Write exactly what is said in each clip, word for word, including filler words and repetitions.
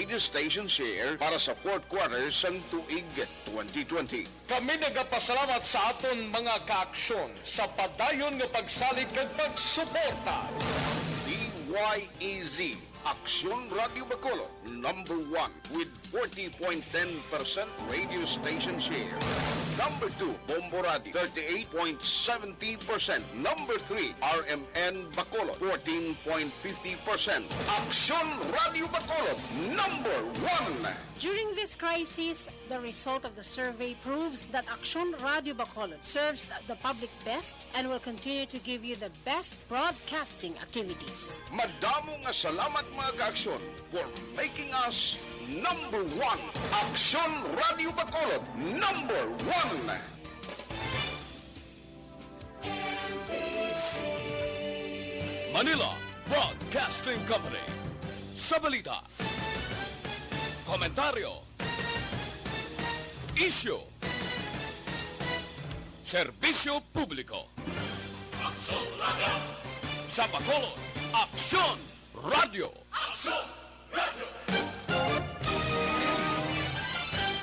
radio station share para sa fourth quarter sang tuig twenty twenty. Kami nagapasalamat sa aton mga kaaksyon sa padayon nga pagsalig kag pagsuporta. D Y E Z, Aksyon Radio Bacolod, number one with forty point ten percent radio station share. Number two, Bombo Radio, thirty-eight point seventy percent. Number three, R M N Bacolod, fourteen point fifty percent. Aksyon Radio Bacolod, number one. During this crisis, the result of the survey proves that Aksyon Radio Bacolod serves the public best and will continue to give you the best broadcasting activities. Madamo nga salamat, mga kaaksyon, for making us number one. Aksyon Radio Bacolod, number one. Manila Broadcasting Company. Sa balita, komentaryo, isyu, serbisyo publiko. Aksyon Radio. Sa Bacolod, Aksyon Radio. Aksyon Radio.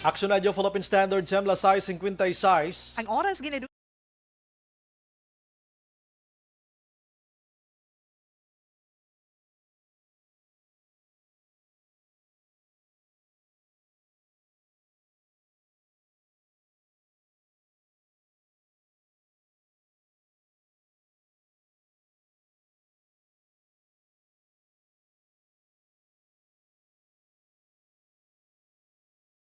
Aksyon Radio Philippine Standard, Semla sais cincuenta y seis. Ang oras, ginadu-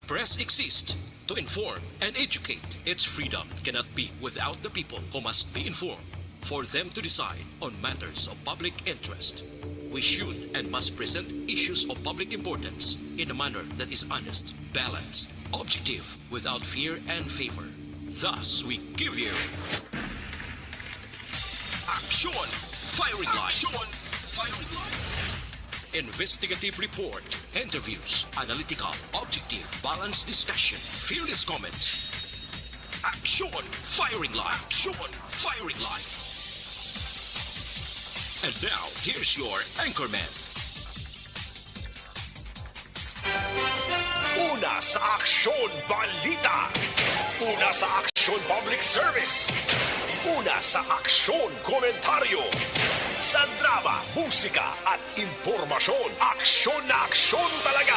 Press exists to inform and educate. Its freedom cannot be without the people, who must be informed for them to decide on matters of public interest. We should and must present issues of public importance in a manner that is honest, balanced, objective, without fear and favor. Thus, we give you Aksyon Firing Line. Aksyon Firing Line. Investigative report, interviews, analytical, objective, balanced discussion, fearless comments. Aksyon Firing Line. Aksyon Firing Line. And now, here's your anchorman. Una sa Aksyon Balita. Una sa Aksyon Public Service. Una sa Aksyon Komentaryo. Sa drama, musika, at impormasyon, aksyon na aksyon talaga.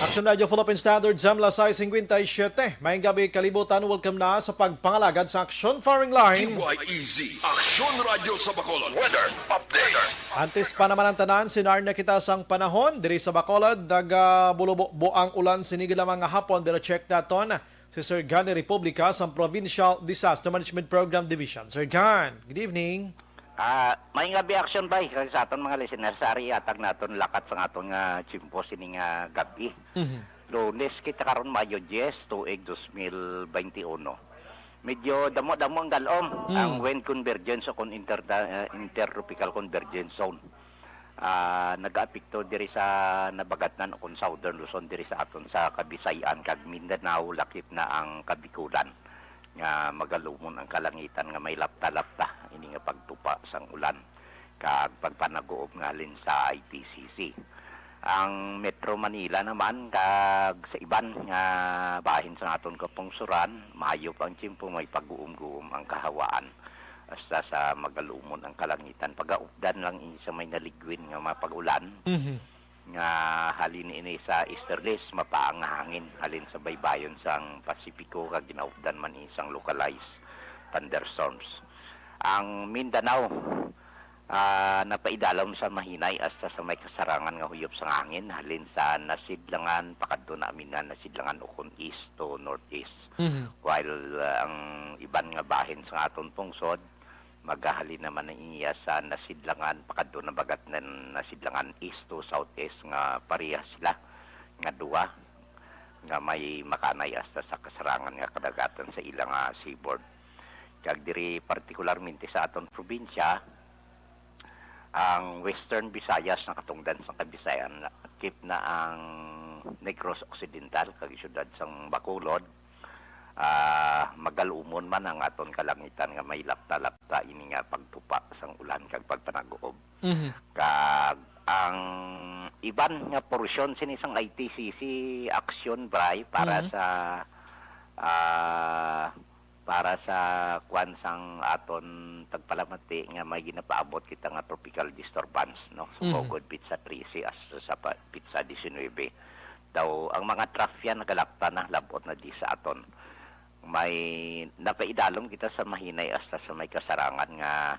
Aksyon Radio Philippine Standard, Semla sais cincuenta y siete. Maayong gabi, kalibutan. Welcome na sa pagpangalagad sa Aksyon Firing Line. D Y E Z, Aksyon Radio sa Bacolod. Weather update. Antes pa naman ang tanan, sinarna kita sang panahon diri sa Bacolod. Nagabulobo ang ulan sini lamang nga hapon, pero check naton si Sir Gan ni Republika sang Provincial Disaster Management Program Division. Sir Gan, good evening. Ah, may nga bi action, bay, kag sa aton mga listeners, ari hatag naton lakat sa aton nga tiyempo sini nga gabi. Mhm. Lunes kita karon, Mayo diyes, tuig dos mil bente uno. Medyo damo-damo ang galom, Mm. ang wind convergence o kon inter-, ah, intertropical convergence zone. Ah, nagaapekto diri sa Nabagatnan o kon Southern Luzon, diri sa aton sa Kabisayan kag Mindanao, lakip na ang Kabikulan, nga magalumon ang kalangitan nga may lapta-lapta ini nga pagtupa sang ulan kag pagpanaguob nga halin sa I P C C. Ang Metro Manila naman kag sa iban nga bahin sa aton kapungsuran, maayo pa ang tiyempo, may pag-uom-guom ang kahawaan. Hasta sa magalumon ang kalangitan, pagaupdan lang ini sa may naligwin nga mga pag-ulan Mhm. nga halin ini sa easterlies, mapaang nga hangin halin sa baybayon sang Pasipiko kag ginaupdan man ini sang localized thunderstorms. Ang Mindanao, ah, napaidalom sa mahinay hasta sa may kasarangan nga huyop sang hangin halin sa nasidlangan pakadto na amin na nasidlangan ukon east to northeast. Mhm. While, ah, ang iban nga bahin sa aton pungsod, magahalin naman na iya sa nasidlangan pakadto na bagat na nasidlangan east to southeast nga pareha sila nga duwa nga may makanay hasta sa kasarangan nga kadagatan sa ila nga seaboard. Kag diri partikularmente sa aton probinsya, ang Western Visayas nakatungdan sa Kabisayan, lakip na ang Negros Occidental kag siyudad sang Bacolod, ah, magalumon man ang aton kalangitan nga may lapta-lapta ini nga pagtupa sang ulan kag pagpanaguob. Mhm. Kag ang iban nga porsyon sini sang I T C C action, Bri, para Mhm. sa, ah, para sa kwan sang aton tagpalamati nga may ginapaabot kita nga tropical disturbance, no? Mhm. Sumugod petsa trese hasta sa pa-, petsa diecinuebe. Daw, ang mga trough yan nagalapta na, labot na di sa aton. May napaidalom kita sa mahinay hasta sa may kasarangan nga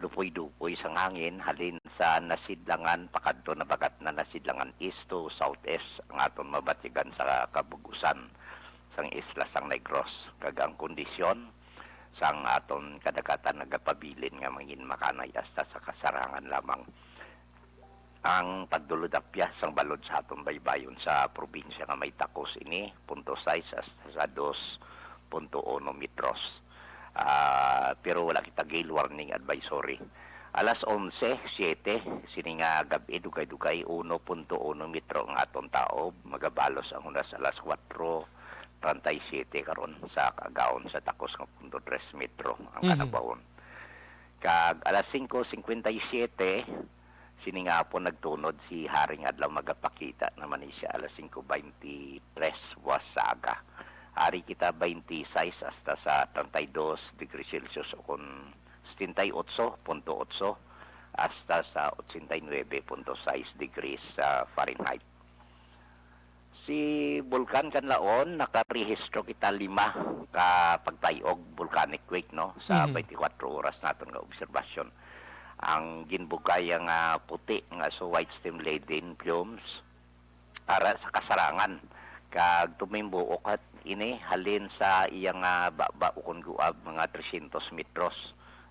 dupoy-dupoy sang hangin halin sa nasidlangan pakadto na bagat na nasidlangan east to southeast ang aton mabatyagan sa kabug-usan sang isla sang Negros, kag ang kondisyon sang aton kadagatan nagapabilin nga mangin makanay hasta sa kasarangan lamang. Ang pagdulod-apyas sang balod sa aton baybayon sa probinsya nga may takos ini, punto sais hasta sa dos punto uno metros. Ah, pero wala kita gale warning advisory. Alas onse siete, sini nga gab-i, dugay-dugay, uno punto uno metro ang aton taob. Magabalos ang hunas alas kuwatro treinta y siete karon sa kaagawan sa takos nga punto tres metro ang Mhm. kanabahon. Kag alas singko singkwenta y siete, sini nga hapon nagtunod si Haring Adlaw, magapakita naman ni siya alas singko baynte tres buwas sa aga. Ari kita baynte sais hasta sa treinta y dos degrees Celsius o kon setenta y ocho punto ocho hasta sa ochenta y nuebe punto sais degrees sa Fahrenheit. Si Bulkan Kanlaon, nakarehistro kita lima ka pagtay-og, volcanic quake, no, sa Mhm. twenty-four oras naton nga obserbasyon. Ang ginbugaya nga puti nga so white steam laden fumes ara sa kasarangan, kag tumimbuok at ini halin sa iya nga baba ukon guab mga trescientos metros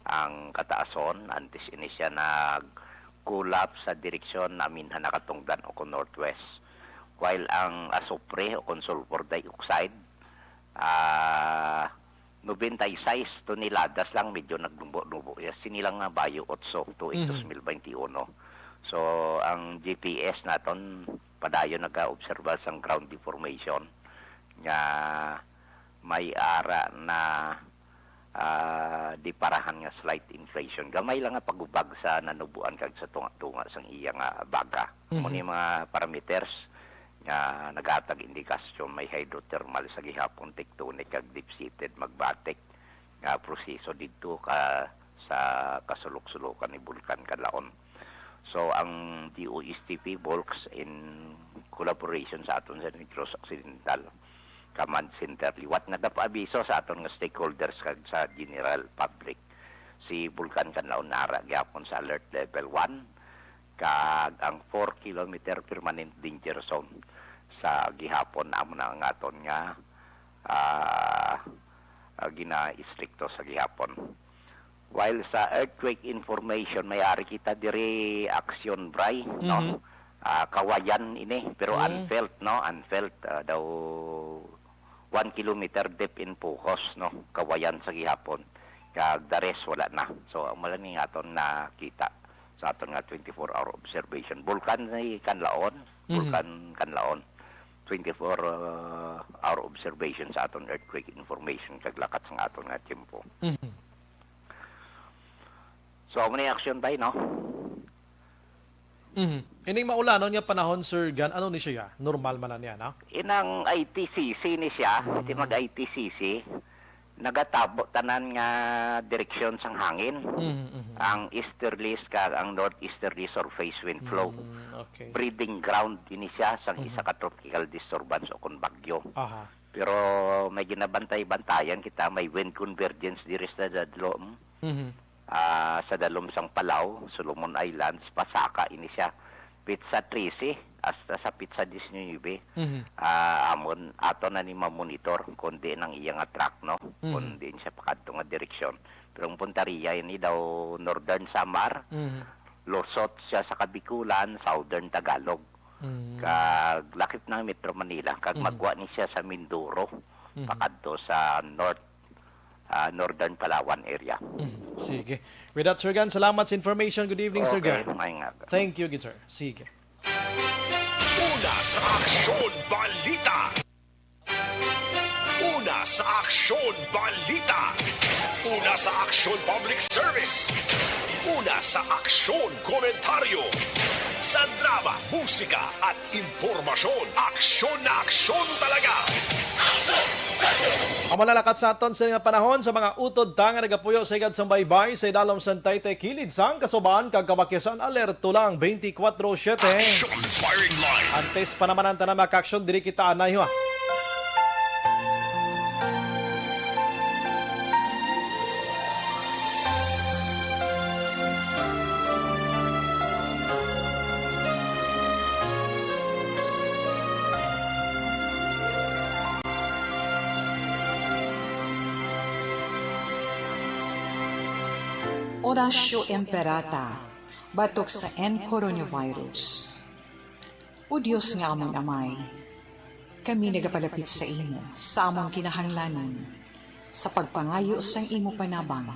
ang kataason. Antes ini siya nag-collapse sa direksyon namin ha nakatungdan o kon northwest. While ang asupre o kon sulfur dioxide, ah, nobenta y seis toneladas lang, medyo nagnubo-nubo. Ya, sini lang nga bayo, otso to Mhm. dos mil baynte uno. So, ang G P S naton padayon nagaobserba sang ground deformation nga may ara na, ah, di parahan nga slight inflation. Gamay lang nga pagubag sa nanuboan kag sa tunga-tunga sang iya nga baga. Amo Mhm. ni mga parameters nga naghatag indikasyon may hydrothermal sa gihapon, tectonic kag deep-seated magmatic nga proseso didto ka sa kasulok-sulokan ni Bulkan Kanlaon. So, ang D O S T P, Bulks, in collaboration sa aton sa Negros Occidental Command Center, liwat nagapaabiso sa aton nga stakeholders kag sa general public. Si Bulkan Kanlaon nara gyapon sa alert level one, kag ang four kilometer permanent danger zone sa gihapon amo na ang aton nga, ah, ah, gina-istrikto sa gihapon. While sa earthquake information, may ari kita diri action, Bri, no? Mhm. Ah, Kawayan ini, pero Mm. unfelt, no? Unfelt, ah, daw one kilometer deep in Pucos, no? Kawayan sa gihapon. Kag the rest, wala na. So, amo lang ni aton nakita sa aton nga twenty-four hour observation. Bulkan ni Kanlaon, Mhm. Bulkan Kanlaon. Twenty-four, uh, hour observation sa aton earthquake information kag lakat sang aton nga tiyempo. Mhm. So, amo ni action tayo, no? Mhm. Ining maulanon nga panahon, Sir Gan, ano ni siya? Normal man na niya, no? Inang I T C C ni siya, Mm. ti mag-I T C C, nagatabo tanan nga direksyon sang hangin. Mhm, mhm. Ang easterlies kag ang northeasterly surface wind flow. Mm, okay. Breeding ground ini siya sang Mhm. isa ka tropical disturbance o kon bagyo. Aha. Pero may ginabantay-bantayan kita, may wind convergence diri sa dadlo, mm. Mhm. Ah, sa dalom sang Palau, Solomon Islands, pasaka ini siya. Petsa trese hasta sa petsa diecinuebe, Mhm. ah, amon, ato na ni mamonitor kung diin ang iya nga track, no? Mhm. Kung diin siya pakadto nga direksyon. Pero ang puntaria ini daw Northern Samar, Mhm. lusot siya sa Kabikulan, Southern Tagalog. Mm. Kag lakip na Metro Manila, kag Mhm. magwa ni siya sa Mindoro, Mhm. pakadto sa North, ah, Northern Palawan area. Mhm. Sige. With that, Sir Gan, salamat sa information. Good evening, Sir Okay, Gan. Maayong aga. Thank you, good sir. Sige. Una sa Aksyon Balita. Una sa Aksyon Balita. Una sa Aksyon Public Service. Una sa Aksyon Komentaryo. Sa drama, musika, at impormasyon, aksyon na aksyon talaga. Ang malalakat sa aton sa nga panahon sa mga utod ta nga nagapuyo sa igad sang baybay sa idalom sang taytay kilid sang kasubahan kag kabakisan, alerto lang twenty-four seven. Action firing line. Antes pa naman ang tanan, mga ka-aksyon, diri kita anay, ha. Oratio Imperata, batok sa N coronavirus. O Dios nga amon Amay, kami nagapalapit sa imo sa amon kinahanglanon sa pagpangayo sang imo panabang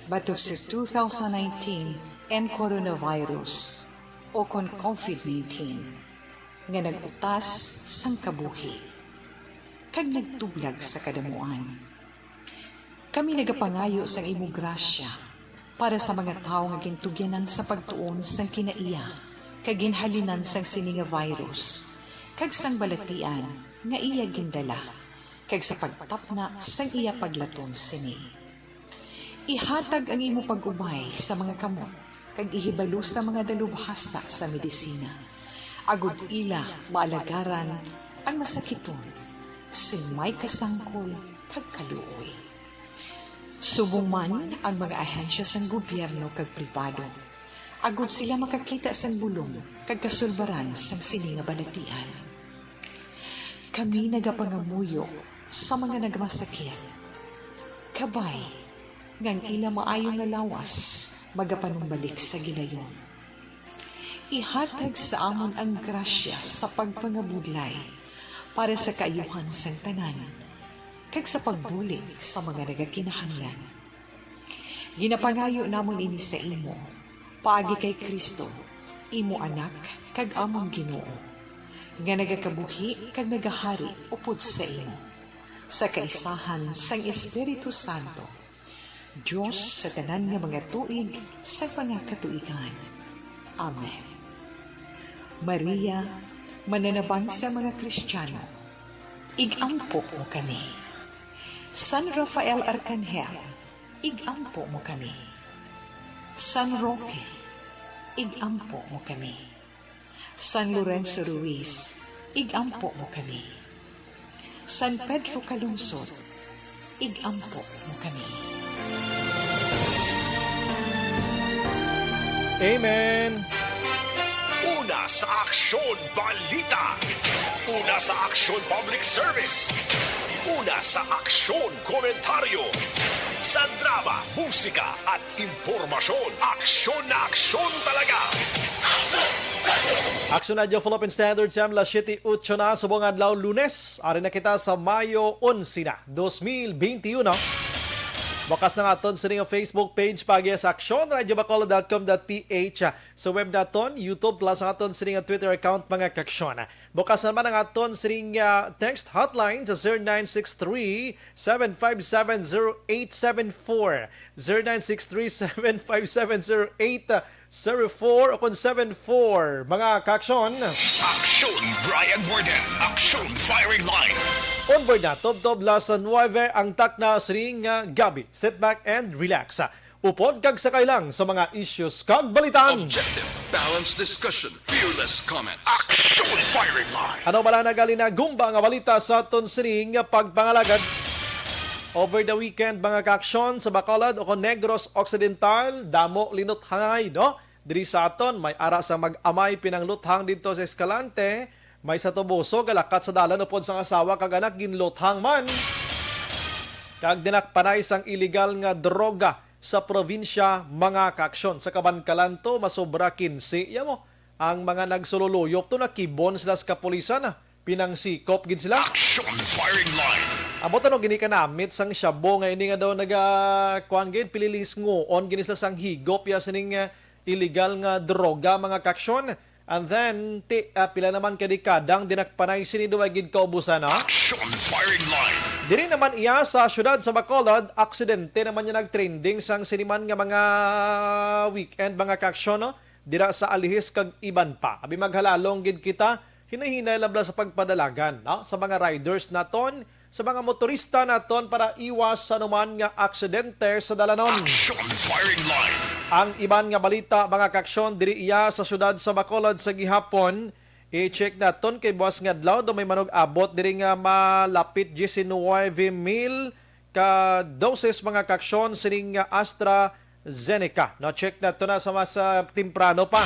batok sa two thousand nineteen N coronavirus, o kon COVID nineteen, nga nag-utas sang kabuhi kag nagtublag sa kadamuan. Kami nagapangayo sang imo grasya para sa mga tawo nga gintugyanan sa pagtuon sang kinaiya kag ginhalinan sang sini nga virus kag sang balatian nga iya gindala, kag sa pagtapna sang iya paglaton sini. Ihatag ang imo pag-ubay sa mga kamot kag ihibalo sa mga dalubhasa sa medisina, agod ila maalagaran ang masakiton sing may kasangkol kag kaluoy. Subong man ang mga ahensya sang gobyerno kag pribado, agod sila makakita sang bulong kag kasulbaran sang sini nga balatian. Kami nagapangamuyo sa mga nagmasakit, kabay nga ang ila maayo nga lawas magapanumbalik sa gilayon. Ihatag sa amon ang grasya sa pagpangabudlay para sa kaayuhan sang tanan, kag sa pagbulig sa mga nagakinahanglan. Ginapangayo namon ini sa imo, paagi kay Cristo, imo Anak kag amon Ginoo, nga nagakabuhi kag nagahari upod sa imo, sa kaisahan sang Espiritu Santo, Dios sa tanan nga mga tuig sa mga katuigan. Amen. Maria, mananabang sa mga Kristiyano, ig-ampo mo kami. San Rafael Arkanghel, ig-ampo mo kami. San Roque, ig-ampo mo kami. San Lorenzo Ruiz, ig-ampo mo kami. San Pedro Calungsod, ig-ampo mo kami. Amen. Una sa Aksyon Balita. Una sa Aksyon Public Service. Una sa Aksyon Komentaryo. Sa drama, musika, at impormasyon, aksyon na aksyon talaga. Aksyon Radyo Philippine Standard Time, alas siyete otso na subong adlaw, Lunes. Ari na kita sa Mayo onse na, dos mil benti uno. Bukas na nga aton sini nga Facebook page, paagi sa aksyon radyo bacolod dot com dot ph. Sa web naton, YouTube plus ang aton sini nga Twitter account, mga kaaksyon. Bukas naman ang aton sini nga text hotline sa zero nine six three, seven five seven, zero eight seven four. Zero nine six three, seven five seven, zero eight zero four o kon seven four, mga kaaksyon. Aksyon Brian Warden, Aksyon Firing Line. On board na, tubtob alas nuwebe ang takna sining, ah, gab-i. Sit back and relax. Upod kag sakay lang sa mga issues kag balitaan. Objective, balanced discussion, fearless comments. Aksyon Firing Line. Ano bala na gali na gumba nga balita sa aton sining pagpangalagad? Over the weekend, mga kaaksyon, sa Bacolod o kon Negros Occidental, damo linuthangay, no? Diri sa aton, may ara sa mag-amay pinangluthang didto sa Escalante, may sa Toboso, galakat sa dalan upod sang asawa kag anak, ginluthang man. Kag dinakpanay sang iligal nga droga sa probinsya, mga kaaksyon. Sa Kabankalan to, masobra kinse, ya mo. Ang mga nagsululuyop to, nakibon sila sa kapulisan, ah. Pinangsikop gid sila. Action firing line. Amo tano gini kanamit sang shabu nga ini nga daw naga, kuan gid, pililisngoon gini sila sang higop ya sining, ah, illegal nga droga, mga kaaksyon. And then, ti, ah, pila naman ka dekada ang dinakpanay sini, duwa gid kaubusan, no? Action firing line. Diri naman iya sa siyudad sa Bacolod, aksidente naman ya nagtrending sang sini man nga mga weekend, mga kaaksyon, no? dira sa Alihis kag iban pa. Abi, maghalalong gid kita, hinay-hinay lang bala sa pagpadalagan, no? Sa mga riders naton, sa mga motorista naton para iwas sa anuman nga aksidente sa dalanon. Action Firing Line. Ang iban nga balita, mga kaaksyon, diri iya sa siyudad sa Bacolod sa gihapon. I-check naton kay buwas nga adlaw daw may manug-abot diri nga malapit diecinuebe mil ka doses, mga kaaksyon, sining AstraZeneca. No, check nato na sa mas, ah, temprano pa.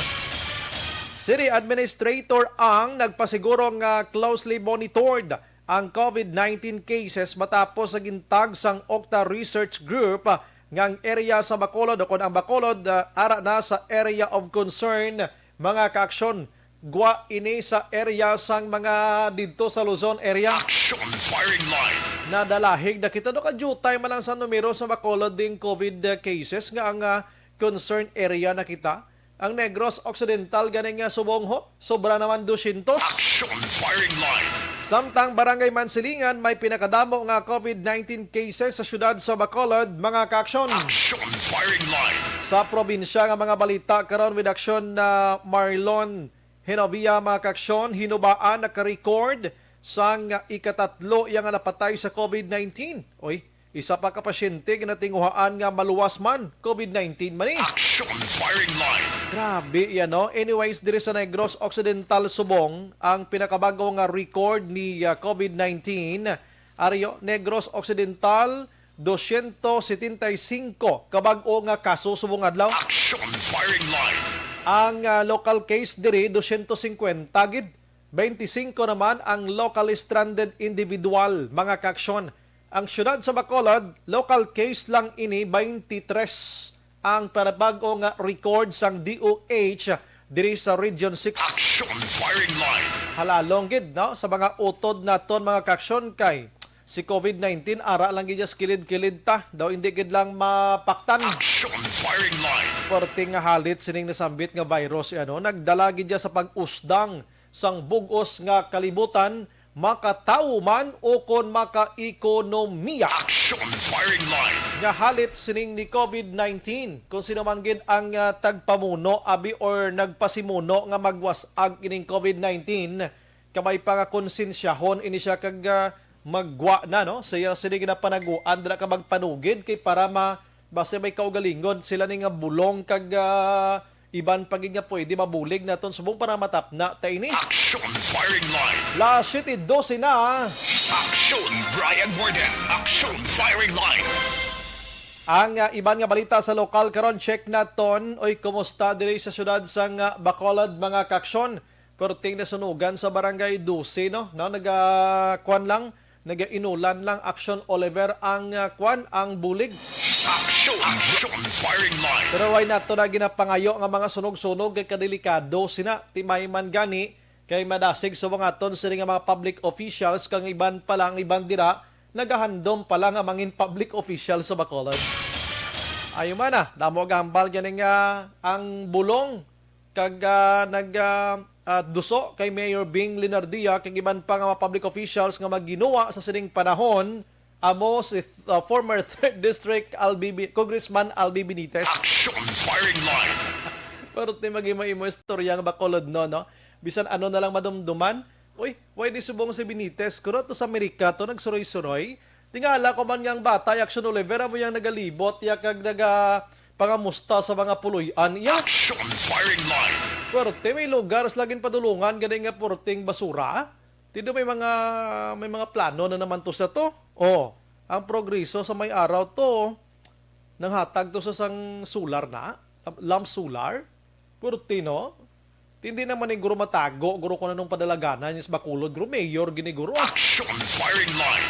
City Administrator ang nagpasiguro nga closely monitored ang COVID nineteen cases matapos sa gintag sang Octa Research Group, ah, nga ang area sa Bacolod, o kon ang Bacolod, ah, ara na sa area of concern, mga kaaksyon. Gwa ini sa area sang mga didto sa Luzon area. Action Firing Line. Nadalahig na kita, no, kadiyutay man lang sa numero sa Bacolod ding COVID cases nga ang, ah, concern area na kita. Ang Negros Occidental gani nga subong, ho, sobra naman dosyentos. Action Firing Line. Samtang Barangay Mansilingan may pinakadamo nga COVID nineteen cases sa siyudad sa Bacolod, mga kaaksyon. Action Firing Line. Sa probinsya nga mga balita karon with action na Marlon Hinovia, mga kaaksyon, hinubaan naka-record sang ikatatlo iya nga napatay sa COVID nineteen. Oy, isa pa ka pasyente nga natinguhaan nga maluwas man, COVID nineteen man ni. Action Firing Line. Grabe yan, no? Anyways, diri sa Negros Occidental subong ang pinakabag-o nga record ni, ah, COVID nineteen. Ari, o, Negros Occidental, dosyentos setenta y cinco ka bag-o nga kaso subong adlaw. Action Firing Line. Ang, ah, local case diri, dosyentos singkwenta gid. Bente singko naman ang locally stranded individual, mga kaaksyon. Ang siyudad sa Bacolod, local case lang ini, bente tres ang pinakabag-o nga record sang D O H diri sa Region six. Action Firing Line. Halalong gid, no, sa mga utod naton, mga kaaksyon, kay si COVID nineteen ara lang gid sa kilid-kilid ta, daw hindi gid lang mapaktan. Action Firing Line. Perting nga halit sining nasambit nga virus, ano, nagdala gid sa pag-usdang sang bug-os nga kalibutan, makatawo man o kon makaekonomiya. Action Firing Line. Nga halit sining ni COVID nineteen, kung sino man gid ang, ah, tagpamuno abi or nagpasimuno nga magwas-ag ining COVID nineteen, kabay pa nga konsensyahon ini siya kag, ah, maggwa na, no? Sa iya sini ginapanaguan, dala ka magpanugid kay para ma-, basi may kaugalingon sila ni nga bulong kag, ah, iban pa gid nga pwede mabulig naton subong para matapna ta ini. Action Firing Line. Las siyete dose na. Action Brian Warden. Action Firing Line. Ang, ah, iban nga balita sa lokal karon, check naton. Oy, kumusta diri sa siyudad sang, ah, Bacolod, mga kaaksyon? Perting nasunugan sa Barangay Dose, no? No, naga-, kuwan lang, nagainulan lang, Action Oliver, ang, ah, kuwan, ang bulig. Action, action, firing line. Pero wala nato na ginapangayo nga mga sunog-sunog kay kadelikado sina. Ti may man gani kay madasig sa mga ton sini nga mga public officials, kang iban pa lang, iban dira, nagahandom pa lang nga mangin public official sa Bacolod. Ayo man na, damo gambal gani nga ang bulong kag, ah, nag, ah, ah, duso kay Mayor Bing Linardia kag iban pa nga mga public officials nga magginuwa sa sining panahon, amo si, ah, former third District Albi Bi-, Congressman Albi Benitez. Action firing line. Pero ti mag-imo-imo istorya nga Bacolod, no, no? Bisan ano na lang madumduman. Uy, why di subong si Benitez? Kuro to sa Amerika to, nagsuroy-suroy. Tingala ko man nga ang bata, Action Oliver, amo yang nagalibot, ya kag naga pangamusta sa mga puloy-an iya. Action firing line. Puwerte, may lugar sila ginpadulungan gani nga puwerteng basura. Tindo may mga, may mga plano na naman to sa to. Oh, ang progreso sa may araw to, nanghatag to sa sang solar na, lump solar. Puwerte, no? Hindi naman ni guro matago, guro, kung anong padalaganan niya sa Bacolod, guro, mayor gini, guro. Action firing line.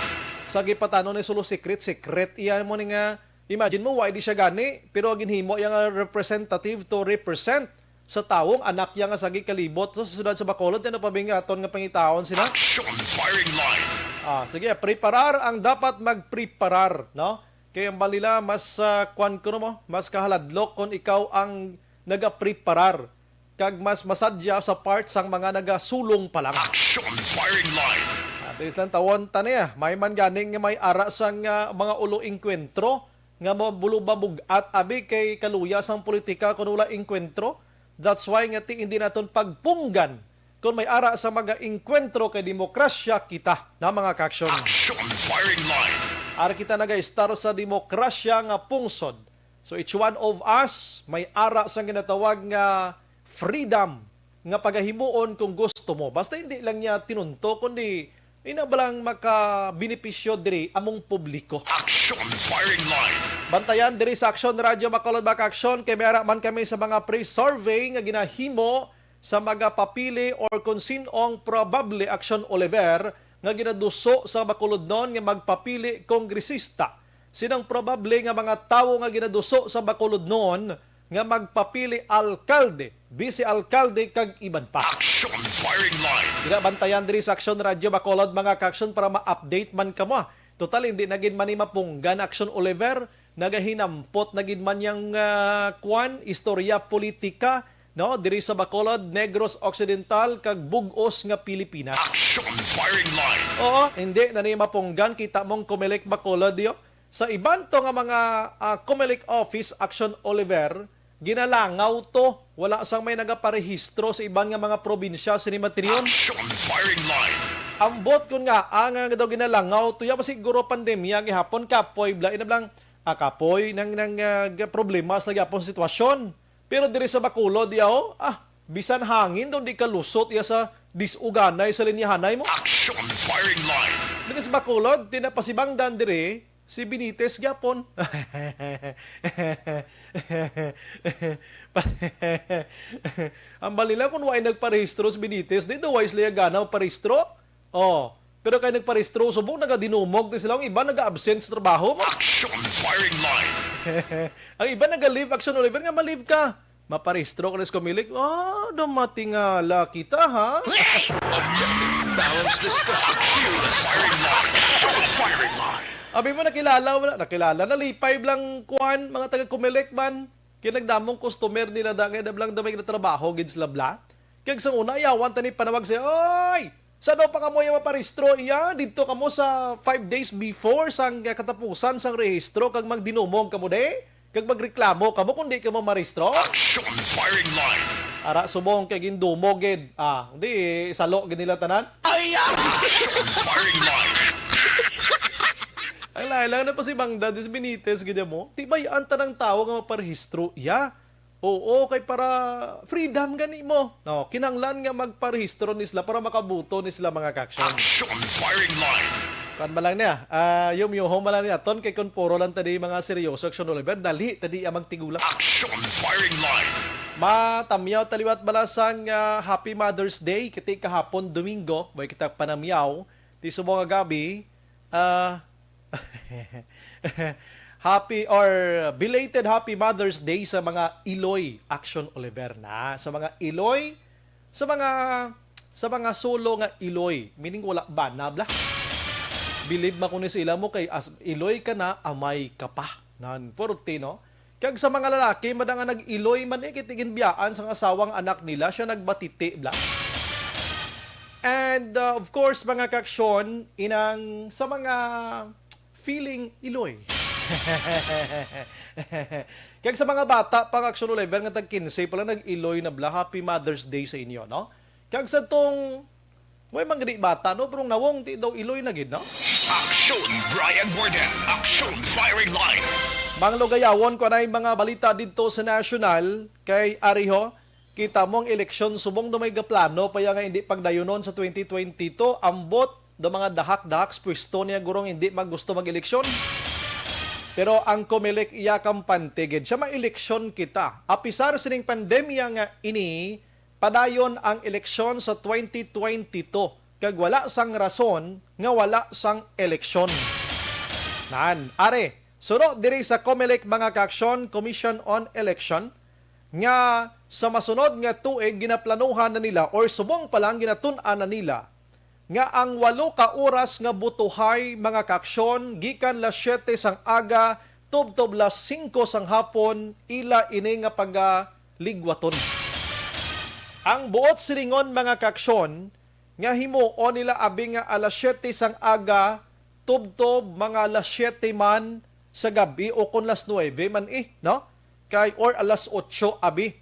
Sa gipatano ni sulo secret, secret. Iya mo ni nga, imagine mo, why di siya gani? Pero ang ginhimo iya nga representative to represent sa tawong anak iya nga sagi kalibot sa siyudad sa Bacolod, ano pa ba nga aton nga pangitaon sila? Action firing line. Ah, sige, preparar ang dapat magpreparar, no? Kay ang balila, mas, ah, kwan ko mo, mas kahaladlok kung ikaw ang nagapreparar kag mas masadya sa part sang mga nagasulong pa lang. Action firing line. At least lang tawon ta niya. May man ganing nga may ara sang, ah, mga ulo engkwentro nga mabulo mabug-at abi kay kaluya sang politika kun wala engkwentro. That's why nga ti hindi naton pagpunggan kung may ara sa mga engkwentro kay demokrasya kita na mga kaaksyon. Action Firing Line. Ara kita nagaistar sa demokrasya nga pungsod. So each one of us may ara sang ginatawag nga freedom nga pagahimuon kung gusto mo. Basta hindi lang niya tinunto, kundi ina ba lang makabenepisyo diri among publiko. Action Firing Line. Bantayan diri sa Action Radio Bacolod, mga kaaksyon, kay may ara man kami sa mga pre-survey nga ginahimo sa magapapili or kung sin-ong probable, Action Oliver, nga ginaduso sa Bacolodnon nga magpapili kongresista. Sinang probable nga mga tawo nga ginaduso sa Bacolodnon nga magpapili alkalde, vice alkalde, kag iban pa. Action Firing Line. Ginabantayan diri sa Action Radio Bacolod, mga kaaksyon, para ma-update man kamo. Total, hindi na gid man ni mapunggan, Action Oliver. Nagahinampot na gid man yang, ah, kwan, istorya politika, no? Diri sa Bacolod, Negros Occidental, kag bug-os nga Pilipinas. Action Firing Line. Oo, hindi na ni mapunggan. Kita mong Comelec Bacolod, yo. Sa iban to nga mga, ah, Comelec office, Action Oliver, ginalangaw to. Wala sang may nagaparehistro sa iban nga mga probinsya sini matinyon. Action Firing Line. Ambot kun nga, ah, nga daw ginalangaw to, ya ba siguro pandemya gihapon, kapoy bla, ina blang, ah, kapoy nang, nang, ah, ga-, problema sa gyapon sa sitwasyon. Pero diri sa Bacolod, yaw, ah, bisan hangin daw di kalusot iya sa disuganay sa linyahanay mo. Action Firing Line. Diri sa Bacolod, tinapasibangdan diri, si Benitez gyapon. Ang balila kung way nagparehistro si Benitez, di daw way sila gana parehistro. Oh, pero kay nagparehistro subong nagadinumog ni sila, ang iba naga-absent sa trabaho mo. Action Firing Line. Ang iba naga-leave, Action Oliver, nga ma-leave ka. Maparehistro ka na sa Comelec. Ah, dumatingala kita, ha? Objective, balanced discussion. Action Firing Line. Action Firing Line. Abi mo, nakilala, wala. Nakilala, nalipay blang kuan, mga taga Comelec man. Kaya nagdamong customer nila da, kaya nablang damay na trabaho, gid sila bla. Kaya sa una, ayawan tani panawag siya, "Oy! Sa daw pa kamo yung maparehistro iya? Dito kamo sa five days before sang katapusan sang rehistro, kag magdinumog kamo de? Kag magreklamo kamo kung di kamo marehistro?" Action Firing Line. Ara, subong kay gindumog gid. Ah, di, salo gid nila tanan. Ay, ah! Action Firing Line. Ang lain lang na pa si Bangda, dis Benitez, gid mo. Tibay-an tanang tawo nga maparehistro iya. Oo, kay para freedom gani mo. No, kinanglan nga magparehistro ni sila para makabuto ni sila, mga kaaksyon. Action Firing Line. Kan ba lang niya? Ah, yung yuho ba lang niya? Ton, kay kun puro lang tadi mga seryoso, Action Oliver, dali tadi ang magtigulang. Action Firing Line. Matamyaw taliwat balasang, ah, Happy Mother's Day. Kiti kahapon, Domingo, boy kita panamyaw. Ti subong nga gabi, ah, happy or belated Happy Mother's Day sa mga Iloy, Action Oliver na. Sa mga Iloy, sa mga, sa mga solo nga Iloy, meaning wala ba na bla? Believe man ko ni sa ila mo kay as Iloy ka na, amay ka pa. Nan, forte, no? Kag sa mga lalaki, mada nga nag-iloy man eh, kay tiginbiyaan sang asawang anak nila, siya nagbatiti, bla. And, uh, of course, mga kaaksyon, inang sa mga feeling iloy. Kag sa mga bata pa nga, Action Oliver, nga tag quince pa lang nag-iloy na bla, Happy Mother's Day sa inyo, no? Kag sa tong, way man gani bata, no? Pero nawong ti daw iloy na gid, no? Action Brian Warden, Action Firing Line. Mga lugayawon, ko anay mga balita didto sa national, kay ariho, kita mo ang eleksyon, subong do may gaplano pa ya nga hindi pagdayunon sa twenty twenty-two, ambot do mga dahak-dahak sa pwesto niya, gurong hindi magusto mag-eleksyon. Pero ang Comelec iya kampante gid siya, maeleksyon kita. Apisar sining pandemya nga ini, padayon ang eleksyon sa twenty twenty-two, kag wala sang rason nga wala sang eleksyon. Nan, are, suno diri sa Comelec, mga kaaksyon, Commission on Election, nga sa masunod nga tuig ginaplanuhan na nila or subong pa lang ginatun-an na nila nga ang walo ka oras nga butuhay, mga kaaksyon, gikan las siyete sang aga tubtob las singko sang hapon, ila ini nga pagaligwaton. Ang buot silingon, mga kaaksyon, nga himuon nila abi nga alas siyete sang aga tubtob mga alas siyete man sa gabi o kon las nuebe man eh, no? Kay, or alas otso abi.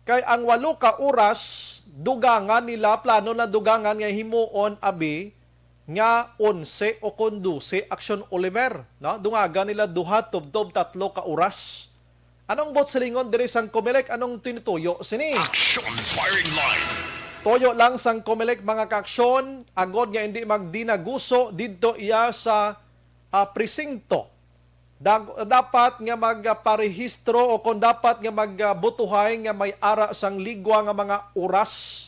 Kay ang walo ka oras, dugangan nila, plano na dugangan nga himuon, abi, nga onse o kon dose, Aksyon Oliver, no? Dungagan nila duha, tubtob tatlo ka oras. Anong buot silingon diri sang Comelec? Anong tinutuyo sini? Action firing line. Tuyo lang sang Comelec, mga kaaksyon, agod nga hindi magdinaguso didto iya sa, ah, presinto. Dag-, dapat nga magparehistro o kung dapat nga magbutuhay nga may ara sang ligwa nga mga oras.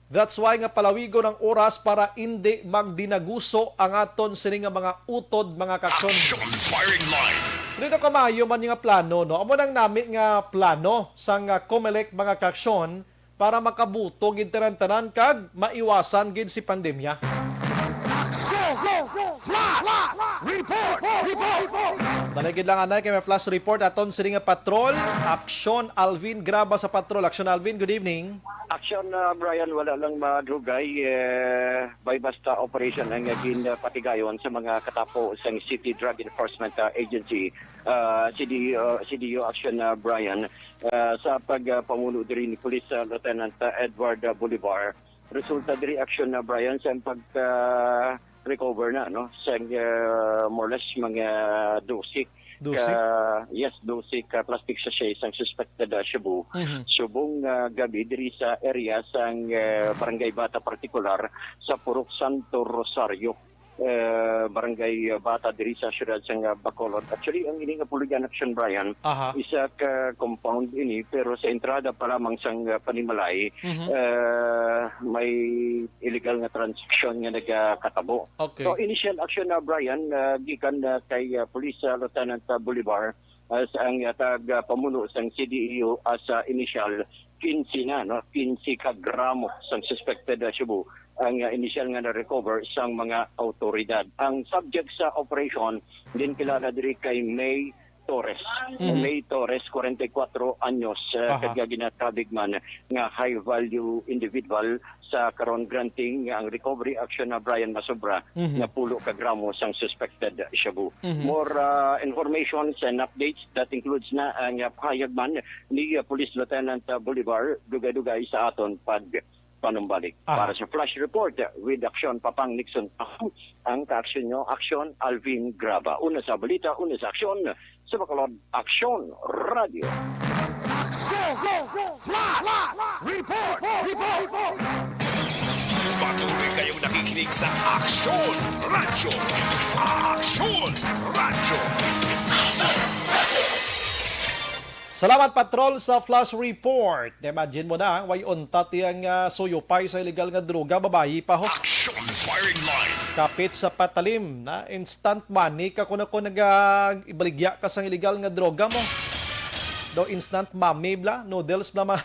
That's why nga palawigon ang oras para indi magdinaguso ang aton sini nga mga utod, mga kaaksyon. Action firing line. Dito ka maayo man nga plano, no? Amo nang nami nga plano sang, ah, Comelec, mga kaaksyon, para makabuto gid tanan-tanan kag maiwasan gid si pandemya. Action! Flash! Report! Report! Dali gid lang anay kay may flash report aton sini nga patrol. Aksyon, Alvin Graba sa patrol. Aksyon, Alvin, good evening. Action, uh, Brian, wala lang madrugay, eh, buy-bust operation ang ginpatigayon sa mga katapo sang City Drug Enforcement, uh, Agency, uh, C D O, C D O Action, uh, Brian, uh, sa pagpamuno diri ni Police, uh, Lieutenant, uh, Edward, uh, Bolivar. Resulta diri, Action, uh, Brian, sa pagka-recover na, no, sa, uh, more or less mga dose Dose? ka, yes, dose ka plastic sachet sang suspected, uh, shabu. Mhm. Subong, uh, gabi diri sa area sang, uh, Barangay Bata, partikular sa Purok Santo Rosario, uh, Barangay Bata, diri sa siyudad sang, uh, Bacolod. Actually, ang ini nga puligan, Action, Brian, Aha. isa ka compound ini, pero sa entrada pa lamang sang, uh, panimalay, Mhm. uh, may illegal nga transaksyon nga nagakatabo. Okay. So, initial action na, Brian, uh, gikan, uh, kay, uh, Police, uh, Lieutenant, uh, Bolivar, as ang, uh, tag, uh, pamuno sang C D E O as, uh, initial, quince na, no? Quince ka gramo sang suspected, uh, shabu ang, uh, initial nga na-recover sang mga awtoridad. Ang subject sa operation, ginkilala diri kay May Torres. Mhm. May Torres, kwarenta y kuwatro anyos, uh, Aha. kag ginatabig man nga high value individual. Sa karon, granting nga ang recovery action na, Brian, masobra Mhm. nga pulo ka gramo sang suspected shabu. Mhm. More, uh, informations and updates that includes na ang, uh, pahayag man ni, uh, Police Lieutenant, uh, Bolivar, dugay-dugay sa aton pagpanumbalik. Aha. Para sa Flash Report, uh, with Action Papang Nixon Papang, ang kaaksyon nyo, Action Alvin Graba. Una sa balita, una sa aksyon, sa Bacolod, Aksyon Radio. Action! Flash! Report! Report! Patuloy kayong nakikinig sa Aksyon Radio. Aksyon Radio. Salamat, Patrol, sa Flash Report. Imagine mo na, way untat iyang, ah, suyupay sa illegal nga droga, babayi pa, ho. Action firing line. Kapit sa patalim na instant money ka kuno ko naga-, ibaligya ka sang illegal nga droga mo. Do instant mami bla, noodles bla ma-,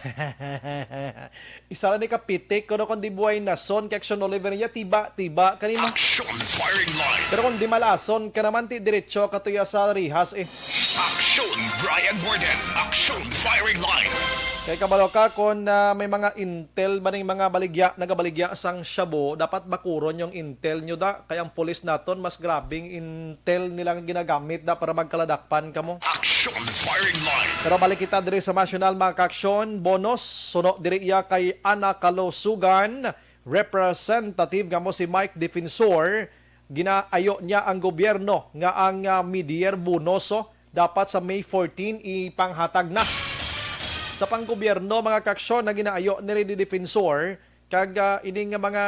isa lang ni kapitik kuno kon di buhay na son kay Action Oliver niya, tiba, tiba kanimo. Action firing line. Pero kung di malason ka naman, ti diretso ka tuya sa rihas eh. Action Brian Warden. Action firing line. Kay kabalo ka, kung, ah, may mga intel ba ning mga baligya, nagabaligya sang shabu, dapat bakuron yung intel nyo da. Kay ang pulis naton, mas grabing intel nila nga ginagamit da para magkaladakpan kamo. Action firing line. Pero balik kita diri sa nasyonal, mga kaaksyon. Bonus, suno diri iya kay Ana Kalusugan, representative nga mo si Mike Defensor. Ginaayo niya ang gobyerno nga ang, ah, mid-year bonus, oh, dapat sa May fourteen ipanghatag na. Sa panggobyerno, mga kaaksyon, na ginaayo ni Rene Defensor, kag, ah, ini nga mga,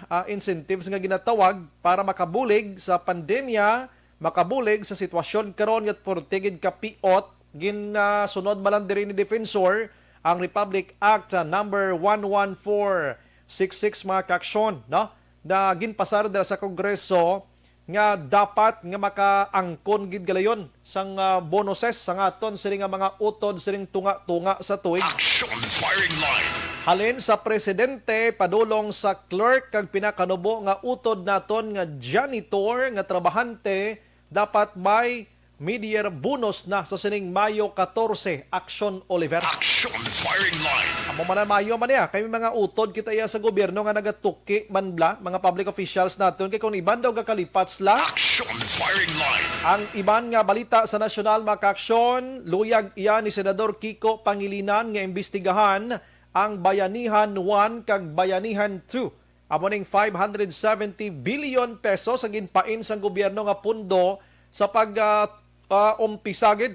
ah, incentives nga ginatawag para makabulig sa pandemya, makabulig sa sitwasyon karon nga purti gid kapiot, ginasunod man lang diri ni Defensor ang Republic Act, ah, number one one four six six, mga kaaksyon, no? Na ginpasar dira sa Kongreso nga dapat nga makaangkon gid galayon sang, ah, bonuses sang aton sini nga mga utod sining tunga-tunga sa tuig. Action firing line. Halin sa presidente, padulong sa clerk kag pinakanubo nga utod naton nga janitor nga trabahante, dapat may mid-year bonus na sa sining Mayo katorse, Aksyon Oliver. Action Firing Line. Amo man ang maayo man niya, kay may mga utod kita iya sa gobyerno nga nagatuki man bala, mga public officials naton, kay kung iban daw gakalipat sila, Action Firing Line. Ang iban nga balita sa nasyonal, mga kaaksyon, luyag iya ni Senador Kiko Pangilinan nga imbestigahan ang Bayanihan one kag Bayanihan two. Amo ning five hundred seventy billion pesos ang ginpain sang gobyerno nga pundo sa pag, ah, ah, umpisa gid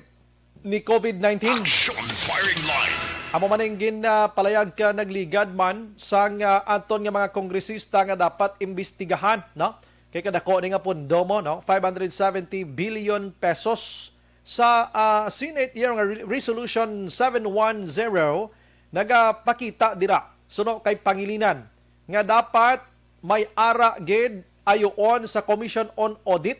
ni COVID nineteen. Action Firing Line. Amo man ang ginpalayag ka nagligad man sang, ah, aton nga mga kongresista nga dapat imbestigahan, no? Kay kadako ni nga pundo mo, no? Five hundred seventy billion pesos sa, ah, Senate year nga Re-, Resolution seven one zero nagapakita dira suno kay Pangilinan nga dapat may ara gid ayuon sa Commission on Audit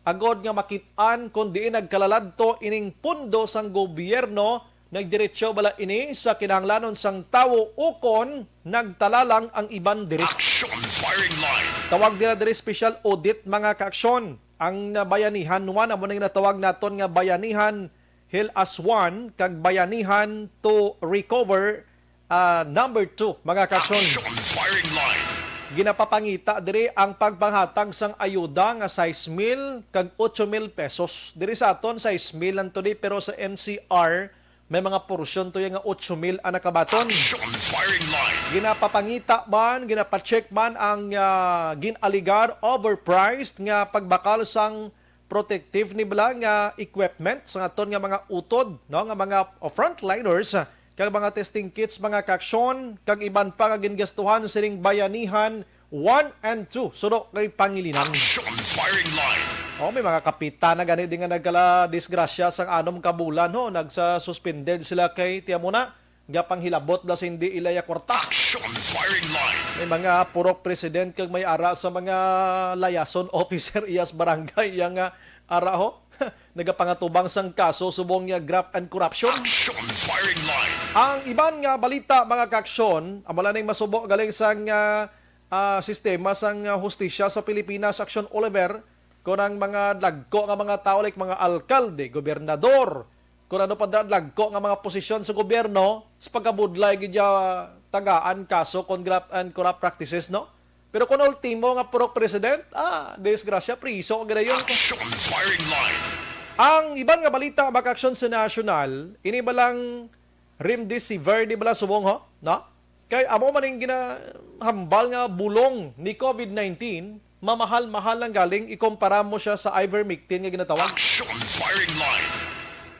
agod nga makit-an kon diin nagkalaladto ining pundo sang gobyerno, nagdiretso bala ini sa kinahanglanon sang tawo ukon nagtala lang ang iban diri. Action Firing Line. Tawag nila diri special audit, mga kaaksyon. Ang Bayanihan one, amo na yung natawag naton nga Bayanihan Hill as one kag Bayanihan to Recover, ah, number two, mga kaaksyon. Action Firing Line. Ginapapangita diri ang pagpanghatag sang ayuda nga sais mil kag otso mil pesos. Diri sa aton, sais mil lang to di, pero sa N C R, may mga porsyon to yan nga otso mil ang nakabaton. Action Firing Line. Ginapapangita man, ginapacheck man ang, ah, gin-aligar overpriced nga pagbakal sang protective ni bala nga equipment sa aton nga mga utod, no, nga mga frontliners, ah, kag mga testing kits, mga kaaksyon, kag iban pa nga gingastuhan sining Bayanihan one and two, suno kay Pangilinan. Action Firing Line. Oh, may mga kapitan na gani di nga nagkala disgrasya sang anom ka bulan, ho, nagsasuspended sila kay tiyan mo na, nga panghilabot na sa hindi ilaya kwarta. Action Firing Line. May mga purok president kag may ara sa mga liaison officer iyas barangay yang, ah, ara ho. Nagapangatubang sang kaso subong niya graft and corruption. Action Firing Line. Ang iban nga balita, mga kaaksyon, amo lang ning masubo galing sang, ah, ah, sistema sang, ah, hustisya sa Pilipinas, Action Oliver, kung ang mga dagko nga mga tao, like mga alkalde, gobernador, kung ano pa da-, dagko nga mga posisyon sa gobyerno, sa pagkabudlay gid ya tagaan kaso kon graft and corrupt practices, no? Pero kung ultimo nga purok president, ah, disgrasya, priso ang ganayon. Action Firing Line. Ang iban nga balita, mga kaaksyon, sa nasyonal, ini ba lang remdesivir, di bala subong, ho? No? Kay amo man ang ginahambal nga bulong ni COVID nineteen, mamahal-mahal lang galing ikumpara mo siya sa ivermectin nga ginatawag. Action Firing Line.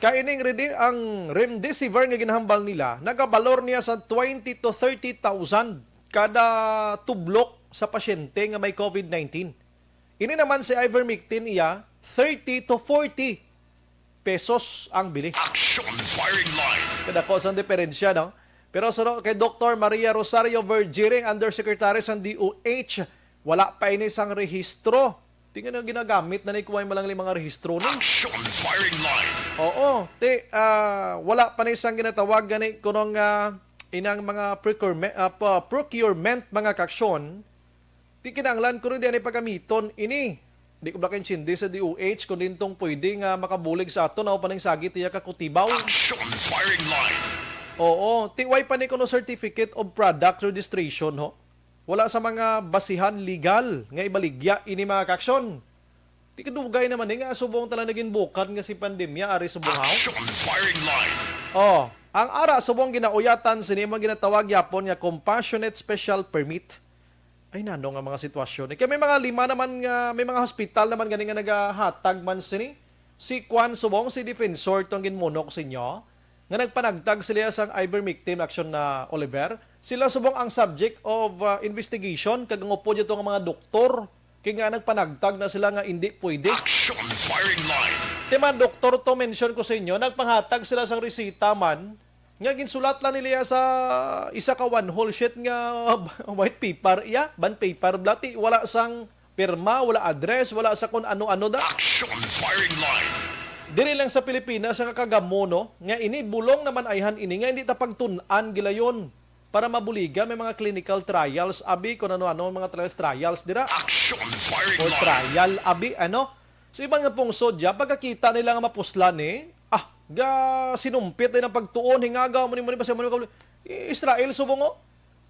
Kay ining redi-, ang remdesivir nga ginahambal nila, nagabalor niya sa twenty to thirty thousand kada tublok sa pasyente nga may COVID nineteen. Ini naman si ivermectin iya, thirty to forty pesos ang bili. Action Firing Line. Kadako sang diferensya, no? Pero suno kay Doktor Maria Rosario Vergire, ang Undersecretary sang D O H, wala pa ini sang rehistro. Tingnan ang ginagamit na ni kuway malang mga rehistro ni. Action Firing Line. Oo, ti, ah, wala pa ni sang ginatawag gani kunong, ah, inang mga procurement, ah, pa-, procurement, mga kaaksyon. Ti kinahanglan ko rin di ani pagamiton ini. Di ko ba kaintindi sa D O H kung dintong pwede nga makabulig sa aton, ako pa ning sagit iya ka kutibaw. Action Firing Line. Oo, ti way pa ni kuno certificate of product registration, ho. Wala sa mga basihan legal nga ibaligya ini, mga kaaksyon. Ti kadugay naman ni nga subong tala naging bukad nga si pandemya ari subong, haw. Action Firing Line. Oh, ang ara subong ginauyatan sini mo ginatawag yapon nga compassionate special permit. Ay, nano nga mga sitwasyon. Eh, kay may mga lima naman nga, may mga hospital naman gani nga nagahatag man sini. Si Kwan subong, si Defensor tong ginmunok sa inyo, nga nagpanagtag sila sang ivermectin, action na Oliver. Sila subong ang subject of, uh, investigation, kag ang upod ito nga mga doktor, kay nga nagpanagtag na sila nga hindi pwede. Action Firing Line. Ti mga doktor to, mention ko sa inyo, nagpanghatag sila sang resita man, nga ginsulat lang nila sa isa ka one whole sheet nga white paper, iya, bond paper, blati, wala sang pirma, wala address, wala sa kun ano-ano da. Action Firing Line. Diri lang sa Pilipinas nga kagamo, no, nga ini bulong naman ayhan ini nga hindi ta pagtun-an gilayon para mabuligan may mga clinical trials, abi, kun ano-ano mga trials, trials dira. Action Firing Line. Trial, abi, ano, Sa iban nga pungsod ya, pagkakita nila nga mapuslan ni, ah, ga sinumpit din ang pagtuon, hingaga mo ni, mo ni, basta mo ni, Israel subong, oh.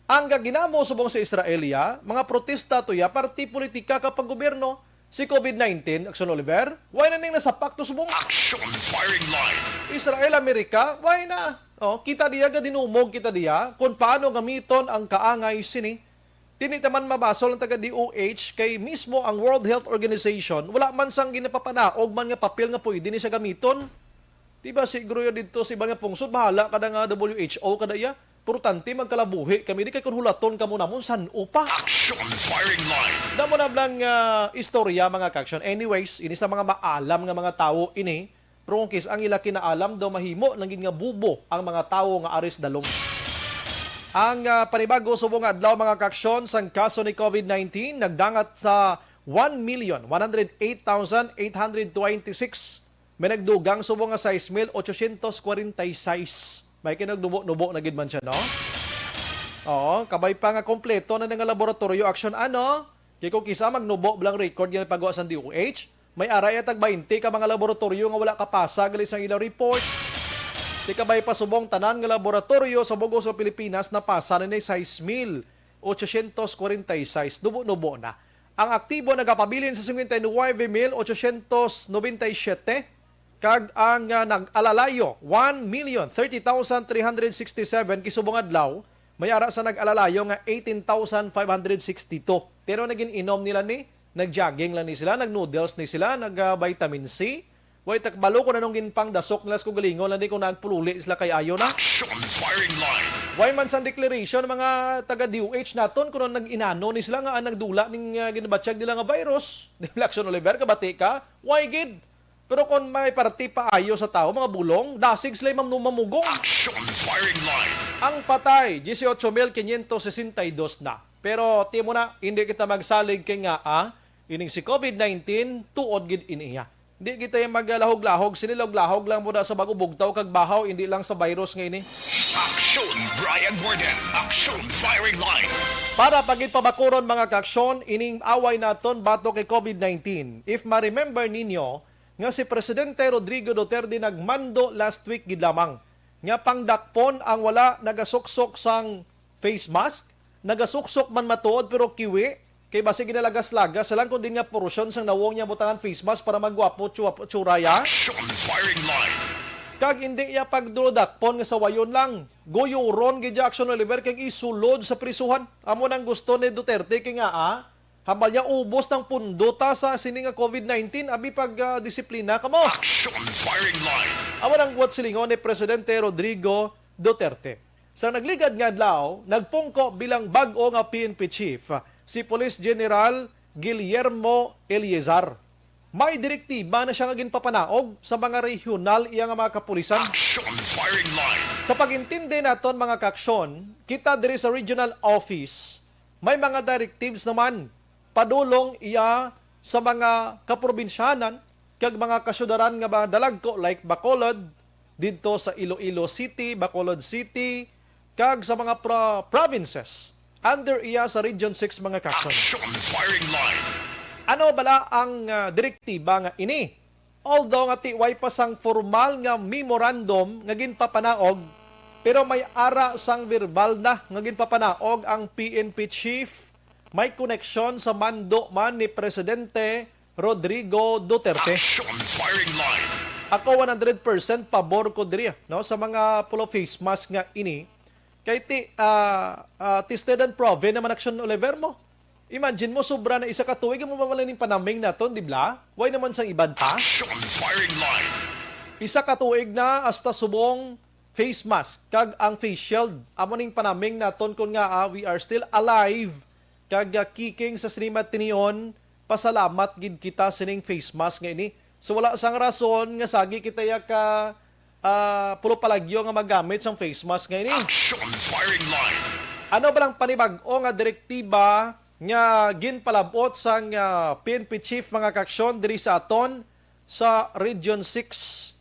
Ang gaginamo subong sa Israel ya, mga protesta to ya, parti politika ka paggobyerno, si COVID nineteen, Action Oliver, why na ning nasa pakto subong? Action Firing Line. Israel, Amerika, why na? Oh, kita diya, gadinumog kita diya, kung paano gamiton ang kaangay sini. Tini taman mabasol ang taga D O H kay mismo ang World Health Organization, wala man sang ginapapanaog man nga papel nga pwede ni siya gamiton. Di ba, siguro ya didto sa iban nga pungsod, bahala kada nga W H O kada iya. Importante magkalabuhi kami, di kay kung hulaton kamo namon, san-o pa. Action Firing Line. Damo na blang, ah, istorya, mga ka-action. Anyways, inis na mga maalam nga mga tawo ini. Pero kung kis ang ila kinaalam daw, mahimo lang gid nga bubo ang mga tawo nga aris dalom. Ang, ah, panibago subong nga adlaw, mga ka-action, sang kaso ni COVID nineteen nagdangat sa one million one hundred eight thousand eight hundred twenty-six. May nagdugang subong nga sais mil otsosyentos kwarenta y sais. May kinagnubo-nubo na gid man siya, no? Oo, kabay pa nga kompleto na nga laboratorio action, ano? Kay kung kisa magnubo blang record nga pagwa sang D O H, may ara ya tag baynte ka mga laboratorio nga wala kapasa gali sang ila report. Di kabay pa subong tanan nga laboratorio sa bug-os sa Pilipinas napasa na ni sais mil otsosyentos kwarenta y sais. Nubo-nubo na. Ang aktibo nagapabilin sa singkwenta y nuwebe mil otsosyentos nobenta y siyete, kag ang, ah, nag-alalayo, one million thirty thousand three hundred sixty-seven, kay subong adlaw, may ara sa nag-alalayo nga eighteen thousand five hundred sixty-two. Pero nagin-inom nila ni, nag-jogging lang ni sila, nag-noodles ni sila, nag-, ah, vitamin C. Way takbalo kung anong ginpangdasok nila sa kugalingon lang ni kung nagpululi sila kay ayo na. Action Firing Line. Way man sang declaration mga taga D O H naton kung nag-inano ni sila nga ang nagdula ning, ah, ginabatyag nila nga virus. Di ba, Action Oliver, kabati ka? Way gid. Pero kung may parti pa ayo sa tawo, mga bulong, dasig sila mam-, mamugong. Action Firing Line. Ang patay, dieciocho mil quinientos sesenta y dos na. Pero timo na, hindi kita magsalig kay nga, ah, ining si COVID nineteen, tuod gid ini iya. Di kita yung maglahog-lahog, sinilog-lahog lang mo na sa bag-o bugtaw kag bahaw, hindi lang sa virus nga ini. Action Brian Warden. Action Firing Line. Para pagid pabakuron, mga ka-action, ining away naton batok kay COVID nineteen. If ma-remember ninyo nga si Presidente Rodrigo Duterte nagmando last week gid lamang nga pangdakpon ang wala nagasuksok sang face mask, nagasuksok man matuod pero kiwi, kay basi ginalagas-lagas lang kun din nga portion sang nawong niya butangan face mask para magwapo tsura-, tsura ya. Action Firing Line. Kag hindi iya pagdulodakpon nga sawayon lang. Guyuron gid ya, Action Oliver, kag isulod sa prisuhan. Amo nang gusto ni Duterte kay nga, ah, hambal niya ubos ng pundo ta sa sini nga COVID nineteen, abi pag, ah, disiplina kamo. Action Firing Line. Amo nang buot silingon ni Presidente Rodrigo Duterte. Sa nagligad nga adlaw, nagpungko bilang bag-o nga P N P chief si Police General Guillermo Eleazar. May direktiba na siya nga ginpapanaog sa mga rehiyonal iya nga mga kapulisan. Action Firing Line. Sa pag-intindi naton, mga ka-action, kita diri sa regional office, may mga directives naman padulong iya sa mga kaprobinsyanan kag mga kasyudaran nga mga dalagko like Bacolod, didto sa Iloilo City, Bacolod City, kag sa mga pro-, provinces under iya sa Region six, mga ka-action. Action Firing Line. Ano bala ang, ah, direktiba nga ini? Although nga ti way pa sang formal nga memorandum nga ginpapanaog, pero may ara sang verbal na nga ginpapanaog ang P N P chief, may koneksyon sa mando man ni Presidente Rodrigo Duterte. Action Firing Line. Ako one hundred percent pabor ko diri, no, sa mga full face mask nga ini. Kay ti, ah, ah, tested and proven naman, Action Oliver, mo. Imagine mo, sobra na isa ka tuig mo mamalin ning panaming naton, di ba? Why naman sang iban pa? Action Firing Line. Isa ka tuig na hasta subong face mask kag ang face shield. Amo ning panaming naton kun nga, ah, we are still alive. Kag, ah, kicking sa sinimat tinion, pasalamat gid kita sining face mask nga ini. So, wala sang rason nga sagi kita ya ka, ah, pulupalagyo nga magamit sang face mask nga ini. Action Firing Line. Ano ba lang panibag-o nga direktiba nga ginpalabot sang, ah, P N P chief, mga ka-action, diri sa aton sa Region six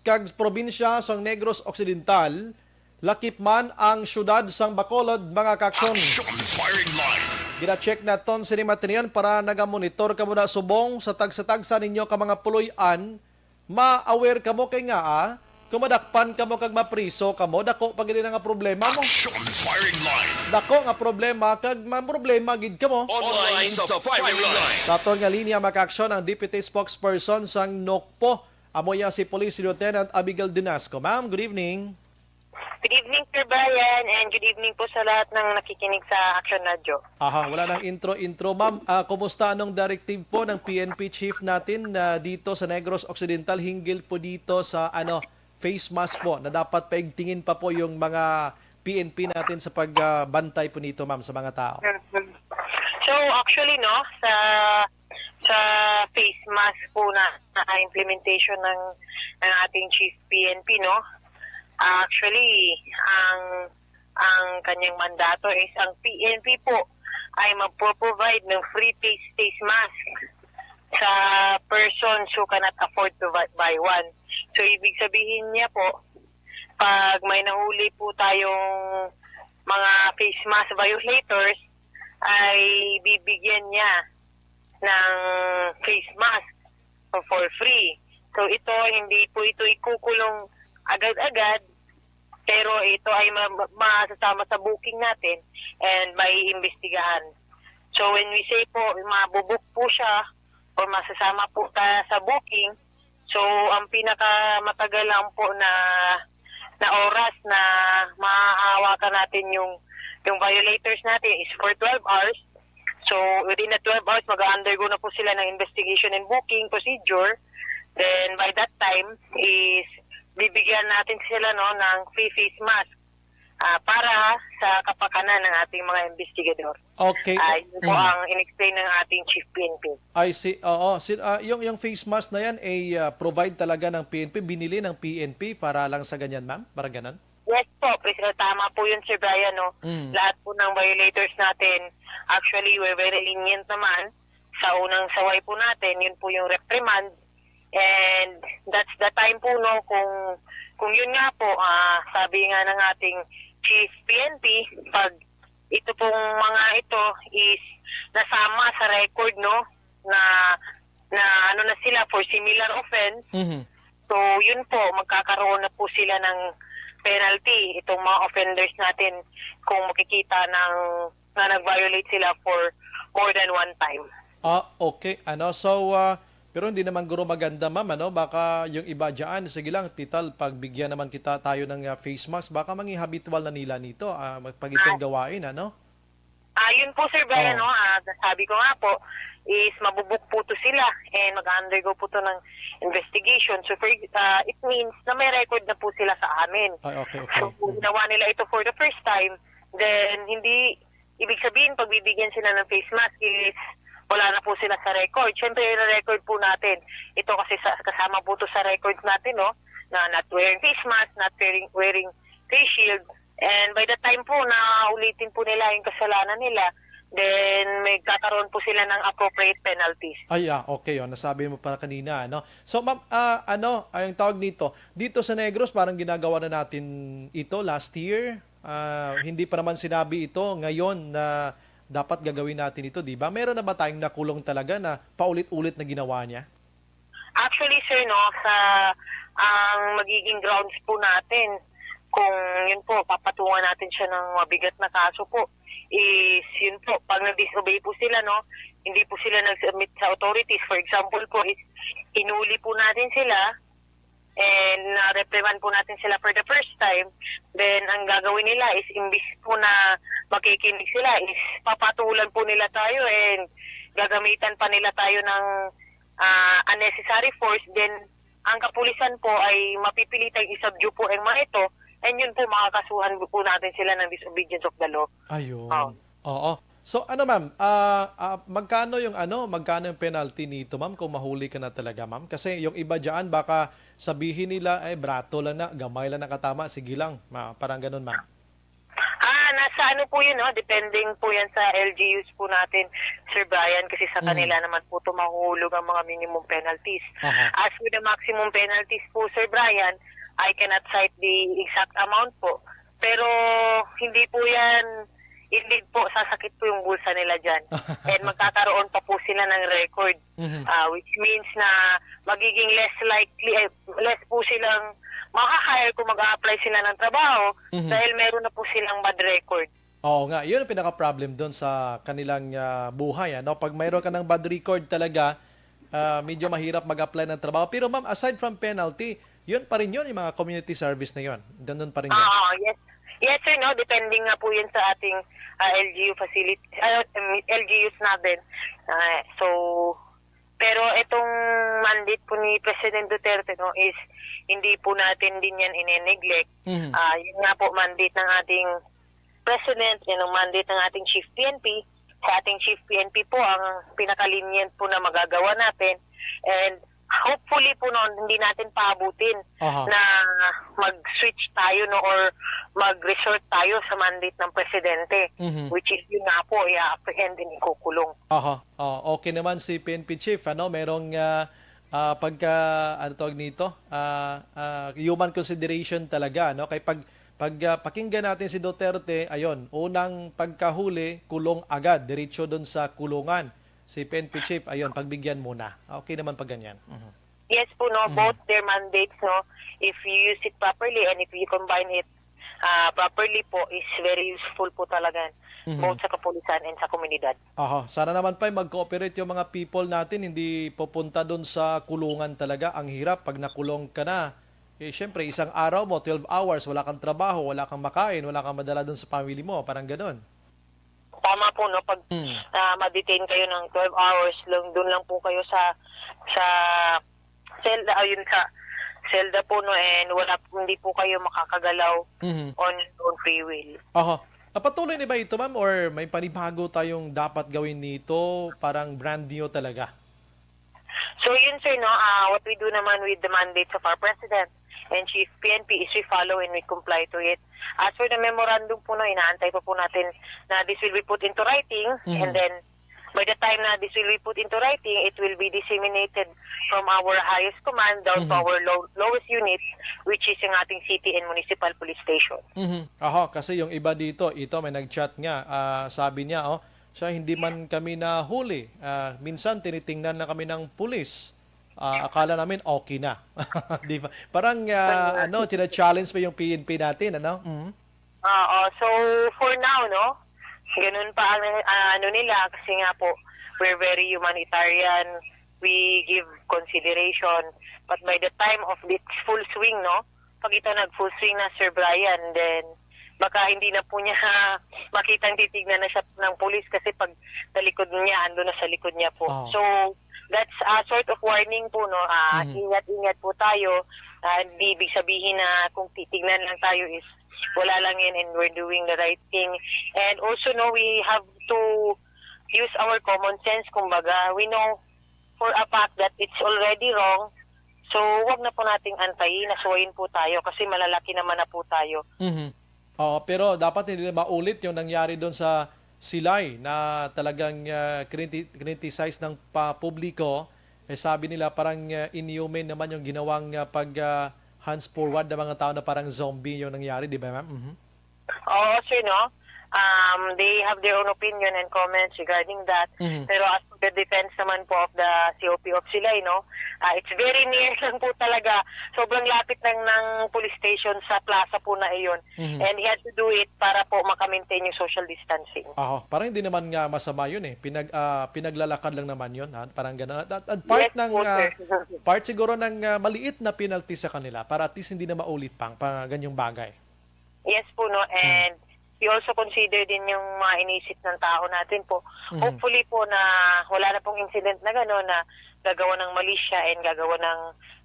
kag probinsya sang Negros Occidental, lakip man ang siyudad sang Bacolod, mga ka-action? Action Firing Line. Gina-check naton sini matinian para nagamonitor kamo na subong sa tagsa-tagsa ninyo ka mga puloy-an. Ma-aware kamo kay nga, ah, kung madakpan kamo kag mapriso kamo, dako pa gid na nga problema mo. Action Firing Line. Dako nga problema kag ma-, problema gid kamo. Online sa Firing Line. Sa aton nga linya, makaaksyon ang Deputy Spokesperson sang NOCPO. Amo iya si Police Lieutenant Abigail Dinasco. Ma'am, good evening. Good evening, Sir Brian, and good evening po sa lahat ng nakikinig sa Action Radio. Aha, wala nang intro-intro. Ma'am, ah, kumusta, anong directive po ng P N P chief natin na dito sa Negros Occidental hinggil po dito sa, ano, face mask po na dapat paigtingin pa po yung mga P N P natin sa pagbantay po nito, ma'am, sa mga tao? Mhm. So, actually, no, sa, sa face mask po na, na implementation ng, ng ating chief P N P, no, actually, ang, ang kanyang mandato is ang P N P po ay magpo-provide ng free face, face mask sa persons who cannot afford to buy, buy one. So, ibig sabihin niya po, pag may nahuli po tayong mga face mask violators, ay bibigyan niya ng face mask for free. So, ito, hindi po ito ikukulong agad-agad, pero ito ay ma-, ma-, masasama sa booking natin and maiimbestigahan. So, when we say po, mabubook po siya or masasama po ta sa booking, so, ang pinakamatagal lang po na, na oras na mahahawakan natin yung, yung violators natin is for twelve hours. So, within the twelve hours, mag-undergo na po sila ng investigation and booking procedure. Then, by that time, is bibigyan natin sila, no, ng free face mask, ah, para sa kapakanan ng ating mga investigador. Okay. Ah, yun po Mm. ang in-explain ng ating chief P N P. I see. Oo. Si-, ah, yung, yung face mask na yan ay, ah, provide talaga ng P N P, binili ng P N P para lang sa ganyan, ma'am? Para ganon? Yes po, pres-, tama po yun, Sir Brian, no? Mm. Lahat po ng violators natin, actually, we're very lenient naman. Sa unang saway po natin, yun po yung reprimand. And that's the time po, no, kung, kung yun nga po, ah, sabi nga ng ating chief P N P, pag ito pong mga ito is nasama sa record, no, na, na ano na sila for similar offense, Mhm. so yun po, magkakaroon na po sila ng penalty, itong mga offenders natin, kung makikita ng, na nag-violate sila for more than one time. Ah, okay. Ano, so, ah, pero hindi naman guro maganda, ma'am, ano? Baka yung iba dyan, sige lang, total, pagbigyan naman kita tayo ng, ah, face mask, baka mangin habitual na nila nito, ah, mag-, pag itong Ah. gawain, ano? Ah, yun po, Sir Brian, Oh. no? Ah, sabi ko nga po, is mabubook po to sila and mag-undergo po to ng investigation. So, for, ah, it means na may record na po sila sa amin. Ay, okay, okay. So, kung ginawa nila ito for the first time, then hindi, ibig sabihin, pagbibigyan sila ng face mask is wala na po sila sa record. Siyempre, i-record po natin ito kasi sa, kasama po to sa records natin, no? Na not wearing face mask, not wearing, wearing face shield. And by the time po na ulitin po nila yung kasalanan nila, then may kakaroon po sila ng appropriate penalties. Ay, ah, okay, oh, nasabi mo pa kanina, ano? So, ma'am, ah, ano, ay, ang tawag nito, dito sa Negros, parang ginagawa na natin ito last year. Ah, hindi pa naman sinabi ito ngayon na dapat gagawin natin ito, di ba? Meron na ba tayong nakulong talaga na paulit-ulit na ginawa niya? Actually, sir, no, sa, ang magiging grounds po natin, kung yun po, papatungan natin siya ng mabigat na kaso po, is yun po, pag nag-disobey po sila, no, hindi po sila nag-submit sa authorities. For example po, is hinuli po natin sila, and na-reprimand po natin sila for the first time, then ang gagawin nila is imbis po na makikinig sila, is papatulan po nila tayo and gagamitan pa nila tayo ng, ah, unnecessary force. Then ang kapulisan po ay mapipilitang i-subdue po ang mga ito, and yun po, makakasuhan po natin sila ng disobedience of the law. Ayun. Oh. Oo. So, ano, ma'am, ah, ah, magkano yung, ano, magkano yung penalty nito, ma'am, kung mahuli ka na talaga, ma'am? Kasi yung iba dyan, baka sabihin nila, "Ay, brato lang na, gamay lang nakatama, sige lang." Ma-, parang ganun, ma'am. Ah, nasa ano po yun, no? Depending po yan sa L G Us po natin, Sir Brian, kasi sa Mm. kanila naman po ito mahuhulog ang mga minimum penalties. Aha. As for the maximum penalties po, Sir Brian, I cannot cite the exact amount po. Pero hindi po yan indeed po, sasakit po yung bulsa nila dyan. And magkakaroon pa po sila ng record, Mhm. ah, which means na magiging less likely, eh, less po silang maka-hire kung mag-a-apply sila ng trabaho Mhm. dahil meron na po silang bad record. Oo nga, yun ang pinaka-problem dun sa kanilang, ah, buhay, ano? Pag mayroon ka ng bad record talaga, ah, medyo mahirap mag-apply ng trabaho. Pero ma'am, aside from penalty, yun pa rin yun, yung mga community service na yun. Ganun pa rin yun. Oo, yes. Yes, sir, no? Depending nga po yun sa ating, ah, L G U facility, ah, um, L G Us natin. Ah, so, pero itong mandate po ni President Duterte, no, is hindi po natin din yan ine-neglect. Mhm. Ah, yun nga po, mandate ng ating President, yun ang mandate ng ating Chief P N P. Sa ating Chief P N P po, ang pinaka-lenient po na magagawa natin. And hopefully po, no, hindi natin paabutin Aha. na mag-switch tayo, no, or mag-resort tayo sa mandate ng Presidente, Mhm. which is yun nga po, i-apprehend and ikukulong. Aha. Oh, okay naman si P N P Chief, ano, merong, ah, ah, pagka, ano tawag nito? Ah, ah, human consideration talaga, no? Kay pag, pag, ah, pakinggan natin si Duterte, ayun, unang pagkahuli, kulong agad, diretso dun sa kulungan. Si P N P Chief, ayun, pagbigyan muna. Okay naman pag ganyan. Mhm. Yes po, no, Mhm. both their mandates, no, if you use it properly and if you combine it, ah, properly po, is very useful po talaga, Mhm. both sa kapulisan and sa komunidad. Aha, sana naman pa mag-cooperate yung mga people natin, hindi pupunta dun sa kulungan talaga. Ang hirap pag nakulong ka na. Eh, syempre, isang araw mo, twelve hours, wala kang trabaho, wala kang makain, wala kang madala dun sa family mo, parang ganun. Tama po, no? Pag, Hmm. ah, ma-detain kayo ng twelve hours, lang, dun lang po kayo sa, sa selda, ayun, sa selda po, no? And wala, hindi po kayo makakagalaw Mhm. on your own free will. Aha. Napatuloy na ba ito, ma'am? Or may panibago tayong dapat gawin nito? Parang brand new talaga? So, yun, sir, no? Ah, what we do naman with the mandates of our President and Chief P N P is we follow and we comply to it. As for the memorandum po, no, inaantay pa po natin na this will be put into writing, Mhm. and then by the time na this will be put into writing, it will be disseminated from our highest command down to Mhm. our low-, lowest unit, which is yung ating city and municipal police station. Mhm. Aha, kasi yung iba dito, ito may nag-chat nga, ah, sabi niya, oh, siya, "Hindi man kami nahuli. Ah, minsan tinitingnan na kami ng pulis. Ah, akala namin okay na." Di ba? Parang, ah, ano, tina-challenge pa yung P N P natin, ano? Mhm. Oo. So, for now, no? Ganun pa ang, ah, ano nila, kasi nga po, we're very humanitarian. We give consideration. But by the time of this full swing, no? Pag ito nag-full swing na, Sir Brian, then baka hindi na po niya makitang titignan na siya ng pulis kasi pag talikod niya, ando na sa likod niya po. Oh. So, that's a sort of warning po, no? Ah, Mhm. ingat-ingat po tayo. Ah, hindi ibig sabihin na kung titignan lang tayo is wala lang yun and we're doing the right thing. And also, no, we have to use our common sense. Kumbaga, we know for a fact that it's already wrong. So, wag na po nating antayin, asuwayin po tayo kasi malalaki naman na po tayo. Mhm. Oo, pero dapat hindi na maulit yung nangyari doon sa Silay na talagang, ah, crinti-, criticize ng pa-, publiko. Eh, sabi nila parang, ah, inhumane naman yung ginawang, ah, pag, ah, hands forward ng mga tao na parang zombie yung nangyari, di ba, ma'am? Mhm. Oo, sir, no? Um, they have their own opinion and comments regarding that. Mhm. Pero as for the defense naman po of the C O P of Silay, no? Ah, it's very near lang po talaga. Sobrang lapit lang ng police station sa plaza po na iyon. Mhm. And he had to do it para po maka-maintain yung social distancing. Aho, parang hindi naman nga masama yun eh. Pinag-, ah, pinaglalakad lang naman yun, ha? Parang ganun. At, at, at part Yes ng, po, ah, sir. part siguro ng, ah, maliit na penalty sa kanila para at least hindi na maulit pang pa ganyang bagay. Yes po, no? Hmm. And we also consider din yung mga inisip ng tao natin po. Mhm. Hopefully po na wala na pong incident na gano'n na gagawa ng malisya and gagawa ng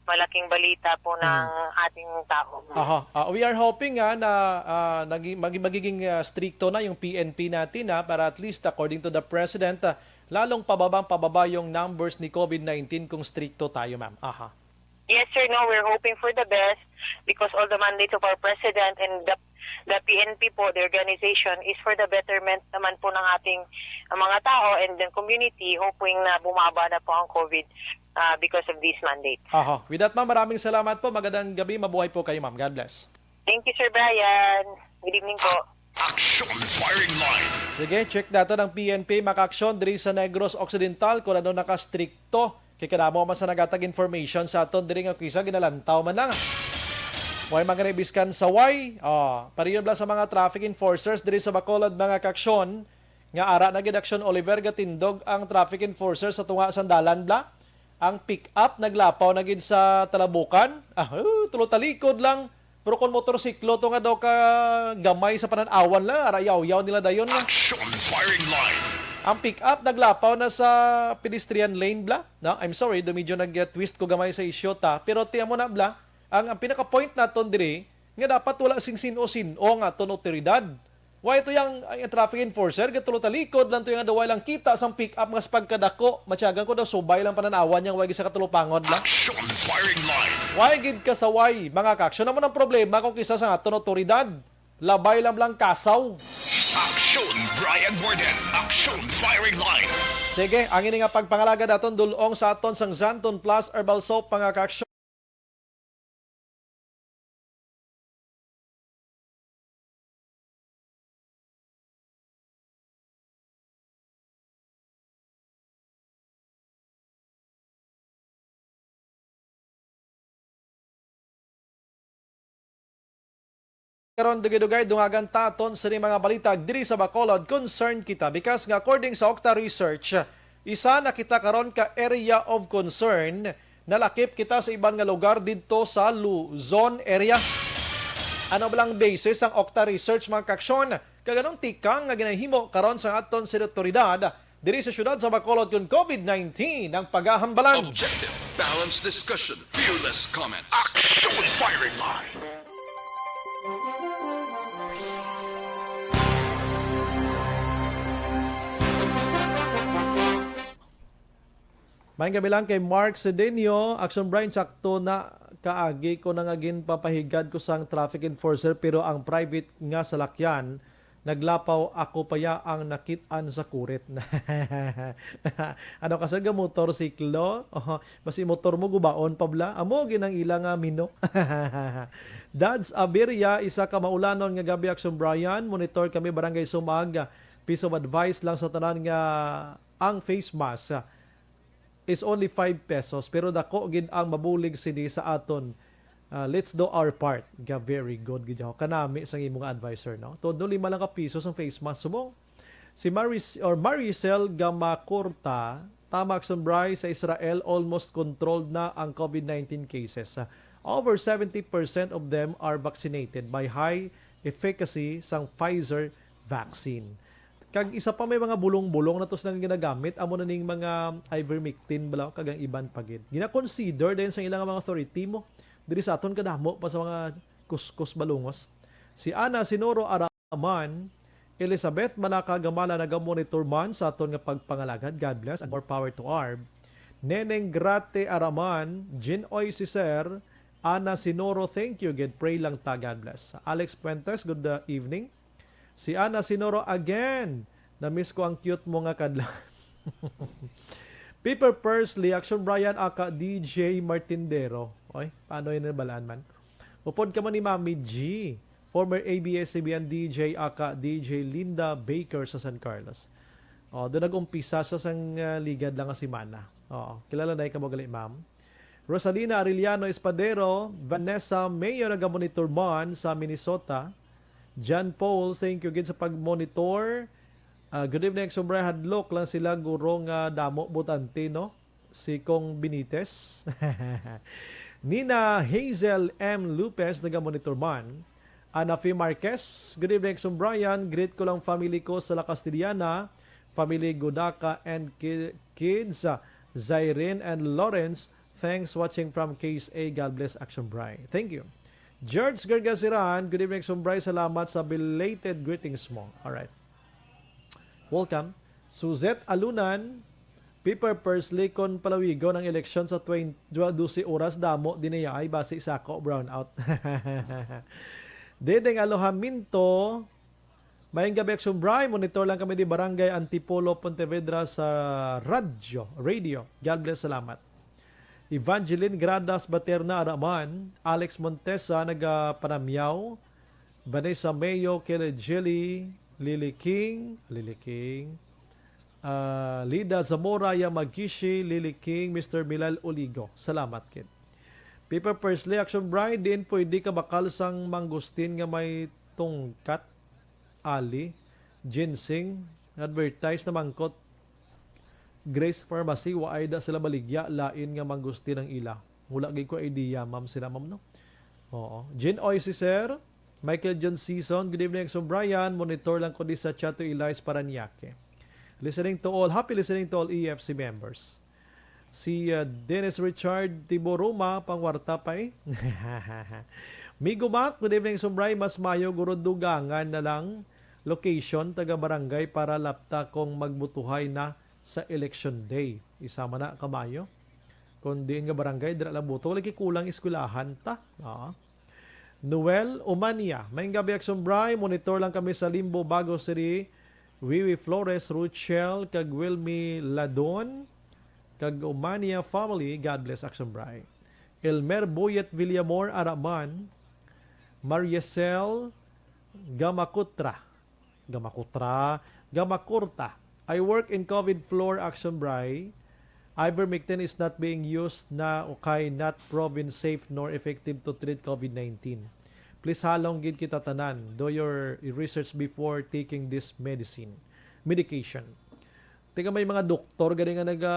malaking balita po ng Hmm. ating tao. Aha. Ah, we are hoping, ah, na, ah, nagi-, magi-, magiging, ah, stricto na yung P N P natin, ah, para at least according to the president, ah, lalong pababang pababa yung numbers ni COVID nineteen kung stricto tayo, ma'am. Aha. Yes, sir. No, we're hoping for the best because all the mandates of our president and the, the P N P po, the organization, is for the betterment naman po ng ating, uh, mga tao and the community, hoping na bumaba na po ang COVID, uh, because of these mandates. Aha. With that, ma'am, maraming salamat po. Magandang gabi. Mabuhay po kayo, ma'am. God bless. Thank you, Sir Brian. Good evening po. Action Firing Line. Sige, check nato ang P N P, mga kaaksyon, diri sa Negros Occidental, kung ano nakastrikto. Kay kadamo man sa nagatag information sa aton diri nga kisa ginalantaw man lang. Way mga naibiskan sa way. Oh, pariyon bala sa mga traffic enforcers diri sa Bacolod, mga kaaksyon, nga ara na gid Aksyon Oliver gatindog ang traffic enforcer sa tunga sang dalan bala. Ang pick-up naglapaw na gid sa talabukan. Ah, uh, tulo talikod lang. Pero kung motorsiklo to nga daw ka gamay sa panan-awan lang, ara yaw-yaw nila dayon nga. Action Firing Line. Ang pick-up naglapaw na sa pedestrian lane bala. No, I'm sorry, do medyo nag-twist ko gamay sa isyu ta. Pero tiyan mo na bala, ang, ang pinaka-point naton diri, nga dapat wala sing sin-o-sin-o nga aton otoridad. Why to yang, ang traffic enforcer, gatulo talikod lang to yang daw way lang kita sang pick-up nga sa pagkadako, matyagan ko daw subay lang panan-awan yang way sa katulupangod lang. Action Firing Line. Why gid kasaway, mga kaaksyon? Amo nang problema kung kisa sa aton otoridad. Labay lang lang kasaw. Action Brian Warden. Action Firing Line. Sige, ang ini nga pagpangalagad aton dulong sa aton sang Xanthone Plus Herbal Soap, mga kaaksyon. Karon, dugay-dugay, dungagan ta aton sini mga balita diri sa Bacolod. Concern kita because nga according sa Octa Research, isa na kita karon ka area of concern. Nalakip kita sa iban nga lugar didto sa Luzon area. Ano ba lang basis ang Octa Research, mga kaaksyon? Kag anong tikang nga ginahimo karon sa aton sini otoridad diri sa siyudad sa Bacolod kon COVID nineteen ang pagahambalan? Objective, balanced discussion, fearless comments. Action Firing Line. Maayong gabi lang kay Mark Sedeño. Action Brian, sakto na kaagi ko na nga ginpapahigad ko sang traffic enforcer, pero ang private nga salakyan naglapaw, ako pa ya ang nakit-an sa kurit. Ano ka, sir, ga motorsiklo? Oh, basi motor mo gubaon pa bala. Amo gid ang ila nga mino. Dads Abiria, isa ka maulanon nga gabi, Action Brian. Monitor kami, Barangay Sumag. Piece of advice lang sa tanan nga ang face mask is only five pesos, pero dako gid ang mabulig sini sa aton. Ah, let's do our part. Ga, very good gid ako. Kanami sang imo nga advice, sir, no? Todo lima lang ka piso sang face mask. Subong, si Maris, or Maricel Gamacorta, tama, Action Brian, sa Israel, almost controlled na ang COVID nineteen cases. Ah, over seventy percent of them are vaccinated by high efficacy sang Pfizer vaccine. Kag isa pa, may mga bulong-bulong na to silang ginagamit, amo na ning mga ivermectin bala, kag ang iban pa gid. Gina-consider din sa ilang mga authority mo diri sa aton, kadamo pa sa mga kuskus balungos. Si Ana Sinoro Araman, Elizabeth Malaka Gamala nagamonitor man sa aton nga pagpangalagad. God bless and more power to ARB. Neneng Grate Araman, Jinoy Siser, Ana Sinoro, thank you gid. Pray lang ta. God bless. Alex Puentes, good, uh, evening. Si Ana Sinoro again. Na-miss ko ang cute mo nga kadlaw. Piper Pursley, Action Brian, aka D J Martindero. Oy, paano yun nabalaan man? Upod ka man ni Mami G, former A B S C B N D J, aka D J Linda Baker sa San Carlos. Oh, doon nag-umpisa sa sang, ah, ligad lang nga semana. Oo, kilala na ka mo gali, ma'am. Rosalina Arellano Espadero, Vanessa Mayo nagamonitor man sa Minnesota. John Paul, thank you gid sa pag-monitor. Ah, good evening, Action Brian. Hadlok lang sila, guro, nga damo botante, no? Si Kong Benitez. Nina Hazel M Lopez nagamonitor man. Anafi Marquez, good evening, Action Brian. Greet ko lang family ko sa La Castellana, family Godaca and ki-, kids, ah, Zyrene and Lawrence. Thanks watching from K S A. God bless, Action Brian. Thank you. George Gargasiran, good evening, Action Brian. Salamat sa belated greetings mo. Alright. Welcome. Suzette Alunan, Piper Pursley, kon palawigon ang eleksyon sa twenty, dose oras, damo din niya ay basi sa ako, brownout. Diding Alohaminto, maayong gabi, Action Brian. Monitor lang kami di Barangay Antipolo, Pontevedra sa radyo, radio. God bless, salamat. Evangeline Gradas Baterna Araman, Alex Montesa nagapanamyaw, Vanessa Mayo, Kelly Jilly, Lily King, Lily King, ah, Lida Zamora, Yamagishi, Lily King, Mister Milal Oligo. Salamat, kid. Piper Persley, Action Bride, diin pwede ka bakal sang mangustin nga may tungkat, ali, ginseng, advertise na mangkot. Grace Pharmacy, waay da sila baligya, lain nga mangustin ang ila. Wala gid ko idea, ma'am, sila, ma'am, no? Oo. Jean Oy, si Sir. Michael John Season, good evening, Action Brian. Monitor lang ko di sa Chato Elias, Parañaque. Listening to all. Happy listening to all E F C members. Si, uh, Dennis Richard Tiboruma, pangwarta pa eh. Migo Mac, good evening, Sumbray. Mas mayo guro dugangan na lang location, taga barangay, para lapta kung magbutuhay na sa election day. Isa man na kamayo. Kung diin nga barangay, dira lang buto. Wala kay kulang eskwelahan ta. Ah. Noel Umania, maayong gabi, Action Bray. Monitor lang kami sa Limbo, Bago City. Wiwi Flores, Ruchel, kag Wilmy Ladon, kag Umania family. God bless, Action Bray. Elmer Boyet Villamor Araman, Mariacel Gamakutra. Gamakutra, Gamakurta. I work in COVID floor, Action Bray. Ivermectin is not being used na, okay, not proven safe nor effective to treat COVID nineteen. Please, halong gid kita tanan. Do your research before taking this medicine, medication. Tiga may mga doktor gani nga naga,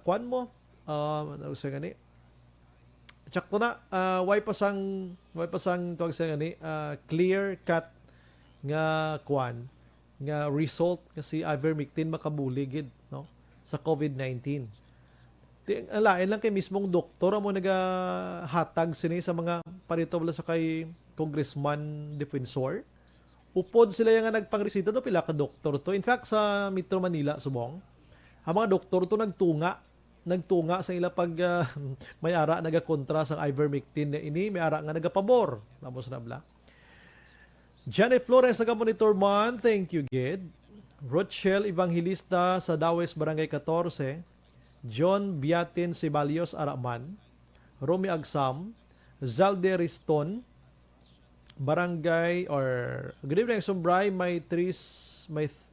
kuan mo, ah, ano sa gani? Tsakto na, ah, way pa sang, way pa sang, tawag sa gani, ah, clear cut nga kuan, nga result nga si ivermectin makabuli gid, no, sa COVID nineteen. Ti-, ang lain lang kay mismong doktor amo nagahatag sini sa mga, parito bala sa kay Congressman Defensor. Upod sila yang nagpangresita, no, pila ka doktor to. In fact, sa Metro Manila subong, ang mga doktor to nagtunga, nagtunga sa ila pag, ah, may ara nagakontra sang ivermectin na ini, may ara nga nagapabor. Tapos na bla. Janet Flores, naga-monitor man. Thank you, gid. Rochelle Evangelista sa Dawes, Barangay katorse. John Biatin Sibalios, ara man. Romy Agsam, Zalde Riston, Barangay, or good evening, Sumbray, may tris, may th-,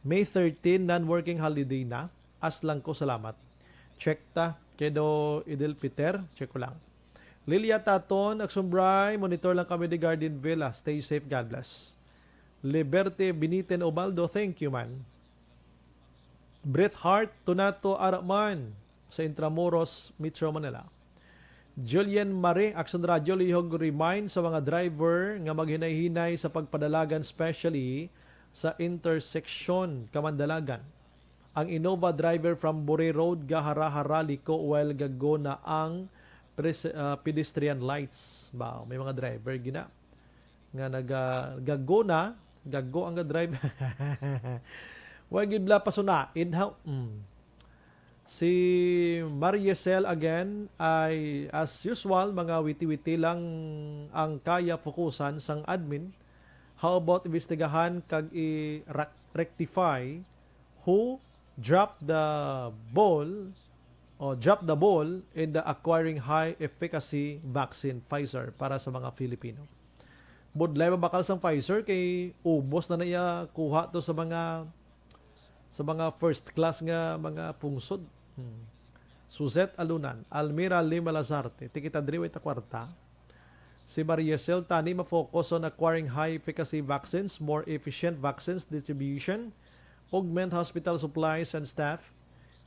May thirteen, non-working holiday na. As lang ko, salamat. Check ta, kay do Idil Peter, check ko lang. Lilia Taton, Action Bray, monitor lang kami di Garden Villa. Stay safe, God bless. Liberte Biniten Obaldo, thank you, man. Bret Hart, Tunato, Araman, sa Intramuros, Metro Manila. Julian Mare, Action Radio, lihog remind sa mga driver nga maghinay-hinay sa pagpadalagan, especially sa intersection Kamandalagan. Ang Innova driver from Buri Road gahara-hara liko while gagona ang pres-, ah, pedestrian lights. Ba, may mga driver gina nga naga-, gagona, gago ang drive. Wa gid bala pasunain, ha? Mm. Si Mariesel again ay, as usual, mga witi-witi lang ang kaya fokusan sang admin. How about imbestigahan kag i-rec-, rectify who dropped the ball, o drop the ball in the acquiring high efficacy vaccine Pfizer para sa mga Filipino? Budlay mabakal sang Pfizer kay ubos na na iya kuha to sa mga, sa mga first class nga mga pungsod. Hmm. Suzette Alunan, Almira Lima Lazarte, tikita driway ta kwarta. Si Mariesel, tani ma-focus on acquiring high efficacy vaccines, more efficient vaccines distribution, augment hospital supplies and staff.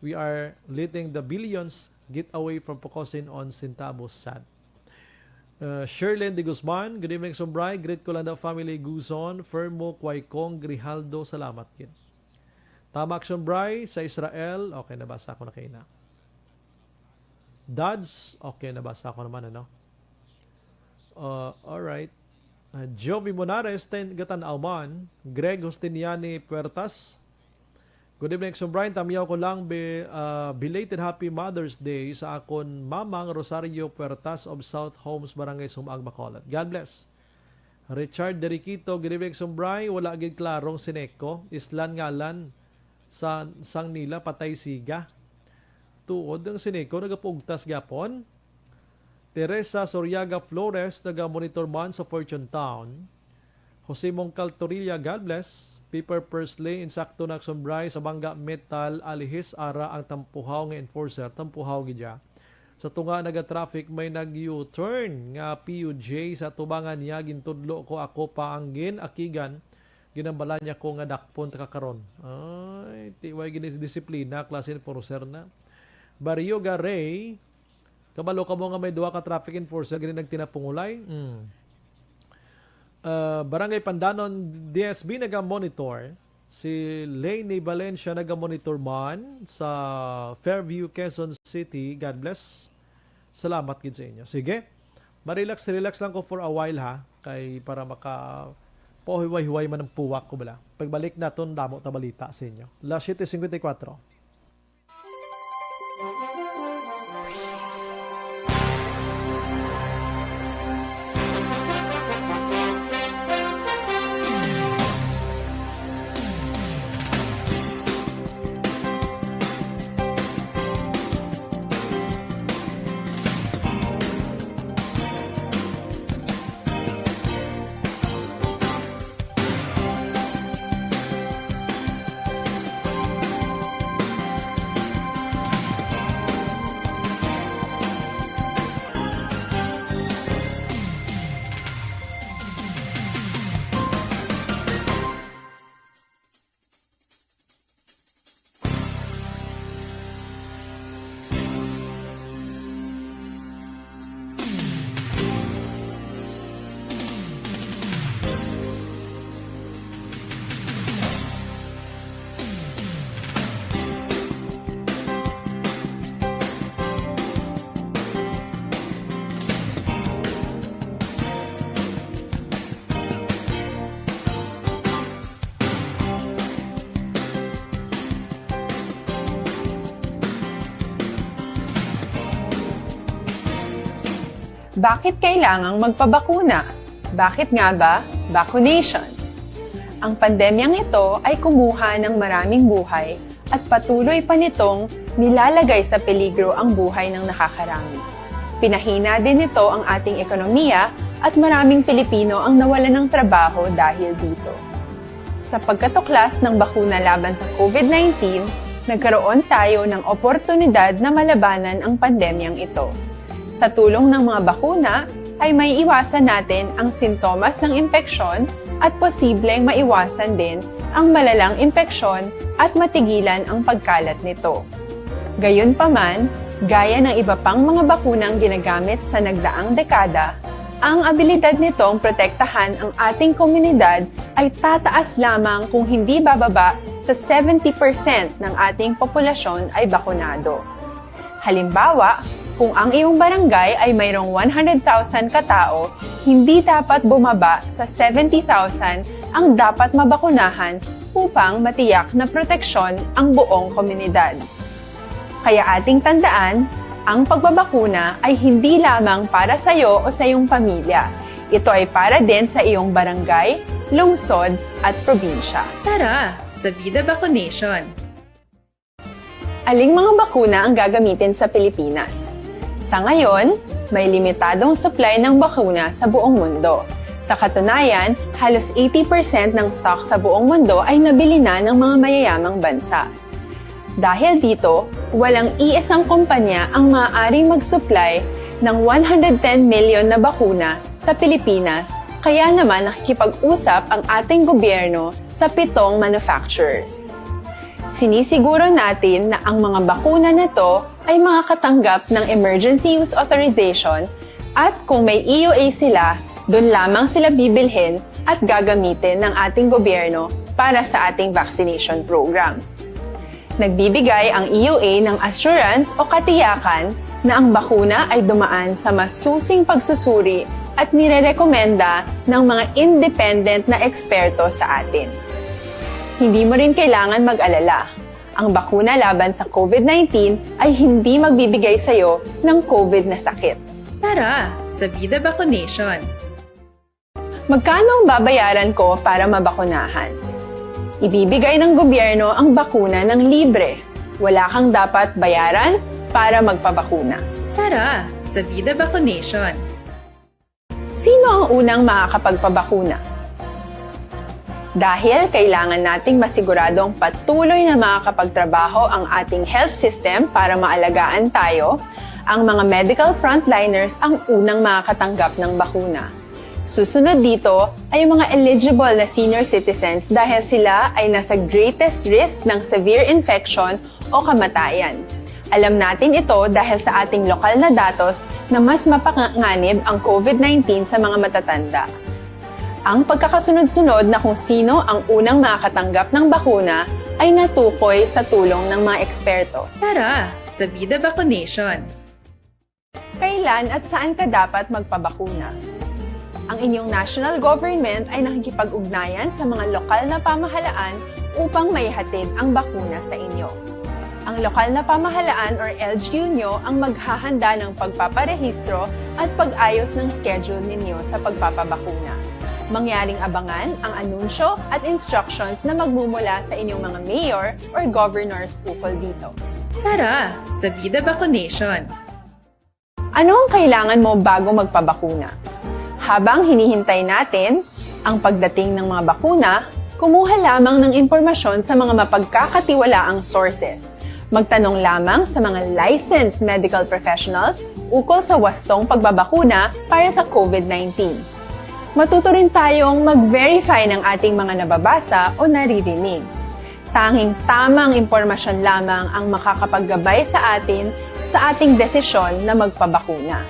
We are letting the billions get away from focusing on centavos. Sad. Uh, Sherlyn de Guzman, good evening, Sumbray. Greet ko lang daw family Guzon, Fermo, Quaicong, Grijaldo. Salamat gid. Tama, Action Bray, sa Israel. Okay, nabasa ko na kaina. Dads, okay, nabasa ko naman, ano? Uh, alright. Uh, Jovi Monares, ten, Gatan Auman. Greg Justiniani Puertas. Good evening, Action Brian. Tamyaw ko lang, be-, uh, belated happy Mother's Day sa akon mamang Rosario Puertas of South Homes, Barangay Sumaag, Bacolod. God bless. Richard Deriquito, good evening, Sumbray. Wala gid klarong Sineco, Islan ngalan sa sang nila, patay siga. Tuod ang Sineco nagapugtas gyapon. Teresa Soriaga Flores, naga-monitor man sa Fortune Town. Jose Mongcal Torilla, God bless. Piper Pursley, insakto na sumbray sa bangga metal, alihis ara ang tampuhaw nga enforcer, tampuhaw gid ya. Sa tunga naga-traffic may nag-U-turn nga P U J sa tubangan niya, gintudlo ko ako pa ang gin-akigan, ginambala niya ko nga dakpon ta ka karon. Ay, ti-, way gini disiplina, klase enforcer na. Barrio Garay, kabalo ka mo nga may duha ka traffic enforcer gini nagtinapungulay? Hmm. Ah, Barangay Pandanon, D S B naga-monitor. Si Lainey Valencia naga-monitor man sa Fairview, Quezon City. God bless. Salamat gid sa inyo. Sige. Marelax, relax lang ko for a while, ha. Kay para maka pahuway-huway man ang puwak ko bala. Pagbalik naton damo ta balita sa inyo. Las siete cincuenta y cuatro. Bakit kailangang magpabakuna? Bakit nga ba vaccination? Ang pandemyang ito ay kumuha ng maraming buhay at patuloy pa nitong nilalagay sa peligro ang buhay ng nakakarami. Pinahina din nito ang ating ekonomiya at maraming Pilipino ang nawalan ng trabaho dahil dito. Sa pagkatuklas ng bakuna laban sa COVID nineteen, nagkaroon tayo ng oportunidad na malabanan ang pandemyang ito. Sa tulong ng mga bakuna, ay maiiwasan natin ang sintomas ng impeksyon at posibleng maiwasan din ang malalang impeksyon at matigilan ang pagkalat nito. Gayunpaman, gaya ng iba pang mga bakunang ginagamit sa nagdaang dekada, ang abilidad nitong protektahan ang ating komunidad ay tataas lamang kung hindi bababa sa seventy percent ng ating populasyon ay bakunado. Halimbawa, kung ang iyong barangay ay mayroong one hundred thousand ka tawo, hindi dapat bumaba sa seventy thousand ang dapat mabakunahan upang matiyak na proteksyon ang buong komunidad. Kaya ating tandaan, ang pagbabakuna ay hindi lamang para sa iyo o sa iyong pamilya. Ito ay para din sa iyong barangay, lungsod, at probinsya. Tara, sa Vida Vaccination! Aling mga bakuna ang gagamitin sa Pilipinas? Sa ngayon, may limitadong supply ng bakuna sa buong mundo. Sa katunayan, halos eighty percent ng stock sa buong mundo ay nabili na ng mga mayayamang bansa. Dahil dito, walang iisang kumpanya ang maaaring mag-supply ng one hundred ten million na bakuna sa Pilipinas, kaya naman nakikipag-usap ang ating gobyerno sa pitong manufacturers. Sinisiguro natin na ang mga bakuna na to ay makakatanggap ng emergency use authorization at kung may E U A sila, doon lamang sila bibilhin at gagamitin ng ating gobyerno para sa ating vaccination program. Nagbibigay ang E U A ng assurance o katiyakan na ang bakuna ay dumaan sa masusing pagsusuri at nirerekomenda ng mga independent na eksperto sa atin. Hindi mo rin kailangan mag-alala. Ang bakuna laban sa COVID nineteen ay hindi magbibigay sa iyo ng COVID na sakit. Tara, sa Vida Vaccination! Magkano ang babayaran ko para mabakunahan? Ibibigay ng gobyerno ang bakuna ng libre. Wala kang dapat bayaran para magpabakuna. Tara, sa Vida Vaccination! Sino ang unang makakapagpabakuna? Dahil kailangan nating masiguradong patuloy na makakapagtrabaho ang ating health system para maalagaan tayo, ang mga medical frontliners ang unang makakatanggap ng bakuna. Susunod dito ay ang mga eligible na senior citizens dahil sila ay nasa greatest risk ng severe infection o kamatayan. Alam natin ito dahil sa ating lokal na datos na mas mapanganib ang COVID nineteen sa mga matatanda. Ang pagkakasunod-sunod na kung sino ang unang makakatanggap ng bakuna ay natukoy sa tulong ng mga eksperto. Tara, sa Vida Vaccination! Kailan at saan ka dapat magpabakuna? Ang inyong national government ay nakikipag-ugnayan sa mga lokal na pamahalaan upang maihatid ang bakuna sa inyo. Ang lokal na pamahalaan or L G U nyo ang maghahanda ng pagpaparehistro at pag-ayos ng schedule ninyo sa pagpapabakuna. Mangyaring abangan ang anunsyo at instructions na magmumula sa inyong mga mayor or governors ukol dito. Tara, sa Vida Vaccination! Ano ang kailangan mo bago magpabakuna? Habang hinihintay natin ang pagdating ng mga bakuna, kumuha lamang ng impormasyon sa mga mapagkakatiwalaang sources. Magtanong lamang sa mga licensed medical professionals ukol sa wastong pagbabakuna para sa COVID nineteen. Matuto rin tayong mag-verify ng ating mga nababasa o naririnig. Tanging tamang impormasyon lamang ang makakapaggabay sa atin sa ating desisyon na magpabakuna.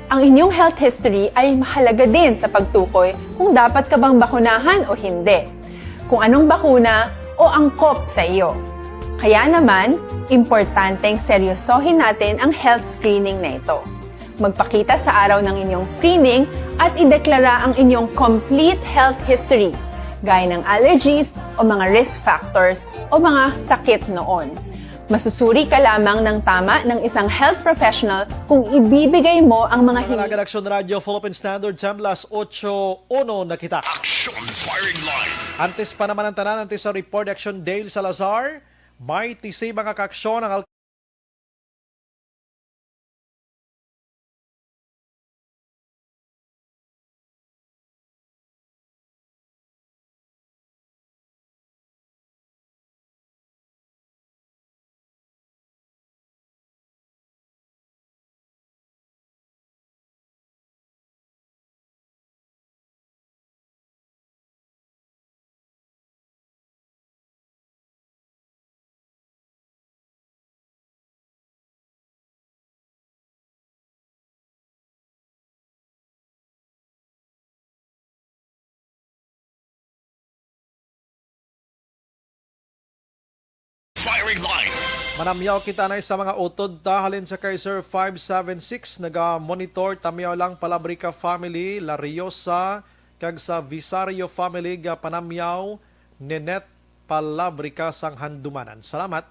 Ang inyong health history ay mahalaga din sa pagtukoy kung dapat ka bang bakunahan o hindi, kung anong bakuna o angkop sa iyo. Kaya naman, importanteng seryosohin natin ang health screening na ito. Magpakita sa araw ng inyong screening at ideklara ang inyong complete health history, gaya ng allergies o mga risk factors o mga sakit noon. Masusuri ka lamang ng tama ng isang health professional kung ibibigay mo ang mga Mga hini- Lagad Aksyon Radio, Philippine Standard Time, las ocho uno na kita. Action Firing Line. Antes pa naman ang tanan, antes sa report, Action Dale Salazar, may tisi mga kaaksyon ang Firing line. Manamyaw kita na sa mga utod ta halin sa Kaiser five seven six. Naga-monitor tamyaw lang Palabrica family, Lariosa, kag sa Visario family ga panamyaw, Nenet Palabrica sang Handumanan. Salamat.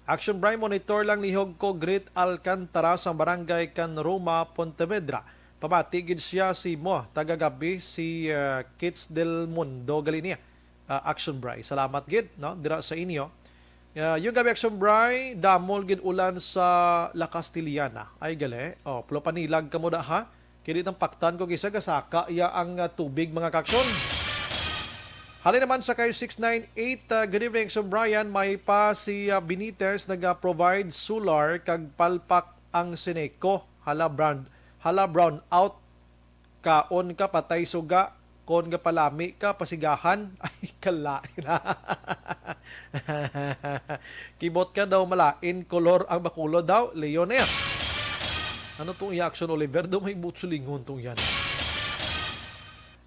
Action Bry, monitor lang lihog ko, Greet Alcantara sang barangay Can Roma, Pontevedra. Pamati gid siya si mo, taga Gabi, si, uh, Kits Del Mundo gali niya. Uh, Action Bry. Salamat gid, no, dira sa inyo. Uh, yung Gabi Action Bry, damol gid ulan sa La Castellana. Ay gali. Oh, pero panilag ka mo da, ha? Kini nang paktan ko gisa gasaka iya ang, ah, tubig, mga kaaksyon. Halin naman sa kay six nine eight, ah, good evening, Sir Brian. May pa si, ah, Benitez naga-provide solar kag palpak ang Seneco. Hala brown, hala brown out. Kaon ka, patay suga. Kon nga palami ka, pasigahan. Ay, kalain. Kibot ka daw, malain kolor ang bakulod daw. Leon eh. Ano tong iya, Action Oliver? Daw may butsulingon tong yan.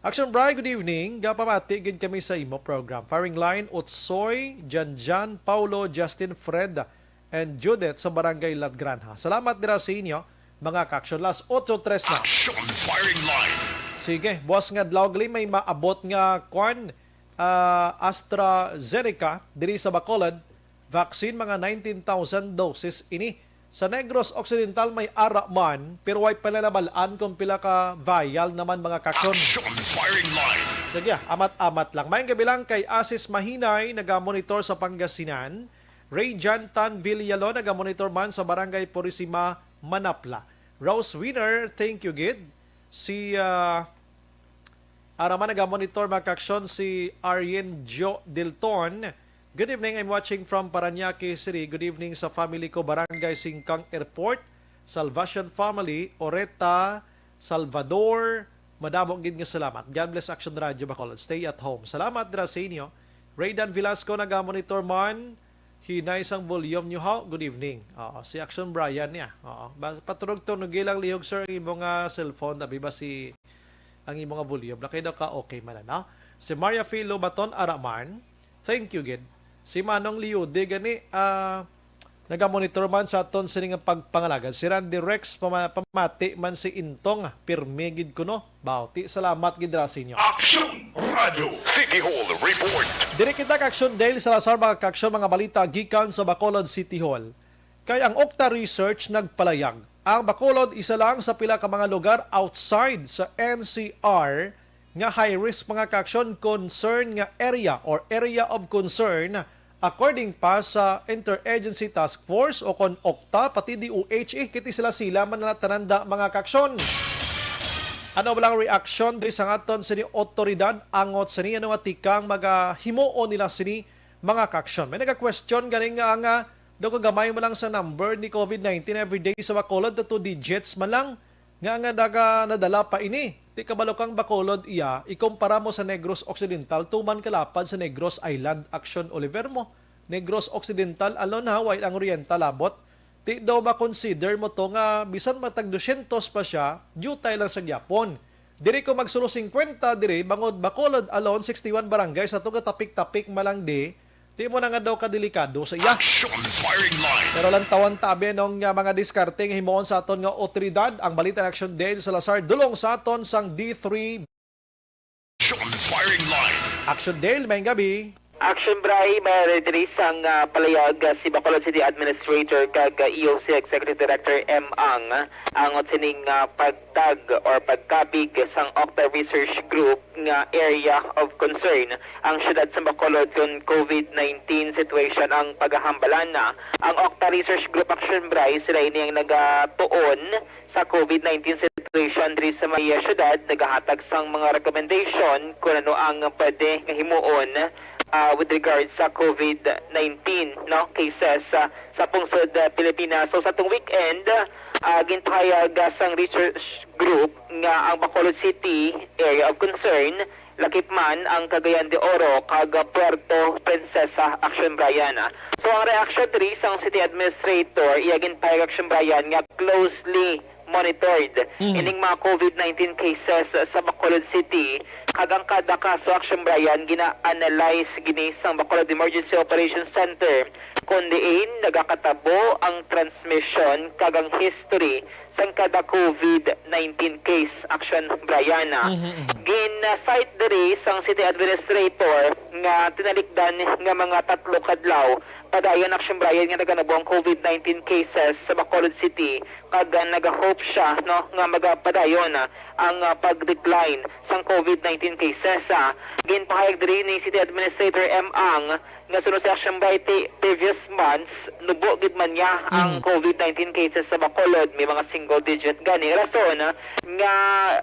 Action Bry, good evening. Gapamati gid kami sa imo program. Firing Line, Utsoy, Janjan, Paulo, Justin, Fred, and Judith sa Barangay Ladgranha. Salamat dira sa inyo, mga kaaksyon. Las otso tres na. Action Firing Line. Sige, buwas nga adlaw gali may maabot nga kwan, ah, AstraZeneca diri sa Bacolod. Vaccine, mga nineteen thousand doses ini. Sa Negros Occidental may ara man, pero way pa nila bal-an kung pila ka vial naman, mga kaaksyon. Action Firing Line. Sige, amat-amat lang. Maayong gabi lang kay Asis Mahinay, naga-monitor sa Pangasinan. Ray Jantan Villalon, naga-monitor man sa Barangay Purisima, Manapla. Rose Winner, thank you gid. Si, ah, Ara man nagamonitor, mga kaaksyon, si Arjen Jo Dilton. "Good evening, I'm watching from Parañaque City. Good evening sa family ko, Barangay Singkang Airport, Salvacion family, Oreta, Salvador. Madamo gid nga salamat. God bless Action Radio Bacolod. Stay at home." Salamat dira sa inyo. Raydan Velasco nagamonitor man. "Hinay sang volume nyo, haw. Good evening." Oo, si Action Brian niya. Oo. Ba-, paturog-turugi lang lihog, sir, ang imo nga cellphone. Abi ba si ang imo nga volume. Lakay daw ka, okay man na, no? Si Maria Philo Baton Araman, thank you gid. Si Manong Liude gani, ah, nagamonitor man sa aton sini nga pagpangalagad. Si Randy Rex, pama-, pamati man si Intong, pirmi gid kuno. Bauti, salamat gid ra sa inyo. Action Radio City Hall Report. Diri kita ka Action Dale Salazar, mga ka-action, mga balita gikan sa Bacolod City Hall. Kay ang Okta Research nagpalayag, ang Bacolod isa lang sa pila ka mga lugar outside sa N C R nga high risk, mga ka-action, concern nga area or area of concern, according pa sa Interagency Task Force o kon Okta, pati D O H, eh, kiti sila sila man na tananda, mga ka-action. Ano ba lang reaksyon diri sa aton sini otoridad angot sini? Ano nga tikang magahimuon nila sini, mga ka-action? May naga-question ganing nga, nga daw kagamay mo lang sa number ni COVID nineteen everyday sa Bacolod, na two digits man lang. Nga, nga daga nadala pa ini. Ti kabalo kang Bacolod iya, ikumpara mo sa Negros Occidental, tuman kalapad sa Negros Island, Action Oliver mo. Negros Occidental alone ha, while ang Oriental abot. Ti daw ma-consider mo to nga bisan matag dosyentos pa siya, diutay lang sa gyapon. Diri ko magsulo singkwenta diri, bangod Bacolod alone, sixty-one barangays, ato gatapik-tapik malang di, Di mo na nga daw kadelikado sa iya. Action Firing Line. Pero lantawan ta abi anong, ah, mga diskarte nga himuon sa aton nga otoridad. Ang balita ni Action Dale Salazar, dulong sa aton sang D three. Action Firing Line. Action Dale, may gabi. Action Bray, may diri sang, ah, palayag, ah, si Bacolod City Administrator kag, ah, E O C Executive Director M Ang, ah, angot sining, ah, pagtag or pagkabig sang Okta Research Group nga area of concern ang siyudad sa Bacolod kon COVID nineteen situation ang pagahambalan na. Ang Okta Research Group Action Bray, sila ini ang nagatuon sa COVID nineteen situation diri sa may siyudad, nagahatag sang mga recommendation kung ano ang pwede nga himuon, ah, with regards sa COVID nineteen, no, cases, ah, sa pungsod, ah, Pilipinas. So, sa atong weekend, ah, ginpahayag, ah, sang research group nga ang Bacolod City Area of Concern lakip man ang Cagayan de Oro kag Puerto Princesa, Action Brian. So, ang reaksyon diri sang City Administrator, iya ginpahayag, Action Brian, nga closely monitored Mhm. ining mga COVID nineteen cases sa Bacolod City, kag ang kada kaso, Action Brian, gina-analyze gini sang Bacolod Emergency Operations Center, kon diin nagakatabo ang transmission kag ang history sang kada COVID nineteen case, Action Brian. Mhm, mhm. Gin-cite diri sang City Administrator nga tinalikdan nga mga tatlo ka adlaw padayon, Action Brian, nga naganabo ang COVID nineteen cases sa Bacolod City, kag, ah, nagahope siya, no, nga magapadayon, ah, ang, ah, pag-decline sang COVID nineteen cases, ah. Ginpahayag diri ni City Administrator M Ang nga suno sa Action Bray, ti previous months, nubo gid man niya ang Mm. COVID nineteen cases sa Bacolod, may mga single digit gani. Rason, ah, nga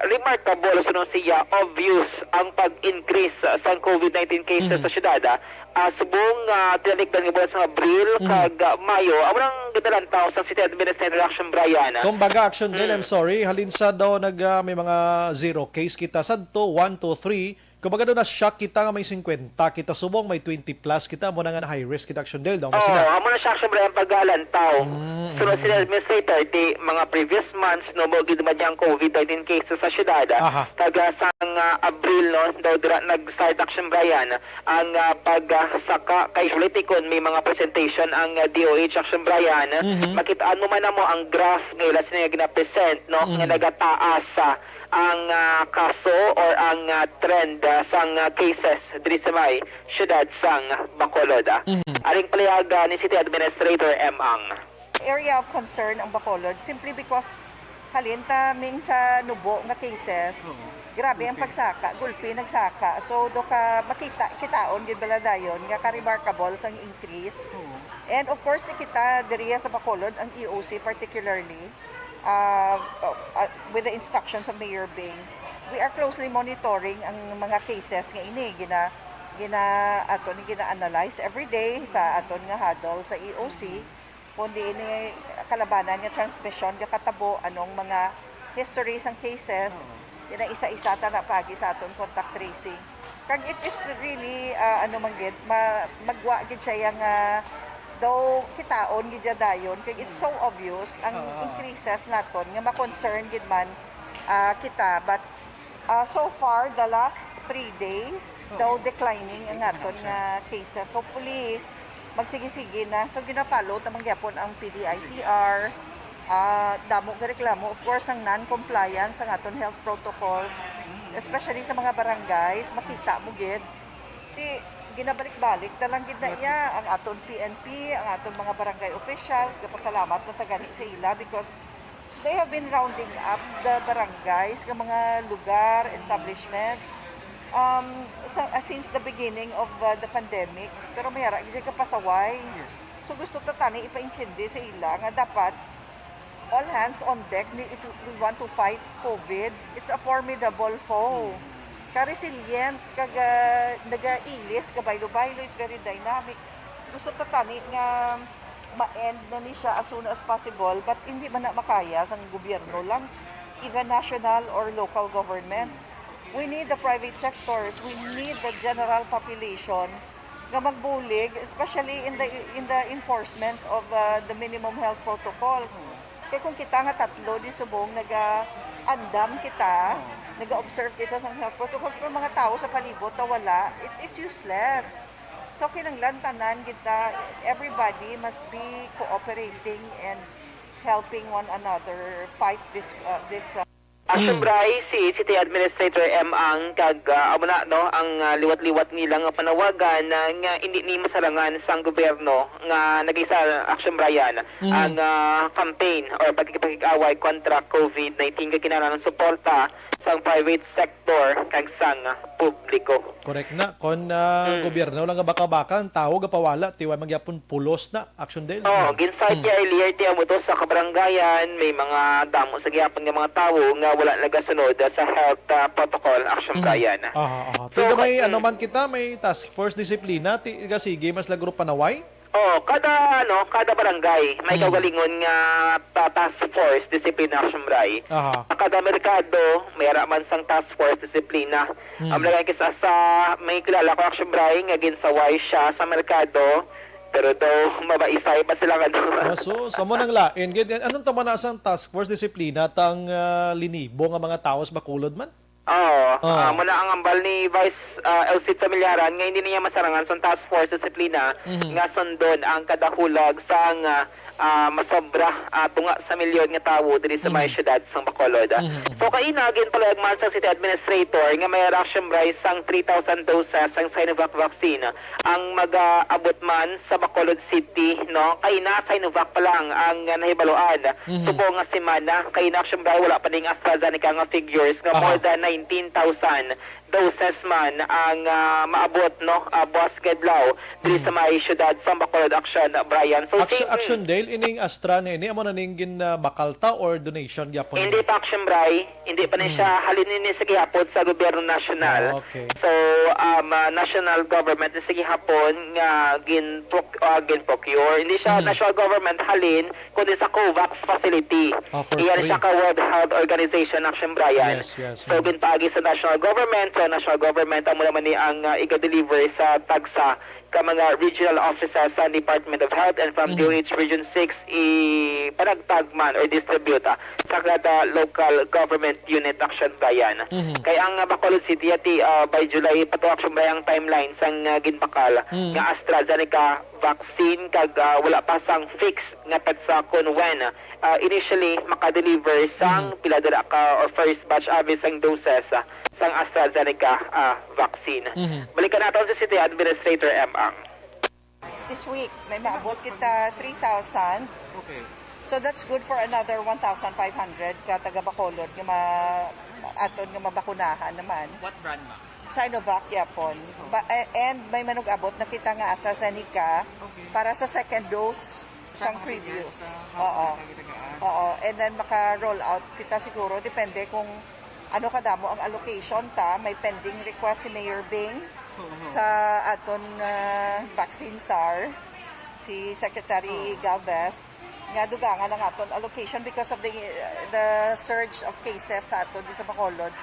remarkable, suno siya, obvious ang pag-increase, ah, sang COVID nineteen cases Mhm. sa syudad, ah. Ah, subong, ah, tinalikdan nga buwan sang Abril Mhm. kag, ah, Mayo, amo nang ginalantaw sa City Administrator Action Brian, ah. Kumbaga, Action Dale, Mm. I'm sorry, halin sa daw nag, ah, may mga zero case kita sadto, one, two, three, Kumbaga, doon na-shock kita nga may singkwenta kita subong, may twenty plus kita, amo na nga high risk kita, Action Dale, daw mo Oo, sila. Amo na siya, Action Brian, pagkalantaw. Mm, Sunod mm. Sila administrator, di mga previous months, no, mo gid man yang COVID nineteen cases sa syudad. Aha. Kag, ah, sang, ah, Abril, no, daw dira nag-start, Action Brian, ang, ah, pagsaka kay Politicon, may mga presentation ang, ah, D O H, Action Brian. Mhm. Makitaan mo man namo ang graph nga ila sila gina-present, no, nga Mhm. nagataas, ah, ang, ah, kaso or ang, ah, trend, ah, sang, ah, cases diri sa may siyudad sang Bacolod, ah. Mhm. Aring paliyaga ni City Administrator M Ang. Area of concern ang Bacolod simply because halin ta ming sa nubo nga cases. Oo. Grabe ang Gulpi. Pagsaka, gulpi nagsaka. So, do ka makita, kitaon gyud bala dayon nga ka-remarkable sang increase. Oo. And of course, ni kita diriya sa Bacolod, ang E O C particularly, uh, uh, with the instructions of Mayor Beng, We are closely monitoring ang mga cases nga ini gina gina aton gina-analyze every day sa aton nga huddle sa E O C, kundi ini kalabanan nga transmission nga katabo, anong mga history sang cases, gina isa-isa ta na paagi sa aton contact tracing. Kag it is really, ah, ano man gid, ma-, magwa gid siya yang, ah, daw kitaon gid siya dayon, kag it's so obvious ang increases naton nga ma-concern gid man, ah, kita. But, ah, so far, the last three days, daw declining ang aton nga cases. Hopefully, magsige-sige na. So, gina-follow ta man gyapon ang P D I T R. Ah, damo nga reklamo, of course, ang non-compliance ang aton health protocols, especially sa mga barangays. Makita mo gid, ti ginabalik-balik na lang gid na iya ang aton P N P, ang aton mga barangay officials. Gapasalamat na ta gani sa ila because they have been rounding up the barangays, nga mga lugar, establishments, um, sa, ah, since the beginning of, uh, the pandemic. Pero may ara gid kapasaway. So, gusto ta tani ipaintindi sa ila nga dapat all hands on deck ni, if we want to fight COVID. It's a formidable foe. Ka-resilient, kaga, nagailis, kabaylo-baylo, it's very dynamic. Gusto ta tani nga ma-end na ni siya as soon as possible, but hindi man na makaya sang gobyerno lang, even national or local governments. We need the private sectors, we need the general population nga magbulig, especially in the, in the enforcement of, uh, the minimum health protocols. Kay kung kita nga tatlo di subong naga-andam kita, naga-observe kita sa health protocols, pero mga tao sa palibot na wala, it is useless. So, kinahanglan tanan kita, everybody must be cooperating and helping one another fight this, uh, this, uh, Action Bray, si City Administrator M. Ang kag, ah, amo na, no, ang, ah, liwat-liwat nila nga panawagan, ah, nga hindi ni masarangan sang gobyerno nga nagisa Action Bray yan, ang, ah, campaign or pagkikipag-away kontra COVID nineteen, kag kinahanglan ang suporta sang private sector kag sang publiko. Correct na. Kon, ah, gobyerno lang nga baka-baka ang tawo gapawala, ti wala man gyapon pulos na, Action Dale. Oh, gin-cite niya earlier, ti amo to sa kabarangayan, may mga damo sa gihapon nga mga tawo nga wala nagasunod sa health, ah, protocol, Action Brian. Aha, aha. So, Tito, may ka-, ano man kita, may task force disiplina, ti, sige, mas lagro panaway? Oh, kada, ano, kada barangay may kaugalingon nga ta-, task force disiplina, Action Bray. Aha. Kada merkado, may ara man sang task force disiplina. Ang lagay kisa sa may kilala ko, Action Bray, nga ginsaway siya sa merkado, pero daw mabaisay pa sila nga duha. Ah, sus, amo nang lain gid. Anong tama na sang task force disiplina tang, ah, linibo nga mga tawo sa Bacolod man? Oo, ah, muna ang ambal ni Vice, ah, Elcid Familiaran nga hindi niya masarangan sang task force disiplina nga sundon ang kada hulag sang, ah, ah, masobra, ah, tunga sa milyon nga tawo diri sa may syudad sang Bacolod. So, kaina, ginpaluyag man sa city administrator nga may Action Bray sang three thousand doses sang Sinovac vaccine ang mag-aabot man sa Bacolod City, no? Kaina, Sinovac pa lang ang, ah, nahibaluan. Subong nga semana, kaina, Action Bray, wala pa ning AstraZeneca nga figures nga more than nineteen thousand doses man ang, ah, maabot, no, ah, buwas nga adlaw diri sa may siyudad sa Bacolod, Action Brian. So, Action, same Action Dale, ining Astra ni ini, amo na ning gin, ah, bakal ta or donation gyapon? Hindi pa, Action Bray, hindi pa ni siya halin ini sa gihapon sa gobyerno nasyonal. Ah, okay. So, um, ah, national government ni sa gihapon nga gin, ah, gin procure. Hindi siya national government halin, kundi sa COVAX facility. Ah, for free. Iyan sa ka World Health Organization, Action Brian. Yes, yes. So, ginpaagi sa national government. So, national government, amo naman ni ang, ah, iga-deliver sa tagsa ka mga regional offices sa Department of Health and from D O H Region six, ipanagtag man or distribute, ah, sa kada local government unit, Action Brian. Kay ang, ah, Bacolod City, ati, ah, by July pa to, Action Brian, ang timeline sang, ah, ginbakal nga AstraZeneca vaccine kag, ah, wala pa sang fix nga petsa kon when, ah, initially makadeliver sang pila dira ka or first batch abi sang doses, ah, sang AstraZeneca, ah, vaccine. Balikan naton si City Administrator M. Ang. This week, may maabot kita three thousand. Okay. So that's good for another one thousand five hundred ka taga Bacolod nga ma-, aton nga mabakunahan naman. What brand, ma'am? Sinovac yapon. Ba-, a-, and may manug-abot na kita nga AstraZeneca para sa second dose sang previous. Oo. Oo. And then maka-roll out kita siguro, depende kung Ano kadamo ang allocation ta? May pending request si Mayor Bing sa aton, ah, vaccine czar, si Secretary Galvez. Nga dugangan ang aton allocation because of the, the surge of cases sa aton di sa Bacolod.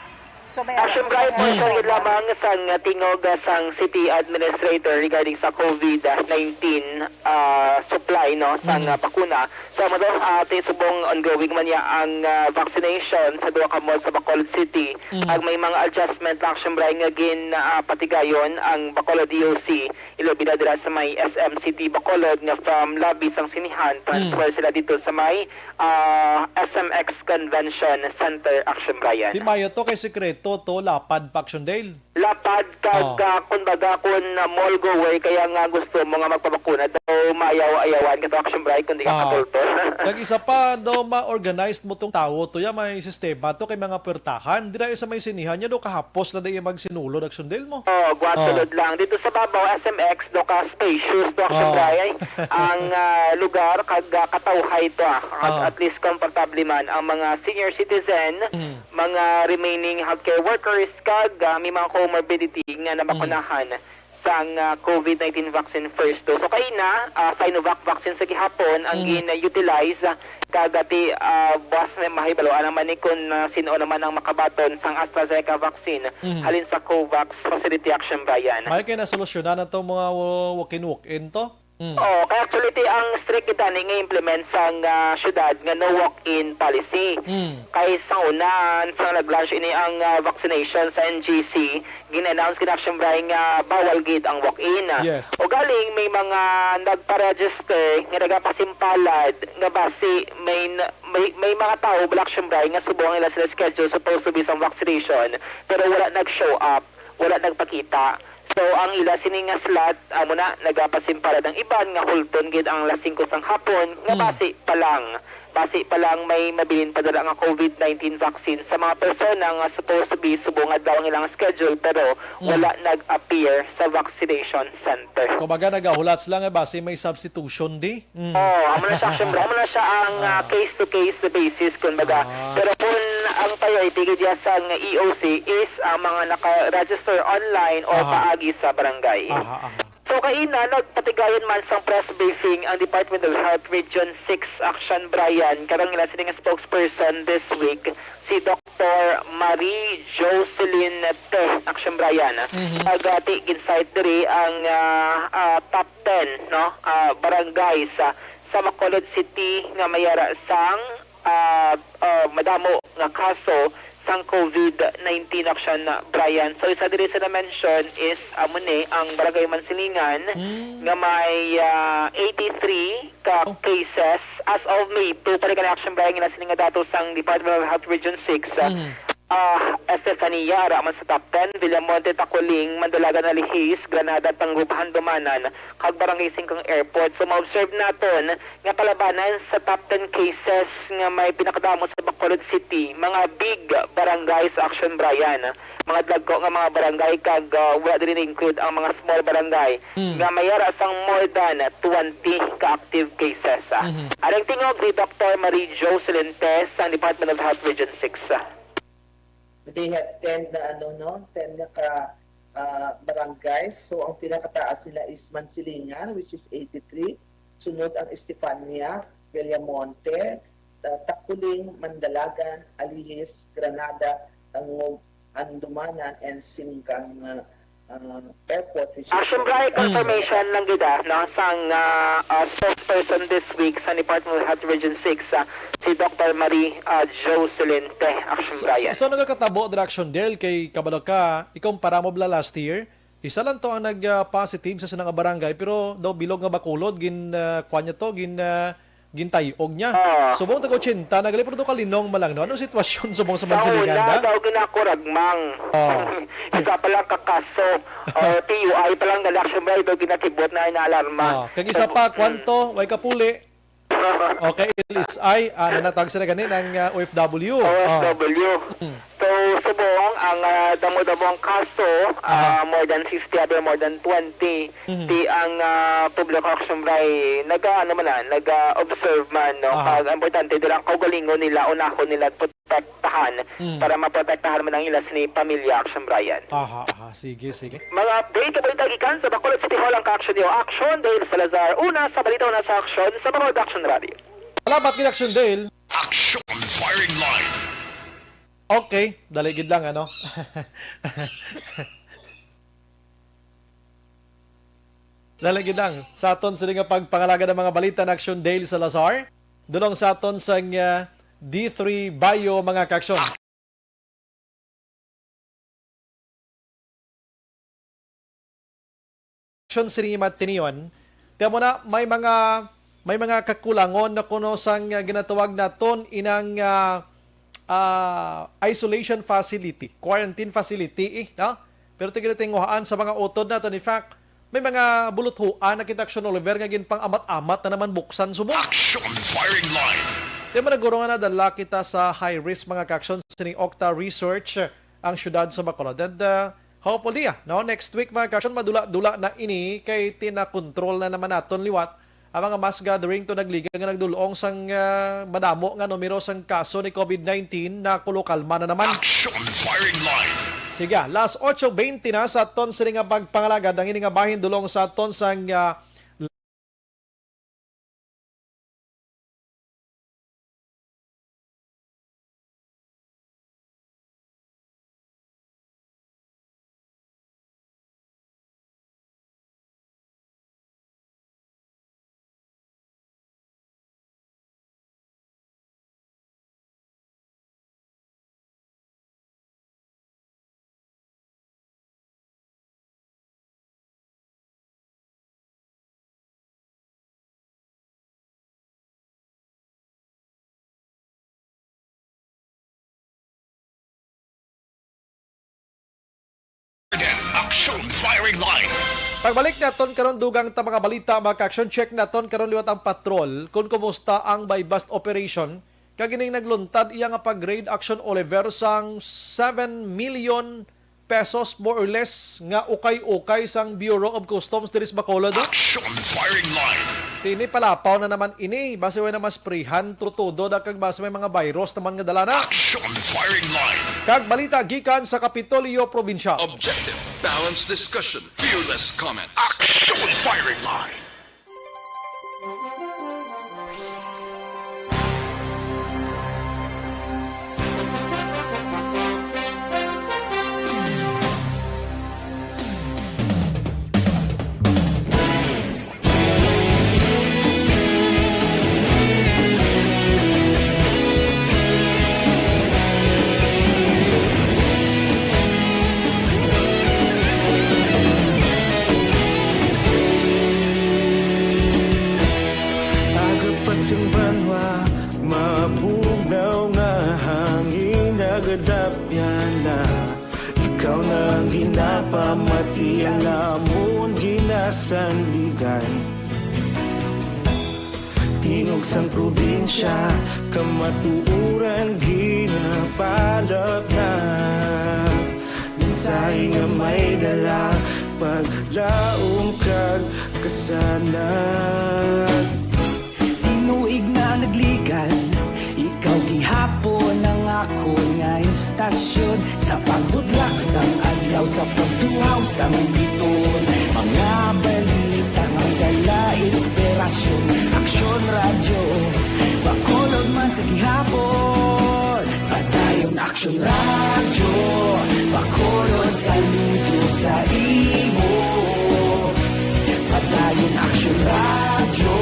So may Action Bright mo sa lamang sang tingog sang City Administrator regarding sa COVID nineteen, ah, supply, no, sang, ah, bakuna. So, amo to, ah, ti subong ongoing man niya ang, ah, vaccination sa duha ka malls sa Bacolod City. Ag may mga adjustment lang, Action Bright, nga gin, ah, patigayon ang Bacolod E O C. Ilabi na dira sa may S M City Bacolod nga from lobby sang sinihan, transfer sila dito sa may, ah, S M X Convention Center, Action Bright. Di mayo to kay sekreto to, lapad pa, Action Dale. Lapad kag, ah, kun baga, kun, ah, mall goer kaya nga gusto mo nga magpabakuna, daw maayaw-ayawan ka to, Action Bright, kun di ka katultol. Kag isa pa, daw ma-organized mo tong tawo to, ya may sistema to kay mga puwertahan. Dira sa may sinihan niya, daw kahapos lang na iya magsinulod, Action Dale mo. Oh, gwatulod lang. Dito sa babaw, S M X, daw ka spacious, daw, Action Bright, ang, ah, lugar, kag, ah, katawhay to, ah. At, at least, komportable man ang mga senior citizen, mga remaining healthcare workers, kag, ah, may mga comorbidity nga nabakunahan sang, ah, COVID nineteen vaccine first dose. So, kaina, ah, Sinovac vaccine sa gihapon ang gin-utilize, ah, kag ati, ah, buwas na mahibaluan naman ni kung, ah, sin-o naman ang makabaton sang AstraZeneca vaccine halin sa COVAX facility, Action Bright. May kay nasolusyonan na to mga wa-, walk-in, walk-in to? Oh, kay actually, ti, ang strict gid ani nga implement sang, ah, syudad nga no walk-in policy. Kay sa una, sa nag-launch ini ang, ah, vaccination sa N G C, gin-announce gid, Action Bright, nga bawal gid ang walk-in. Yes. Ugaling may mga nagpa-register nga nagapasimpalad nga basi may n-, may, may mga tawo, Action Bright, nga subong ang ila sila schedule supposed to be sang vaccination, pero wala nag-show up, wala nagpakita. So, ang ila sini nga slot, amo na, nagapasimpalad ang iban nga hulton gid ang alas singko sang hapon, nga basi pa lang, basi pa lang may mabilin pa dala nga COVID nineteen vaccine sa mga persona nga supposed to be subong adlaw ang ilang schedule, pero wala nag-appear sa vaccination center. Kumbaga, nagahulat sila nga basi may substitution di? Oh, amo na siya, siyempre, amo na siya ang, ah, case-to-case basis, kumbaga. Pero kung ang priority gid ya sang E O C is ang mga naka-register online or paagi sa barangay. So, kaina, nagpatigayon man sang press briefing ang Department of Health Region six, Action Bright, kag ang ila sini nga spokesperson this week, si Doctor Marie Jocelyn Te, Action Bright. Kag, ah, ti, gin-cite diri ang, ah, ah, top ten, no, ah, barangays, ah, sa Bacolod City nga may ara sang, ah, ah, madamo nga kaso sang COVID nineteen, Action Bright. So, isa diri sa na-mention is amo ni ang Barangay Mansilingan nga may, ah, eighty-three ka cases as of May two. Pati ka na, Action Bright, nga sini nga datos sang Department of Health Region six, ah, ah, Estefania, ara man sa top ten, Villamonte, Taculing, Mandalagan, Alihis, Granada, Tangub, Handumanan, kag Barangay Singkang Airport. So, ma-observe naton nga kalabanan sa top ten cases nga may pinakadamo sa Bacolod City, mga big barangays, Action Bright, mga dagko nga mga barangay, kag, ah, wala diri na-include ang mga small barangay nga may ara sang more than twenty ka active cases, ah. Aring tingog ni Doctor Marie Jocelyn Te sang Department of Health Region six, ah. They have ten na, ano, no? Ten na ka, ah, barangays. So, ang pinakataas nila is Mansilingan, which is eighty-three. Sunod ang Estefania, Villamonte, ah, Taculing, Mandalagan, Alihis, Granada, Tangub, Handumanan, and Singkang, ah, ah, Airport, which is Action Bright, confirmation lang gid, ah, no, sang, ah, ah, spokesperson this week sa Department of Health Region six, ah, si Doctor Marie, ah, Jocelyn Te, Action Bright. So, so, so nagakatabo, Action Dale, kay kabalo ka, ikumpara mo bala last year, isa lang to ang nag, ah, positive sa sinang barangay, pero daw bilog nga Bacolod, gin, ah, kuwan niya to, gin, ah, gintay-og niya. Ah. Subong taga-ochenta, nagali pa to kalinong malang, no? Anong sitwasyon subong sa Mansilingan, da? Sa una, daw ginakuragmang. Oh. Isa pa lang ka kaso, or P U I pa lang, Action Bright, daw ginakibot na, inaalarma. Oh. Kag isa pa, kwanto, way kapuli. Okay, L S I, ah, nanatag sila ganin ang, ah, O F W. O F W. Oh. Mm. So, Subong ang, ah, damo-damo ang kaso, Aha. ah, more than fifty, abi, more than twenty. Mhm. Ti ang, ah, publiko, Aksyon Bri, naga-, ano man na, naga-observe man, no? Aha. Kag ang importante, dira ang kaugalingon nila, unahon nila, protektahan, Mhm. para maprotektahan man ang ila sini pamilya, Aksyon Brian. Aha, aha. Sige, sige. Mga update, kabalita gikan sa Bacolod City Hall ang ka-aksyon niyo. Aksyon Dale Salazar, una sa balita, una sa aksyon, sa Bacolod Aksyon Radio. Salamat gid, Aksyon Dale. Action Firing Line. Okay, dali gid lang, ano? Dali gid lang. Sa aton sini nga pagpangalagad ang mga balita na Action Dale Salazar. Dulong sa aton sang, ah, D three Bio, mga kaaksyon. Action sini matinion. Tiyan mo na, may mga, may mga kakulangon na kuno sang, ah, ginatawag naton inang, ah, ah, isolation facility, quarantine facility, eh, no? Pero tigil tinguhaan sa mga utod naton, in fact, may mga buluthuan na kita, Action Oliver, nga ginpang-amat-amat na naman buksan subong. Action Firing Line. Tiyan mo na, guro, nga nadala kita sa high risk, mga kaaksyon, sining Octa Research, ang siyudad sa Bacolod. And, ah, hopefully, ah, no, next week, mga kaaksyon, madula-dula na ini kay tinakontrol na naman naton liwat ang mga mass gathering to nagliga nga nagdul-ong sang, ah, madamo nga numero sang kaso ni COVID nineteen na kulukalma na naman. Action Firing Line. Sige, las ocho veinte na sa aton sini nga pagpangalagad. Ang ini nga bahin dulong sa aton sang, ah, Action Firing Line. Pagbalik naton karon, dugang ta mga balita, mga ka-action, check naton karon liwat ang patrol kung kumusta ang buy-bust operation, kag ining nagluntad iya nga pag-raid, Action Oliver, sang seven million pesos, more or less, nga ukay-ukay sang Bureau of Customs diri sa Bacolod, no? Action Firing Line. Tini palapaw na naman ini, basi way na masprihan, trutudo da, kag basi may mga virus naman nga dala na. Action Firing Line. Kag balita gikan sa Kapitolyo Probinsyal. Objective, balanced discussion, fearless comments. Action Firing Line. Aga pa sing banwa, mabugnaw nga hangin nagadapyan na. Ikaw na ang ginapamati, ang amon ginasandigan. Tingog sang probinsya, kamatuoran ginapalapnap. Mensahe nga may dala, paglaom kag kasanag. Tinuig na nagligan, ikaw gihapon ang akon nga istasyon. Sa pagbudlak sang adlaw, sa pagtuhaw sang biton, mga balita nga dala inspirasyon. Aksyon Radyo, Bacolod man sa gihapon. Padayon Aksyon Radyo, Bacolod, saludo sa imo. Padayon Aksyon Radyo,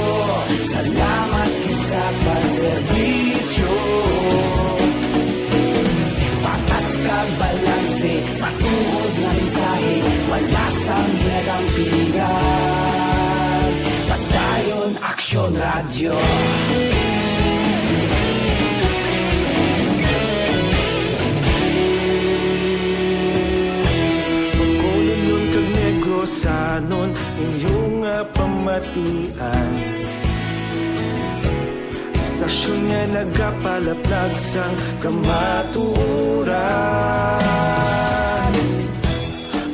salamat gid sa pagserbisyo. Patas kag balanse, matuod nga mensahe, wala sang ginadampigan. Padayon Aksyon Radyo. Bacolodnon kag Negrosanon, inyo nga pamatian. Istasyon nga nag Kapalaplag sang kamatuoran.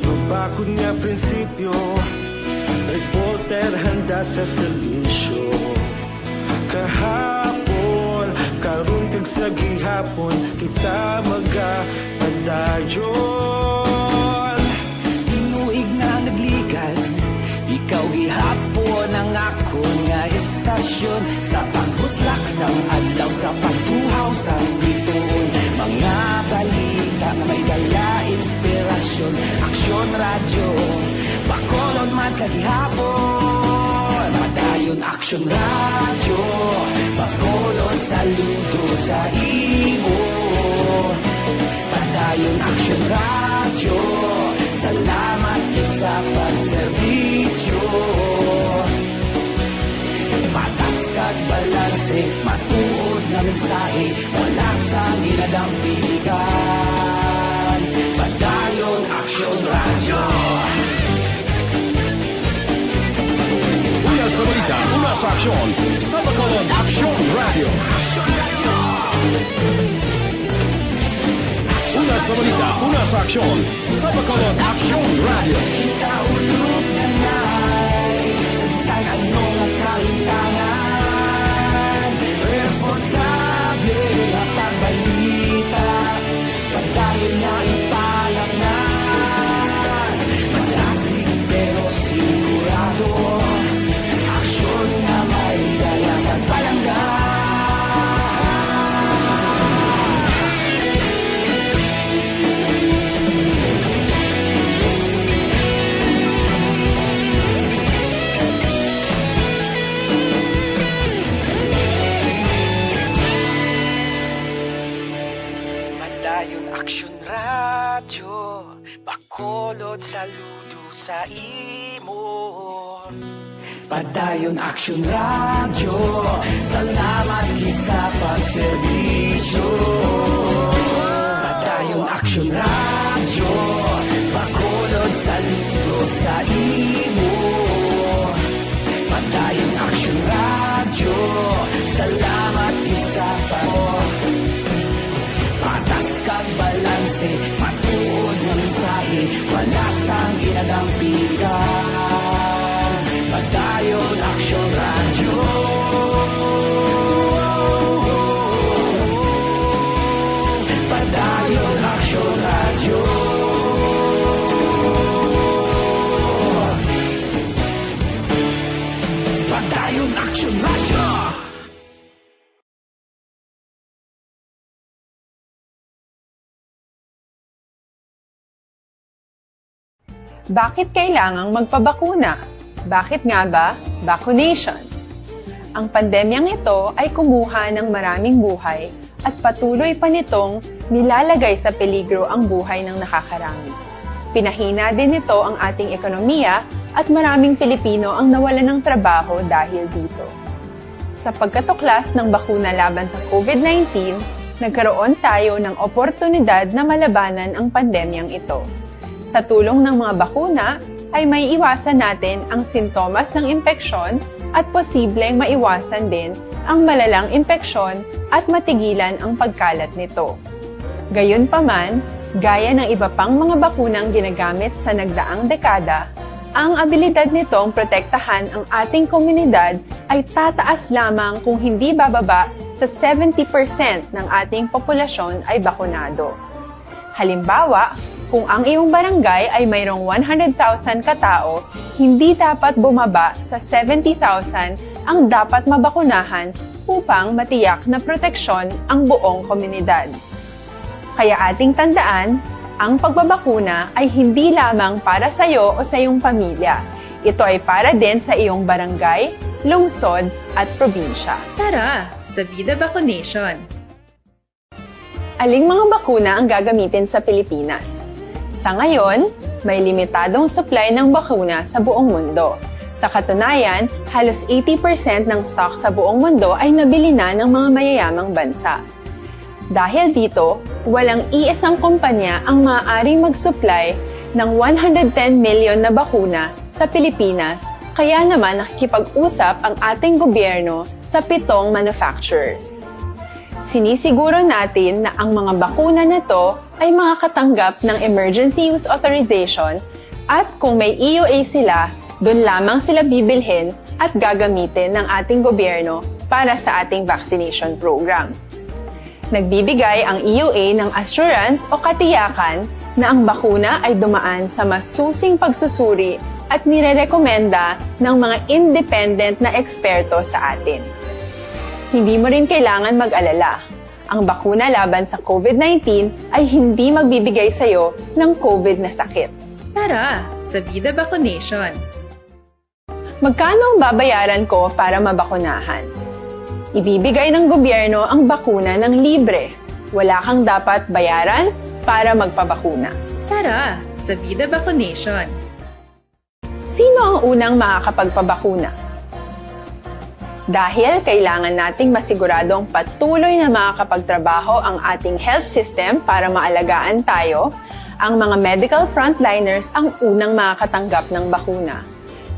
Mabakod nga prinsipyo, reporter handa sa serbisyo. Kahapon, karon kag sa gihapon, kita magapadayon. Tinuig na nagligad, ikaw gihapon ang akon nga estasyon. Sa pagbutlak sang adlaw, sa pagtuhaw sang bituon, mga balita nga may dala inspirasyon. Aksyon Radyo, Bacolod man sa gihapon. Padayon Aksyon Radyo, Bacolod, saludo sa imo. Padayon Aksyon Radyo, salamat gid sa pagserbisyo. Patas kag balanse, matuod nga mensahe, wala sang ginadampigan. Padayon Aksyon Radyo. Una sa balita, una sa aksyon, sa Bacolod Aksyon Radyo. Una sa balita, una sa aksyon, sa Bacolod Aksyon Radyo. Kita ulog na nay, sa bisan ano nga kahintangan, responsable nga pagbalita. Padayon nga ipalaknag, malasig pero sigurado. Aksyon nga may dala kag palangga. Padayon Aksyon Radyo, Bacolod, saludo sa imo. Padayon Aksyon Radyo, salamat gid sa pagserbisyo. Padayon Aksyon Radyo, Bacolod, saludo sa imo. Padayon Aksyon Radyo, salamat gid sa pag- Patas kag balanse, matuod nga mensahe, wala sang ginadampigan. Padayon Aksyon Radyo. Padayon Aksyon Radyo. Padayon Aksyon Radyo. Bakit kailangang magpabakuna? Bakit nga ba vaccination? Ang pandemyang ito ay kumuha ng maraming buhay at patuloy pa nitong nilalagay sa peligro ang buhay ng nakakarami. Pinahina din nito ang ating ekonomiya at maraming Pilipino ang nawalan ng trabaho dahil dito. Sa pagkatuklas ng bakuna laban sa COVID nineteen, nagkaroon tayo ng oportunidad na malabanan ang pandemyang ito. Sa tulong ng mga bakuna, ay maiiwasan natin ang sintomas ng impeksyon at posibleng maiwasan din ang malalang impeksyon at matigilan ang pagkalat nito. Gayunpaman, gaya ng iba pang mga bakunang ginagamit sa nagdaang dekada, ang abilidad nitong protektahan ang ating komunidad ay tataas lamang kung hindi bababa sa seventy percent ng ating populasyon ay bakunado. Halimbawa, kung ang iyong barangay ay mayroong one hundred thousand katao, hindi dapat bumaba sa seventy thousand ang dapat mabakunahan upang matiyak na proteksyon ang buong komunidad. Kaya ating tandaan, ang pagbabakuna ay hindi lamang para sa iyo o sa iyong pamilya. Ito ay para din sa iyong barangay, lungsod, at probinsya. Tara, sa Vida Vaccination! Aling mga bakuna ang gagamitin sa Pilipinas? Sa ngayon, may limitadong supply ng bakuna sa buong mundo. Sa katunayan, halos eighty percent ng stock sa buong mundo ay nabili na ng mga mayayamang bansa. Dahil dito, walang iisang kumpanya ang maaaring mag-supply ng one hundred ten million na bakuna sa Pilipinas, kaya naman nakikipag-usap ang ating gobyerno sa pitong manufacturers. Sinisiguro natin na ang mga bakuna na to ay makakatanggap ng emergency use authorization at kung may E U A sila, doon lamang sila bibilhin at gagamitin ng ating gobyerno para sa ating vaccination program. Nagbibigay ang E U A ng assurance o katiyakan na ang bakuna ay dumaan sa masusing pagsusuri at nirerekomenda ng mga independent na eksperto sa atin. Hindi mo rin kailangan mag-alala. Ang bakuna laban sa COVID nineteen ay hindi magbibigay sa iyo ng COVID na sakit. Tara sa Vida Vaccination! Magkano ang babayaran ko para mabakunahan? Ibibigay ng gobyerno ang bakuna ng libre. Wala kang dapat bayaran para magpabakuna. Tara sa Vida Vaccination! Sino ang unang makakapagpabakuna? Dahil kailangan nating masiguradong patuloy na makakapagtrabaho ang ating health system para maalagaan tayo, ang mga medical frontliners ang unang makakatanggap ng bakuna.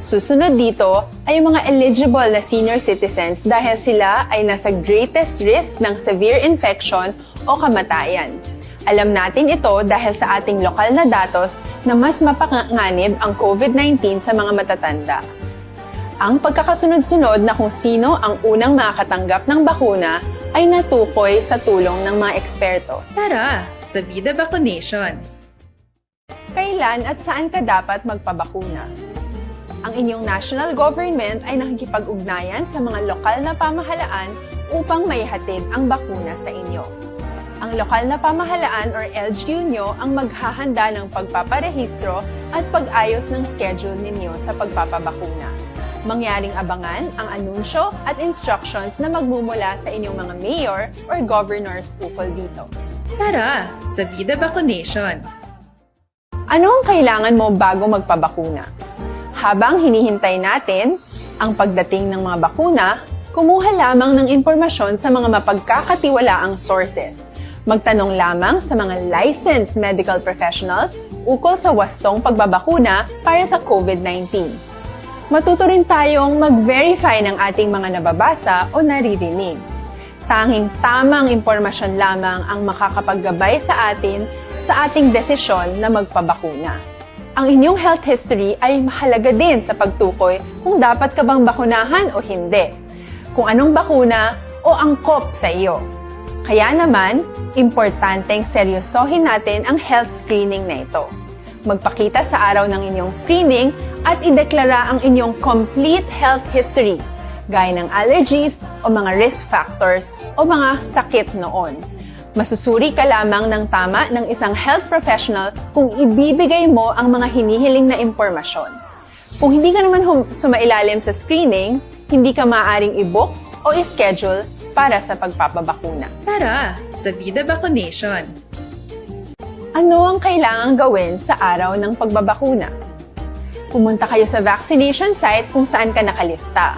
Susunod dito ay ang mga eligible na senior citizens dahil sila ay nasa greatest risk ng severe infection o kamatayan. Alam natin ito dahil sa ating lokal na datos na mas mapanganib ang COVID nineteen sa mga matatanda. Ang pagkakasunod-sunod na kung sino ang unang makakatanggap ng bakuna ay natukoy sa tulong ng mga eksperto. Tara sa Vida Vaccination! Kailan at saan ka dapat magpabakuna? Ang inyong national government ay nakikipag-ugnayan sa mga lokal na pamahalaan upang maihatid ang bakuna sa inyo. Ang lokal na pamahalaan or L G U nyo ang maghahanda ng pagpaparehistro at pag-ayos ng schedule ninyo sa pagpapabakuna. Mangyaring abangan ang anunsyo at instructions na magmumula sa inyong mga mayor or governors ukol dito. Tara sa Vida Vaccination! Ano ang kailangan mo bago magpabakuna? Habang hinihintay natin ang pagdating ng mga bakuna, kumuha lamang ng impormasyon sa mga mapagkakatiwalaang sources. Magtanong lamang sa mga licensed medical professionals ukol sa wastong pagbabakuna para sa COVID nineteen. Matuto rin tayong mag-verify ng ating mga nababasa o naririnig. Tanging tamang impormasyon lamang ang makakapaggabay sa atin sa ating desisyon na magpabakuna. Ang inyong health history ay mahalaga din sa pagtukoy kung dapat ka bang bakunahan o hindi, kung anong bakuna o angkop sa iyo. Kaya naman, importanteng seryosohin natin ang health screening na ito. Magpakita sa araw ng inyong screening at ideklara ang inyong complete health history, gaya ng allergies o mga risk factors o mga sakit noon. Masusuri ka lamang ng tama ng isang health professional kung ibibigay mo ang mga hinihiling na impormasyon. Kung hindi ka naman hum- sumailalim sa screening, hindi ka maaaring i-book o i-schedule para sa pagpapabakuna. Tara sa Vida Vaccination! Ano ang kailangang gawin sa araw ng pagbabakuna? Pumunta kayo sa vaccination site kung saan ka nakalista.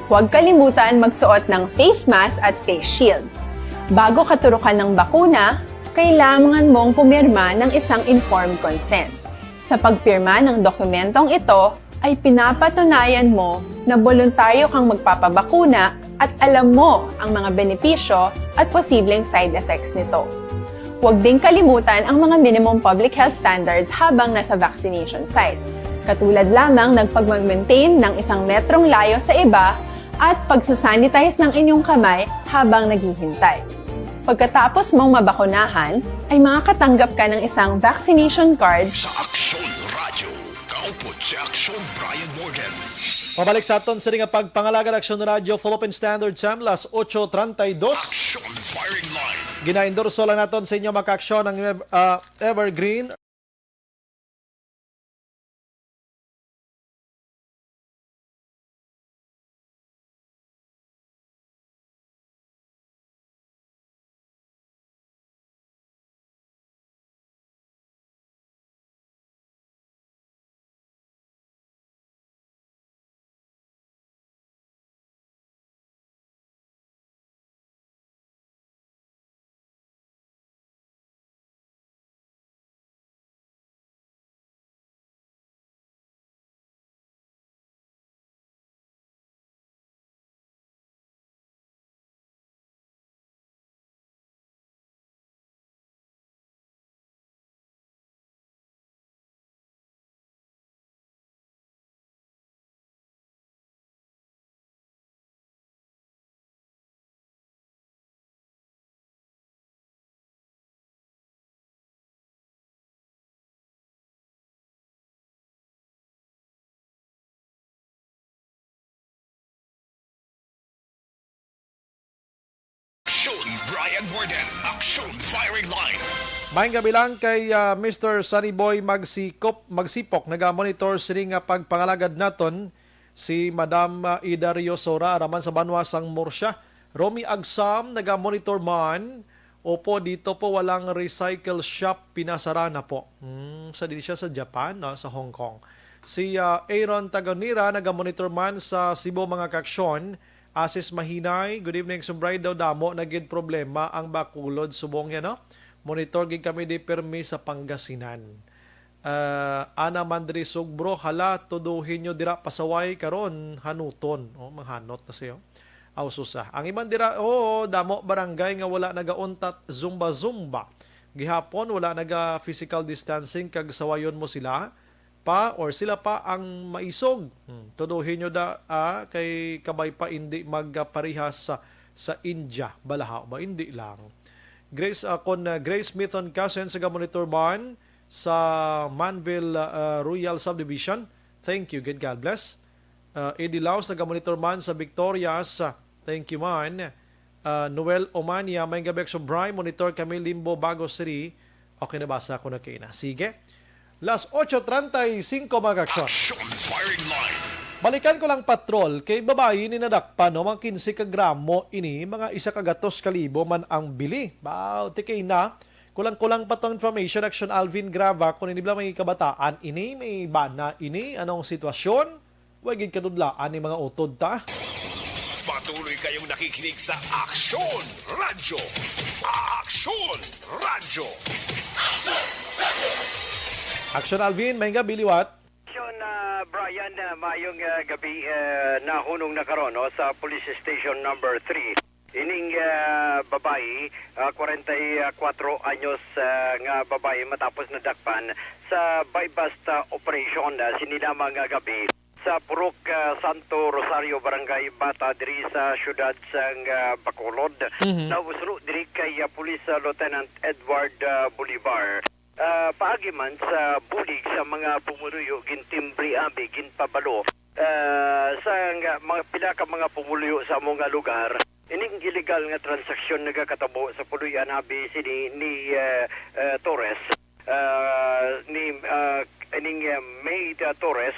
Huwag kalimutan magsuot ng face mask at face shield. Bago katurukan ng bakuna, kailangan mong pumirma ng isang informed consent. Sa pagpirma ng dokumentong ito, ay pinapatunayan mo na boluntaryo kang magpapabakuna at alam mo ang mga benepisyo at posibleng side effects nito. Huwag ding kalimutan ang mga minimum public health standards habang nasa vaccination site, katulad lamang ng pagmag-maintain ng isang metrong layo sa iba at pagsasanitize ng inyong kamay habang naghihintay. Pagkatapos mong mabakunahan, ay makakatanggap ka ng isang vaccination card. Sa Aksyon Radio, kaupod si Aksyon Brian Morgan. Pabalik sa aton sini nga pagpangalagad, Aksyon Radio, Philippine Standard Time, las ocho treinta y dos. Aksyon Firing Line. Ginaendorso lang naton sa inyo, mga ka-aksyon, ang, ah, Evergreen. Brian Warden, Aksyon Firing Line. Maayong gabi lang kay, ah, Mister Sunny Boy Magsikop, Magsipok, naga-monitor sini nga pagpangalagad naton, si Madam, ah, Ida Riosora, araman sa banwa sang Murcia. Romy Agsam, naga-monitor man. Opo, dito po walang recycle shop, pinasara na po. Hmm, sa din siya sa Japan, no, sa Hong Kong. Si, ah, Aaron Taganira, naga-monitor man sa Cebu, mga kaaksyon. Asis Mahinay, good evening, Sumbray. Daw damo na gid problema ang Bacolod, subong yan, no? Monitor gid kami di permi sa Pangasinan. Ah, Ana Mandri Sugbro, hala, tuduhin nyo dira pasaway karon, hanuton. Oh, manghanot na siya. Aw, susa. Ang iban dira, oo, damo barangay nga wala nagauntat zumba-zumba. Gihapon, wala naga physical distancing kag sawayon mo sila pa or sila pa ang maisog. Hmm, tuduhin nyo da, ah, kay kabay pa indi magparihas sa, sa India. Balahaw ba? Indi lang. Grace, ah, kon, ah, Grace Mithon Cousins, ga-monitor man sa Manville, ah, Royal Subdivision. Thank you. Good, God bless. Ah, Eddie Laos, naga-monitor man sa Victorias. Ah, thank you man. Ah, Noel Omania, may gabi, Aksyon Bri. Monitor kami, Limbo, Bago City. Okay, nabasa ko na kayo na. Sige. Las ocho treinta y cinco, mga kaaksyon. Action Firing Line. Balikan ko lang, patrol, kay babayi ni nadakpan, no, mga quince ka gramo ini, mga isa ka gatos ka libo man ang bili. Baw, tikay na. Kulang-kulang pa tong information, Action Alvin Grava, kung ini bala may kabataan ini, may bana ini, anong sitwasyon? Way gid kadudlaan ni mga utod ta. Patuloy kayong nakikinig sa Aksyon Radyo. Aksyon Radyo. Action Alvin, may gabi liwat. Action, ah, Brian, ah, mayong, ah, gabi, ah, nahunong na karon, no, sa Police Station Number Three. Ining, ah, babayi, ah, kwarenta y kuwatro anyos, ah, nga babayi matapos nadakpan sa buy-bust, ah, operation, ah, sini lamang nga gabi sa Purok, ah, Santo Rosario, Barangay Bata, diri sa siyudad sang, ah, Bacolod. Mhm. Nausro diri kay, ah, Police, ah, Lieutenant Edward, ah, Bolivar. Ah, paagi man sa bulig sa mga pumuluyo, gintimbre abi, ginpabalo, ah, sa nga, mga pila ka mga pumuluyo sa amo nga lugar, ining illegal nga transaksyon nagakatabo sa puloy-an abi sini ni, ah, ah, Torres, ah, ni, ah, ining, ah, May, ah, Torres,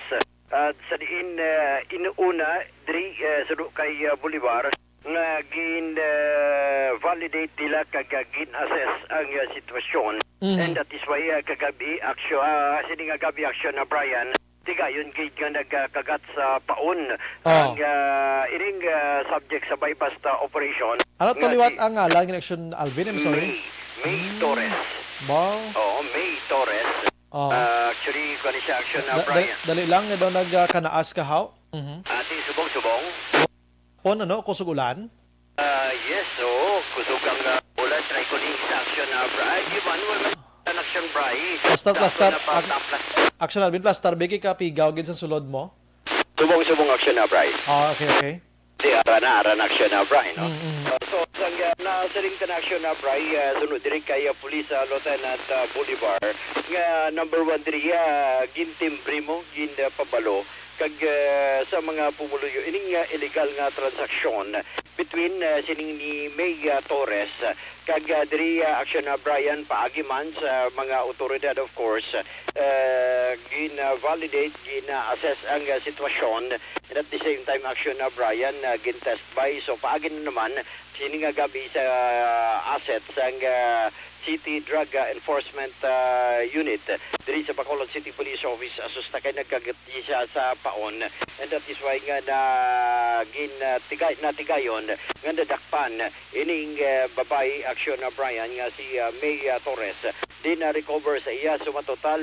ah, sa diin, ah, inuuna diri, ah, suno kay, ah, Bolivar, nga gin, ah, validate nila kag, ah, gin-assess ang, ah, sitwasyon. Mhm. And that is why, ah, kagabi, aksyo-, ah, sini nga gabi, aksyon na, Brian, tigayon gid nga nagkagat sa paon. Oh. Ang, ah, ining, ah, subject sa buy-bust, ah, operation. Ano to nga liwat si ang ngalan nga aksyon, Alvin? I'm sorry. May, May Hmm. Torres. Wow. Oo, May Torres. Oh. Ah, actually, kuwan siya, aksyon na, Da-, da-, Brian. Dali lang, nga daw nagkanaas ka, how? Mhm. Ate, subong-subong. Pon, ano, kusog ulan? Ah, yes, oo. Kusog ang, ah, ulan. Try ko ni sa action na, Bri. Ay, di ba? Ano naman ang action, Bri? Plastar, Sa plastar. ato na pa, Ak-, ang plas- Action, Alvin, plastar. Biki ka pigaw gid sa sulod mo? Subong-subong action na, Bri. Ah, okay, okay. Di, ara na, ara na action na, Bri, no? Mm, mm. So, sang, ah, nasiring ka na action na, Bri, ah, sunod diri kay, ah, Police, ah, Lieutenant, ah, Bolivar, nga number one diri, ah, gintimbre mo, gin, ah, pabalo, kag, ah, sa mga pumuluyo, ining, ah, illegal nga transaksyon between, ah, sining ni May, ah, Torres, ah, kag, ah, diri, ah, action na, Brian, paagi man sa mga otoridad, of course, ah, gin-validate, gin-assess ang, ah, sitwasyon, and at the same time, action na, Brian, ah, gin-test by. So, paagi na naman, sini nga gabi sa, ah, asset sang, ah, City Drug, ah, Enforcement, ah, Unit diri sa Bacolod City Police Office, ah, susta kay nagkagat siya sa paon. And that is why nga na gin, ah, tigay-, natigayon nga nadakpan ining, ah, babayi, aksyon na, Brian, nga si, ah, May, ah, Torres. Di na-recover sa iya sumatotal,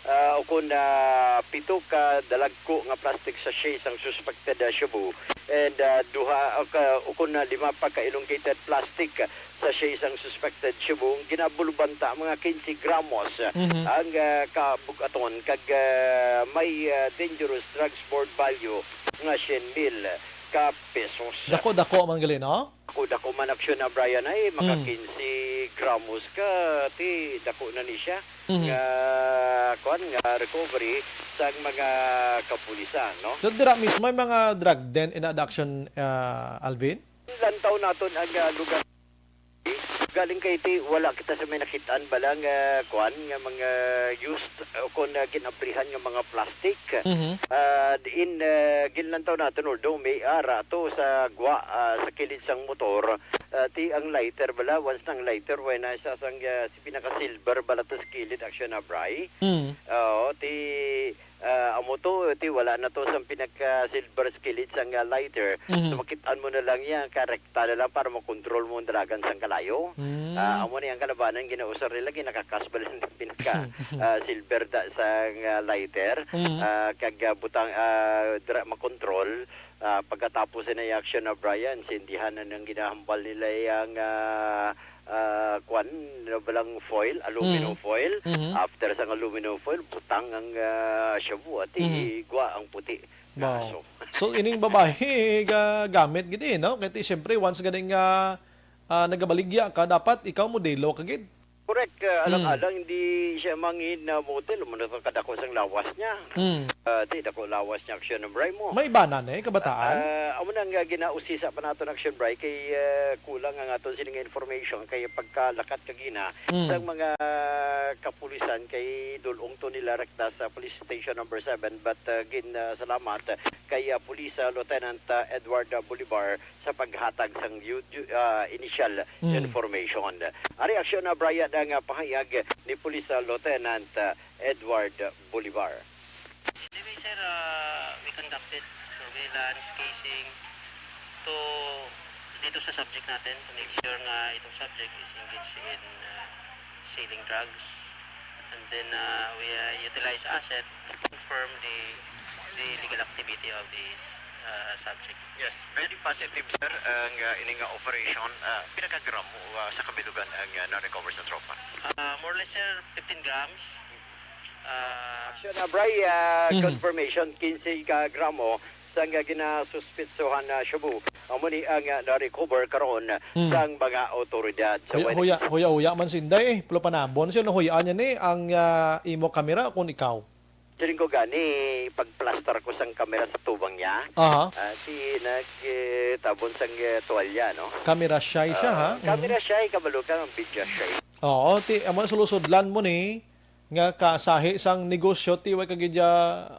ah, ukon, ah, pito ka dalagko nga plastic sachet sang suspected, ah, shabu, and, ah, duha, ah, ka, ukon na lima pa ka elongated plastic sachet sang suspected shabu. Ginabulubanta mga quince gramos Mhm. ang, ah, kabug-aton kag, ah, may, ah, dangerous drugs board value nga syen mil ka pesos. Dako-dako man gali, no? Ako, dako man aksyon na, Brian, ay, maka Mm. quince gramos ka, ti, dako na ni siya. Mhm. Nga, kuwan, nga recovery sa mga kapulisan, no? So, dira mismo may mga drug den in adduction, ah, Alvin? Lantaw naton ang, ah, lugar. Galing kay ti, wala kita sa may nakitaan bala nga, kuan, nga mga used o kon, ah, ginabrihan nga mga plastic. Mhm. Ah, diin, ah, ginlantaw naton, although may ara to sa gwa, ah, sa kilid sang motor, ah, ti ang lighter bala, once nang lighter, way na siya sang, ah, si pinaka-silver bala to sa kilid, Action Abray. Mm. Oo, ti, ah, amo to, ti wala na to sang pinaka-silver sa kilid sang, ah, lighter. Mhm. So, makit-an mo na lang yan, karekta na lang para makontrol mo ang dalagan sang kalayo. Mm. Ah, amo ni ang kalabanan, ginausar nila, ginakakas bala ang pinaka, ah, silver da sang, ah, lighter. Mm. Ah, kag, ah, butang, ah, dra-, makontrol. Ah, pagkatapos na yung action na, Brian, sindihan na nang ginahambal nila yung, ah, ah, kwan, ano ba lang, foil, aluminum Mm. foil. Mhm. After sang aluminum foil, butang ang, ah, shabu at Mhm. igwa ang puti nga Wow. aso. So, ining babayi ga-, gamit gid eh, no? Kay ti, syempre, once ganing, ah, ah, nagabaligya ka, dapat ikaw modelo ka gid. Correct, ah, Mm. alang-alang hindi siya mangin na motel, mo na kadako sang lawas niya. Mm. Ah, ti, dako lawas niya, action number mo. May ibanan eh, kabataan? Ah, amo na nga ginausisa pa nato ng action, Bray, kay, ah, kulang ang aton sining information, kay pagkalakat kagina Mm. sang mga kapulisan kay dulong to nila rekta sa Police Station Number Seven, but, ah, gin, ah, salamat kay, ah, Police, ah, Lieutenant, ah, Edward, ah, Bolivar sa paghatag sang yu-, yu-, ah, initial Mm. information. Ang reaksyon na, Brian, ang, ah, pahayag ni Police, ah, Lieutenant, ah, Edward Bolivar. Anyway, sir, ah, we conducted surveillance, casing to dito sa subject natin to make sure nga itong subject is engaged in, ah, selling drugs. And then, ah, we, ah, utilize asset to confirm the, the legal activity of the, ah, subject. Yes, very positive, sir, ang, ah, ining, ah, operation, ah, pinakagramo, ah, sa kabilugan ang, ah, na-recover sa tropa. Ah, more or less, sir, fifteen grams. Ah, Action na, Bray, ah, Mhm. confirmation, quince ka gramo sang, ah, ginasuspitsuhan na shabu. Amo ni ang, ah, na-recover karon Mhm. sang mga awtoridad. Sa Huya, wala huya, huya, huya man sinday, eh. Pulo panabon siya, nahuya niya ni ang, ah, imo kamera kung ikaw. Siling ko gani, pagplastar ko sang kamera sa tubang niya. Aha. Ah, si nag, eh, tabon sang, eh, tuwalya, no? Camera shy siya, ha? Ah, Mhm. camera shy, kabalo ka, ang video shy. Oo, ti, amo, sulusudlan mo ni, nga kasahi sang negosyo, ti, way ka gid ya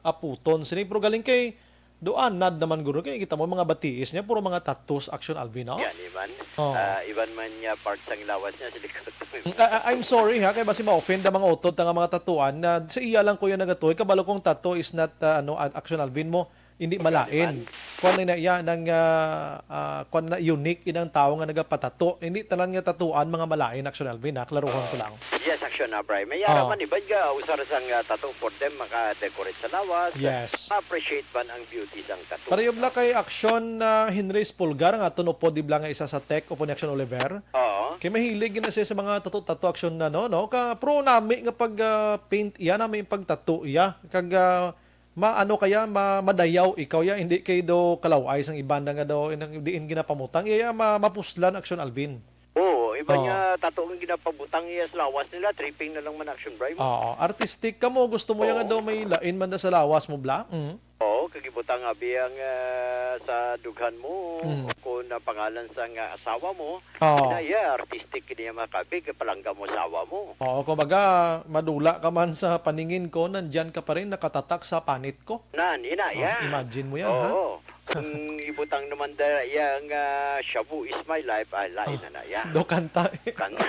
aputon sini. Pero galing kay, do anad naman guro kay kita mo mga batiis niya, puro mga tattoos, Action Alvin, no? Yan, Ivan. Oo. Ah, Ivan man niya, part sang lawas niya, sa likod. Mm, ah, ah, I'm sorry, ha, kay basi ma-offend ang mga utot nga mga tatuan na sa iya lang ko yan nagatuoy. Kabalo kong tattoo is not, ah, ano, ah, Action Alvin mo, hindi malain. Ivan. Kuwan na iya nang, ah, ah, kuwan na unique inang tao nga nagapatato. Hindi tanan nga tatuan mga malain, Action Alvin, ha, klaruhon ko Ah, lang. yes, Action Abray. May ara Oh. man, iban nga usar sang, ah, tattoo for them, maka-decorate sa lawas. Yes. Ma-appreciate man ang beauty sang tattoo. Parehab na kay Action, ah, Henry Espulgar, ang aton upod di bala nga isa sa tech, upod ni Action Oliver. Oo. Kay mahilig gid na siya sa mga tattoo-tattoo, Action, ano, no? Ka pro nami nga pag, ah, paint iya, nami yung pagtattoo iya. Kag, ah, maano kaya, ma-, madayaw ikaw ya, hindi kay do kalaw-ay sang iban na nga daw, inang diin ginapamutang iya, ma-, mapuslan, Action Alvin. Oo, iban Oo. nga tattoo ang ginapabutang iya sa lawas nila, tripping na lang man, Action Bray, mo. Oo, artistic ka mo, gusto mo ya nga Oo. daw may lain man na sa lawas mo, bla? Mm. Oo, kag ibutang abi ang, ah, sa dughan mo, Mm. o kung ang pangalan sa nga asawa mo, Oo. na iya, artistic kini ang mga kabig, palangga mo asawa mo. Oo, kumbaga, madula ka man sa paningin ko, nandyan ka pa rin nakatatak sa panit ko. Nan, ina, Oh, ya. imagine mo yan, ha? Oo. Kung ibutang naman da, yang, ah, Shabu is my life, ay, lain Oh. na na, ya. Do kanta. Kanta.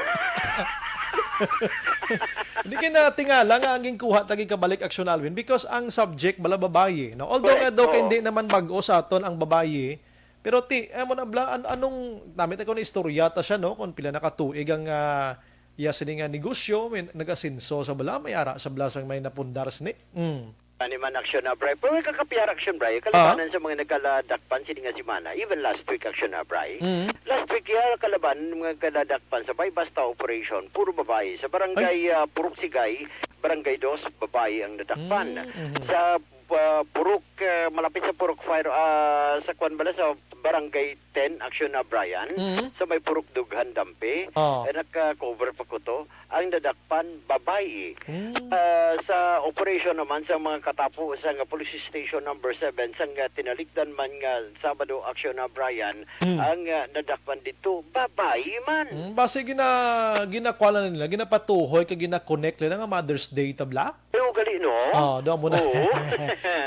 Hindi kay natingala nga ang ginkuha ta gid kabalik, Action Alvin, because ang subject bala babayi, no? Although Correct, nga daw kay oo. hindi naman bag-o sa aton ang babayi, pero ti, amo na bala, an-, anong, namit ako na istorya ta siya, no? Kung pila na ka tuig ang, ah, iya sini nga negosyo, may nag-asenso sa bala, may ara sa bala sang may napundar sini. Mm. Ani man, Action Abray. Pero may kakapiyar, Action Bray. Kalabanan Ah? sa mga nagkaladakpan sini nga semana. Even last week, Action Abray. Mm. Last week, ya, kalaban mga nagkaladakpan sa Bay Basta Operation. Puro babae. Sa barangay, Ay. ah, Purok Sigay, Barangay Dos, babae ang nadakpan. Mm, mhm. Sa ah, Purok, ah, malapit sa Purok Fire, ah, sa kwan bala, sa Barangay ten, Action na Brian, Mhm. sa may Purok Dughan, Dampi. Oh. Eh, naka-cover pa ko to. Ang nadakpan, babayi. Hmm. Ah, sa operation naman sa mga katapo sa nga Police Station Number seven, sa nga tinalikdan man nga Sabado, Action na Brian, Hmm. ang, ah, nadakpan dito, babayi man. Hmm, basi gina-, ginakuha na nila, ginapatuhoy kag gina-connect nila nga Mother's Day tabla? Pero gali, no? Oh, do mo na. Oo.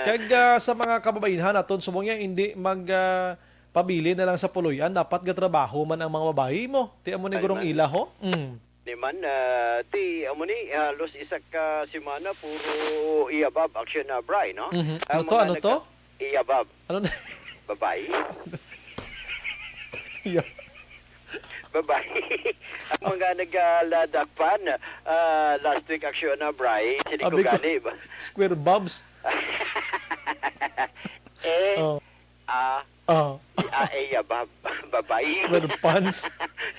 Kag, ah, sa mga kababainhan naton, subong niya, hindi mag, ah, pabilin na lang sa puloy-an, dapat gatrabaho man ang mga babayi mo. Ti amo ni Ay, gurong man. Ila, ho? Mm. Ni man, ah, ti, amo ni, halos isa ka semana, puro iyabab, Action na Bri, no? Mhm. Ang Ano to? mga Ano to? nagka-, iyabab. Ano na? Babayi. Iya. Babayi. Ang mga nagladakpan, ah, last week, Action na Bri, sini ko Abi ko, gani ba? Square bobs. Eh, Oh. ah, Oh. ah, eh, ya, bab-, babayi. Square pants.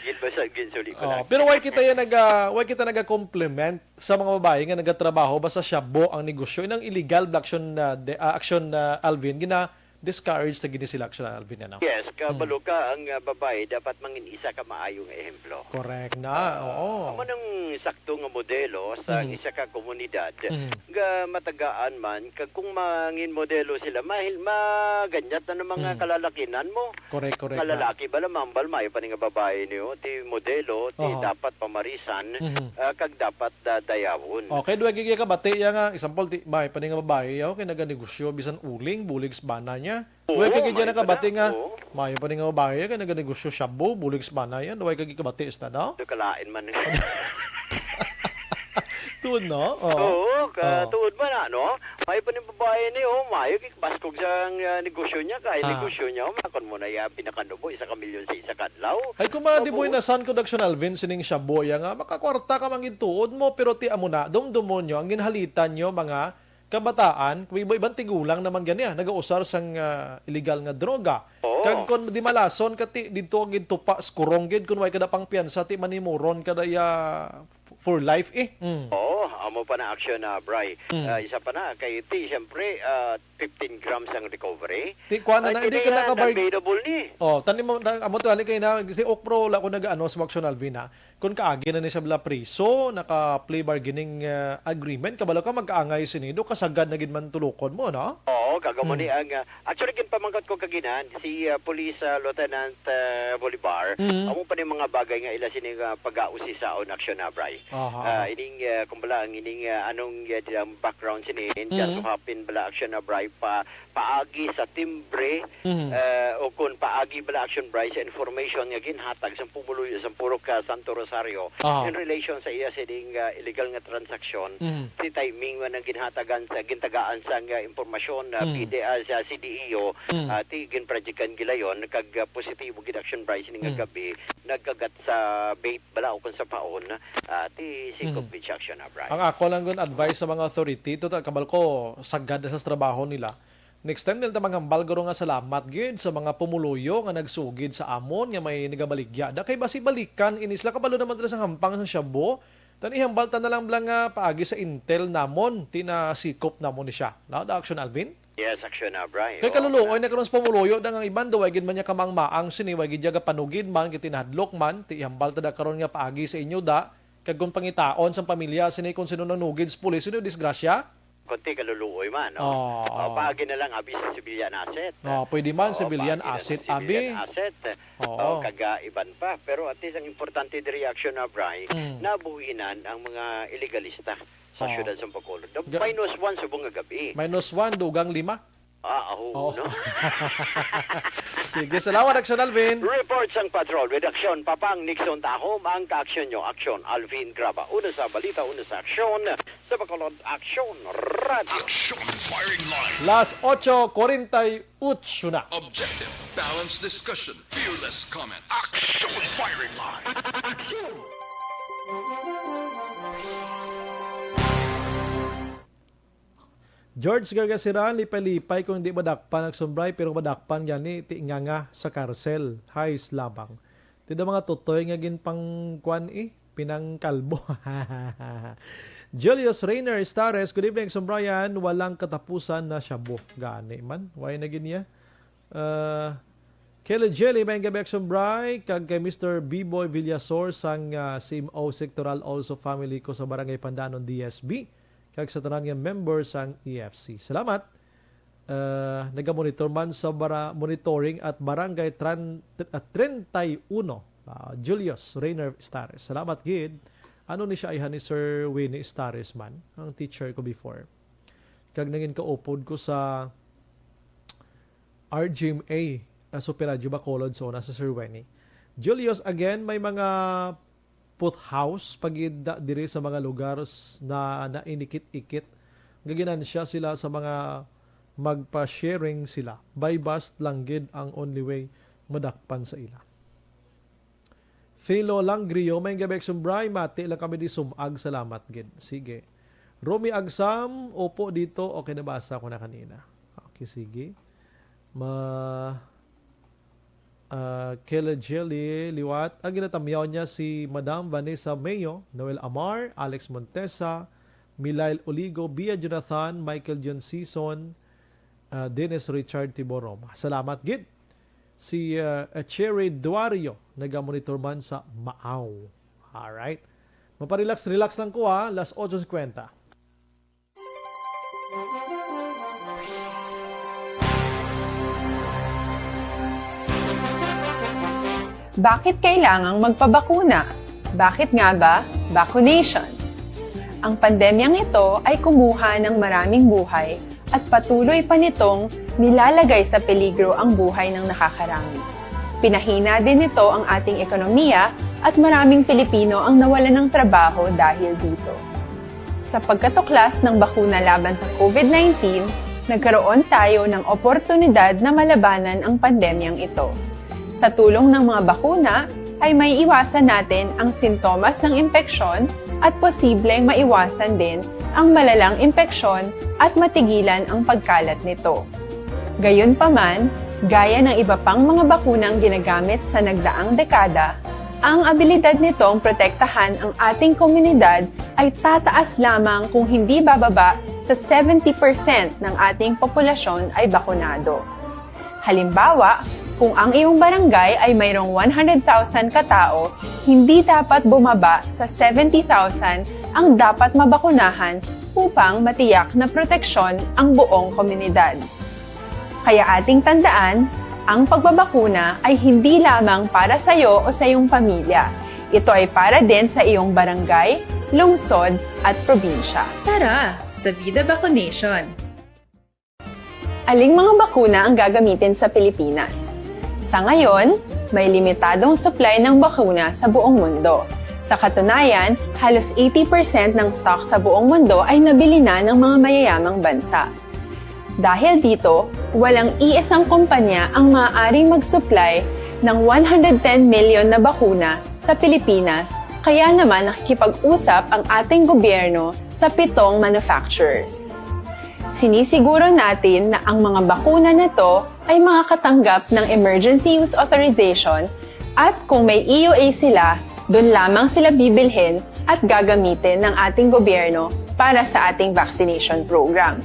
Gin ba sa, ginsuli ko Oh, lang. Pero why kita yan nag, ah, why kita naga-compliment sa mga babayi nga nagatrabaho basta shabu ang negosyo? Inang illegal ba, Action, ah, de-, ah, Action, ah, Alvin, gina-discourage ta gini sila, Action Alvin, ano? Yes, Hmm. kabalo ka, ang, ah, babayi dapat mangin isa ka maayong ehemplo. Correct na, Ah, oo. amo nang sakto nga modelo sa Hmm. isa ka komunidad Mhm. nga matagaan man, kag kung mangin modelo sila, mahil-, maganyat na ng mga Hmm. kalalakinan mo. Correct, correct Nga na. lalaki ba lamang, bal, maayo pa ni nga babayi niyo, ti modelo, ti Aha. dapat pamarisan, Mhm. ah, kag dapat da-, dayawon. Okay, duha gid kabati iya nga, example, ti, maayo pa ni nga babayi, yaw, kay naganegosyo, bisan uling, bulig sa bana niya. Oo, Duha gid iya maayo pa nakabati na, nga, oo. maayo pa ni nga babayi, kay naganegosyo shabu, bulig sa bana niya, duha gid kabati, esta, no? Ito kalain man. Tuod, no? Oo. Oo, ka-, Oo. tuod man, ano? Maayo pa ni babayi ni, oh, maayo, baskog sa, ah, negosyo niya, kay Ah. negosyo niya, oh, makon mo na iya, pinakanubo, isa ka milyon sa isa ka adlaw. Ay, kung mga Opo. Diboy na san production, Alvin, sining shabu, iya nga, makakwarta ka man gid tuod mo, pero ti amo na, dumdumon nyo, ang ginhalitan nyo, mga kabataan, kung iba-ibang tigulang naman gani, ah, nagausar sang, ah, illegal nga droga. Oo. Kag kung di malason ka, ti, dito gid tupa, skurong gid, kung way ka da pang piyansa, ti, manimuron ka da iya, for life, eh. Mm. Oo, amo pa na action na, Bri. Mm. Ah, isa pa na, kay ti, siyempre, ah, fifteen grams ang recovery. Ti, kuha na Ay, na, hindi ka kini na nga, kabarg-, available ni. Oh, tani mo, ta-, amo to, hali kayo na, si Okpro, wala ko nag-ano sa Action Alvin, ha? Kung kaagi na ni siya bala priso, naka-plea bargaining, ah, agreement, kabalo ka, magkaangay sini, do kasagad na gid man tulukon mo, no? Oo, kag amo Mm. ni ang, ah, Actually, ginpamangkot ko kagina, si, ah, Police, ah, Lieutenant, ah, Bolivar, Mhm. amo pa ni mga bagay nga ila sini nga pag-ausisaon, action na, Bri. Aha, Ah, aha. ining, ah, kung bala, ang ining, ah, anong, ah, di, ang background sini, Mhm. just to happen bala, action na, Bri, pa, paagi sa timbre, Mhm. ah, o kung paagi bala, action, Bri, sa information nga ginhatag sa pumuluyo sa Purok, ah, Santo Rosario Aha. in relation sa iya sining, ah, illegal nga transaksyon, Mhm. ti timing man ang ginhatagan sa, gintagaan sa nga impormasyon, ah, Mm. P D A, sa C D E O, Mm. ah, ti ginprojectan gilayon, kag, ah, positibo gid action, Bri, sini nga Mm. gabi, nagkagat sa bait bala o kung sa paon, ah, ti singkop Mm. gid siya action, ah, Bri. Ang ako lang gun advice sa mga authority, to, ta-, kabal ko, sagad na sa trabaho nila. Next time, nila ta manghambal guro nga salamat gid sa mga pumuluyo nga nagsugid sa amon nga may nagabaligya. Da kay basi balikan, ini sila kabalo naman sila sa hampang sa shabu. Tan ihambal ta na lang bala nga paagi sa intel namon, ti nasikop namon ni siya. No, da action, Alvin? Yes, action na, Bri. Kay Oo, kaluluoy na. na karon sa pumuluyo, da nga iban daw, way gid man niya kamangmaang sini, way gid niya gapanugid man, kay tinahadlok man, ti ihambal ta da karon nga paagi sa inyo da, kag kung pangitaon sang pamilya sini kung sino nanugid sa pulis, sino disgrasya? Konti kaluluoy man, no? Oo, O, oo. paagi na lang, abi sa civilian asset. Oo, pwede man, Oo, civilian paagi na lang asset, abi. civilian asset. Oo. O, kag, ah, iban pa. Pero at least, ang importante diri, action na, Bri, Mm. nabuhinan ang mga ilegalista sa Oo. siyudad sa Bacolod. The Ga- minus one subong nga gabi. Minus one, dugang lima. Ah, aho, Oo. no? Sige, salamat, Action Alvin. Report sang Patrol with Action, Papang Nixon Tahom, ang ka-action nyo, Action Alvin Graba. Una sa balita, una sa aksyon, sa Bacolod Action Radio. Action Firing Line. Las ocho cuarenta y ocho na. Objective, balanced discussion, fearless comment. Action Firing Line. Action! George Gargasiran, lipay-lipay kung di madakpan ang sumbray, pero madakpan gani ti nganga sa karsel. Hays lamang. Ti da mga tutoy nga ginpangkuan, eh, pinangkalbo. Julius Rayner Estares, good evening, Action Brian. Walang katapusan na shabu. Gani man. Why na gid niya? Uh, Kelly Jelly, may gabi, Action Bri. Kag kay Mister B-Boy Villasor sang uh, C M O Sectoral, also family ko sa Barangay Pandanon D S B. Kag sa tanan nga member sang E F C. Salamat. Uh, nagamonitor man sa bara-, monitoring at Barangay Tran-, uh, treinta y uno. Ah, Julius Rayner Estares. Salamat gid. Ano ni siya, ayhan ni Sir Winnie Estares man, ang teacher ko before. Kag nangin kaupod ko sa R G M A, ah, Super Radio Bacolod, so na sa Sir Winnie. Julius, again, may mga pothouse pagida diri sa mga lugar s-, na nainikit-ikit. Nga ginansya sila sa mga magpa-sharing sila. By bus lang gid ang only way madakpan sa ila. Philo Langrio, may gabi, Action Bri. Mati lang kami di sumag. Salamat gid. Sige. Romy Agsam, opo dito. Okay, nabasa ko na kanina. Okay, sige. Ma, ah, Kela Jelly Liwat. Ang ginatamyaw niya si Madam Vanessa Mayo, Noel Amar, Alex Montesa, Milail Oligo, Bia Jonathan, Michael John Sison, ah, Dennis Richard Tiboroma. Salamat gid. Si, ah, Cherry Duario, nagamonitor man sa Maaw. Alright. Maparelax-relax lang ko, ha. Las otso cincuenta. Bakit kailangang magpabakuna? Bakit nga ba vaccination? Ang pandemyang ito ay kumuha ng maraming buhay at patuloy pa nitong nilalagay sa peligro ang buhay ng nakakarami. Pinahina din nito ang ating ekonomiya at maraming Pilipino ang nawalan ng trabaho dahil dito. Sa pagkatuklas ng bakuna laban sa COVID nineteen, nagkaroon tayo ng oportunidad na malabanan ang pandemyang ito. Sa tulong ng mga bakuna, ay maiiwasan natin ang sintomas ng impeksyon at posibleng maiwasan din ang malalang impeksyon at matigilan ang pagkalat nito. Gayunpaman, gaya ng iba pang mga bakunang ginagamit sa nagdaang dekada, ang abilidad nitong protektahan ang ating komunidad ay tataas lamang kung hindi bababa sa seventy percent ng ating populasyon ay bakunado. Halimbawa, kung ang iyong barangay ay mayroong one hundred thousand ka tao, hindi dapat bumaba sa seventy thousand ang dapat mabakunahan upang matiyak na proteksyon ang buong komunidad. Kaya ating tandaan, ang pagbabakuna ay hindi lamang para sa iyo o sa iyong pamilya. Ito ay para din sa iyong barangay, lungsod, at probinsya. Tara, sa Vida Vaccination! Aling mga bakuna ang gagamitin sa Pilipinas? Sa ngayon, may limitadong supply ng bakuna sa buong mundo. Sa katunayan, halos eighty percent ng stock sa buong mundo ay nabili na ng mga mayayamang bansa. Dahil dito, walang iisang kumpanya ang maaaring mag-supply ng one hundred ten million na bakuna sa Pilipinas, kaya naman nakikipag-usap ang ating gobyerno sa pitong manufacturers. Sinisiguro natin na ang mga bakuna na to ay makakatanggap ng emergency use authorization at kung may E U A sila, doon lamang sila bibilhin at gagamitin ng ating gobyerno para sa ating vaccination program.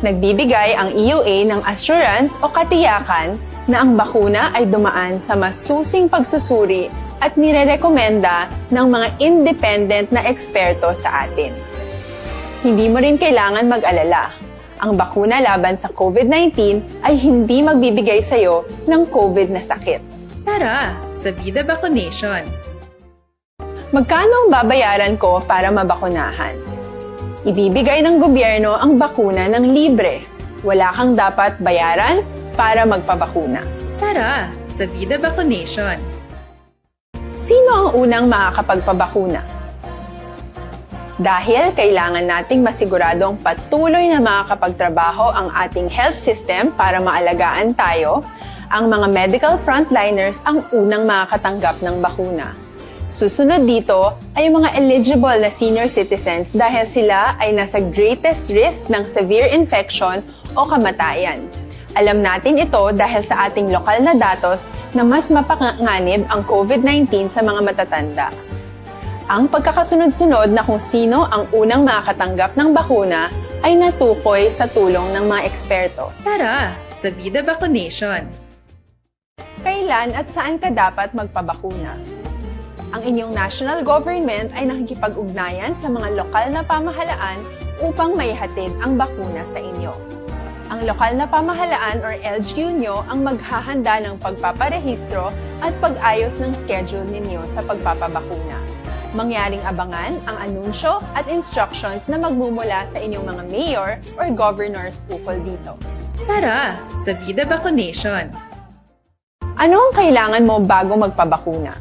Nagbibigay ang E U A ng assurance o katiyakan na ang bakuna ay dumaan sa masusing pagsusuri at nirerekomenda ng mga independent na eksperto sa atin. Hindi mo rin kailangan mag-alala. Ang bakuna laban sa COVID nineteen ay hindi magbibigay sa iyo ng COVID na sakit. Tara, sa Vida Vaccination! Magkano ang babayaran ko para mabakunahan? Ibibigay ng gobyerno ang bakuna ng libre. Wala kang dapat bayaran para magpabakuna. Tara, sa Vida Vaccination! Sino ang unang makakapagpabakuna? Dahil kailangan nating masiguradong patuloy na makakapagtrabaho ang ating health system para maalagaan tayo, ang mga medical frontliners ang unang makakatanggap ng bakuna. Susunod dito ay ang mga eligible na senior citizens dahil sila ay nasa greatest risk ng severe infection o kamatayan. Alam natin ito dahil sa ating lokal na datos na mas mapanganib ang COVID nineteen sa mga matatanda. Ang pagkakasunod-sunod na kung sino ang unang makakatanggap ng bakuna ay natukoy sa tulong ng mga eksperto. Tara sa Vida Vacunation! Kailan at saan ka dapat magpabakuna? Ang inyong national government ay nakikipag-ugnayan sa mga lokal na pamahalaan upang maihatid ang bakuna sa inyo. Ang lokal na pamahalaan or L G U nyo ang maghahanda ng pagpaparehistro at pag-ayos ng schedule ninyo sa pagpapabakuna. Mangyaring abangan ang anunsyo at instructions na magmumula sa inyong mga mayor or governors ukol dito. Tara sa Vida Vacunation! Ano ang kailangan mo bago magpabakuna?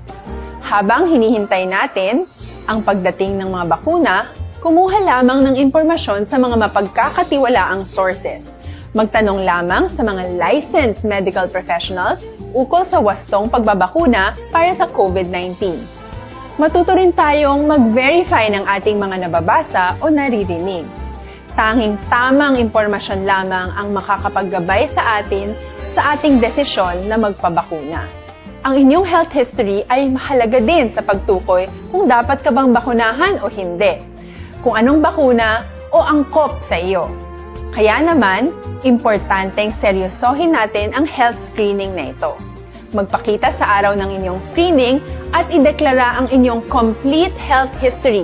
Habang hinihintay natin ang pagdating ng mga bakuna, kumuha lamang ng impormasyon sa mga mapagkakatiwalaang sources. Magtanong lamang sa mga licensed medical professionals ukol sa wastong pagbabakuna para sa COVID nineteen. Matuto rin tayong mag-verify ng ating mga nababasa o naririnig. Tanging tamang impormasyon lamang ang makakapaggabay sa atin sa ating desisyon na magpabakuna. Ang inyong health history ay mahalaga din sa pagtukoy kung dapat ka bang bakunahan o hindi, kung anong bakuna o angkop sa iyo. Kaya naman, importanteng seryosohin natin ang health screening na ito. Magpakita sa araw ng inyong screening at ideklara ang inyong complete health history,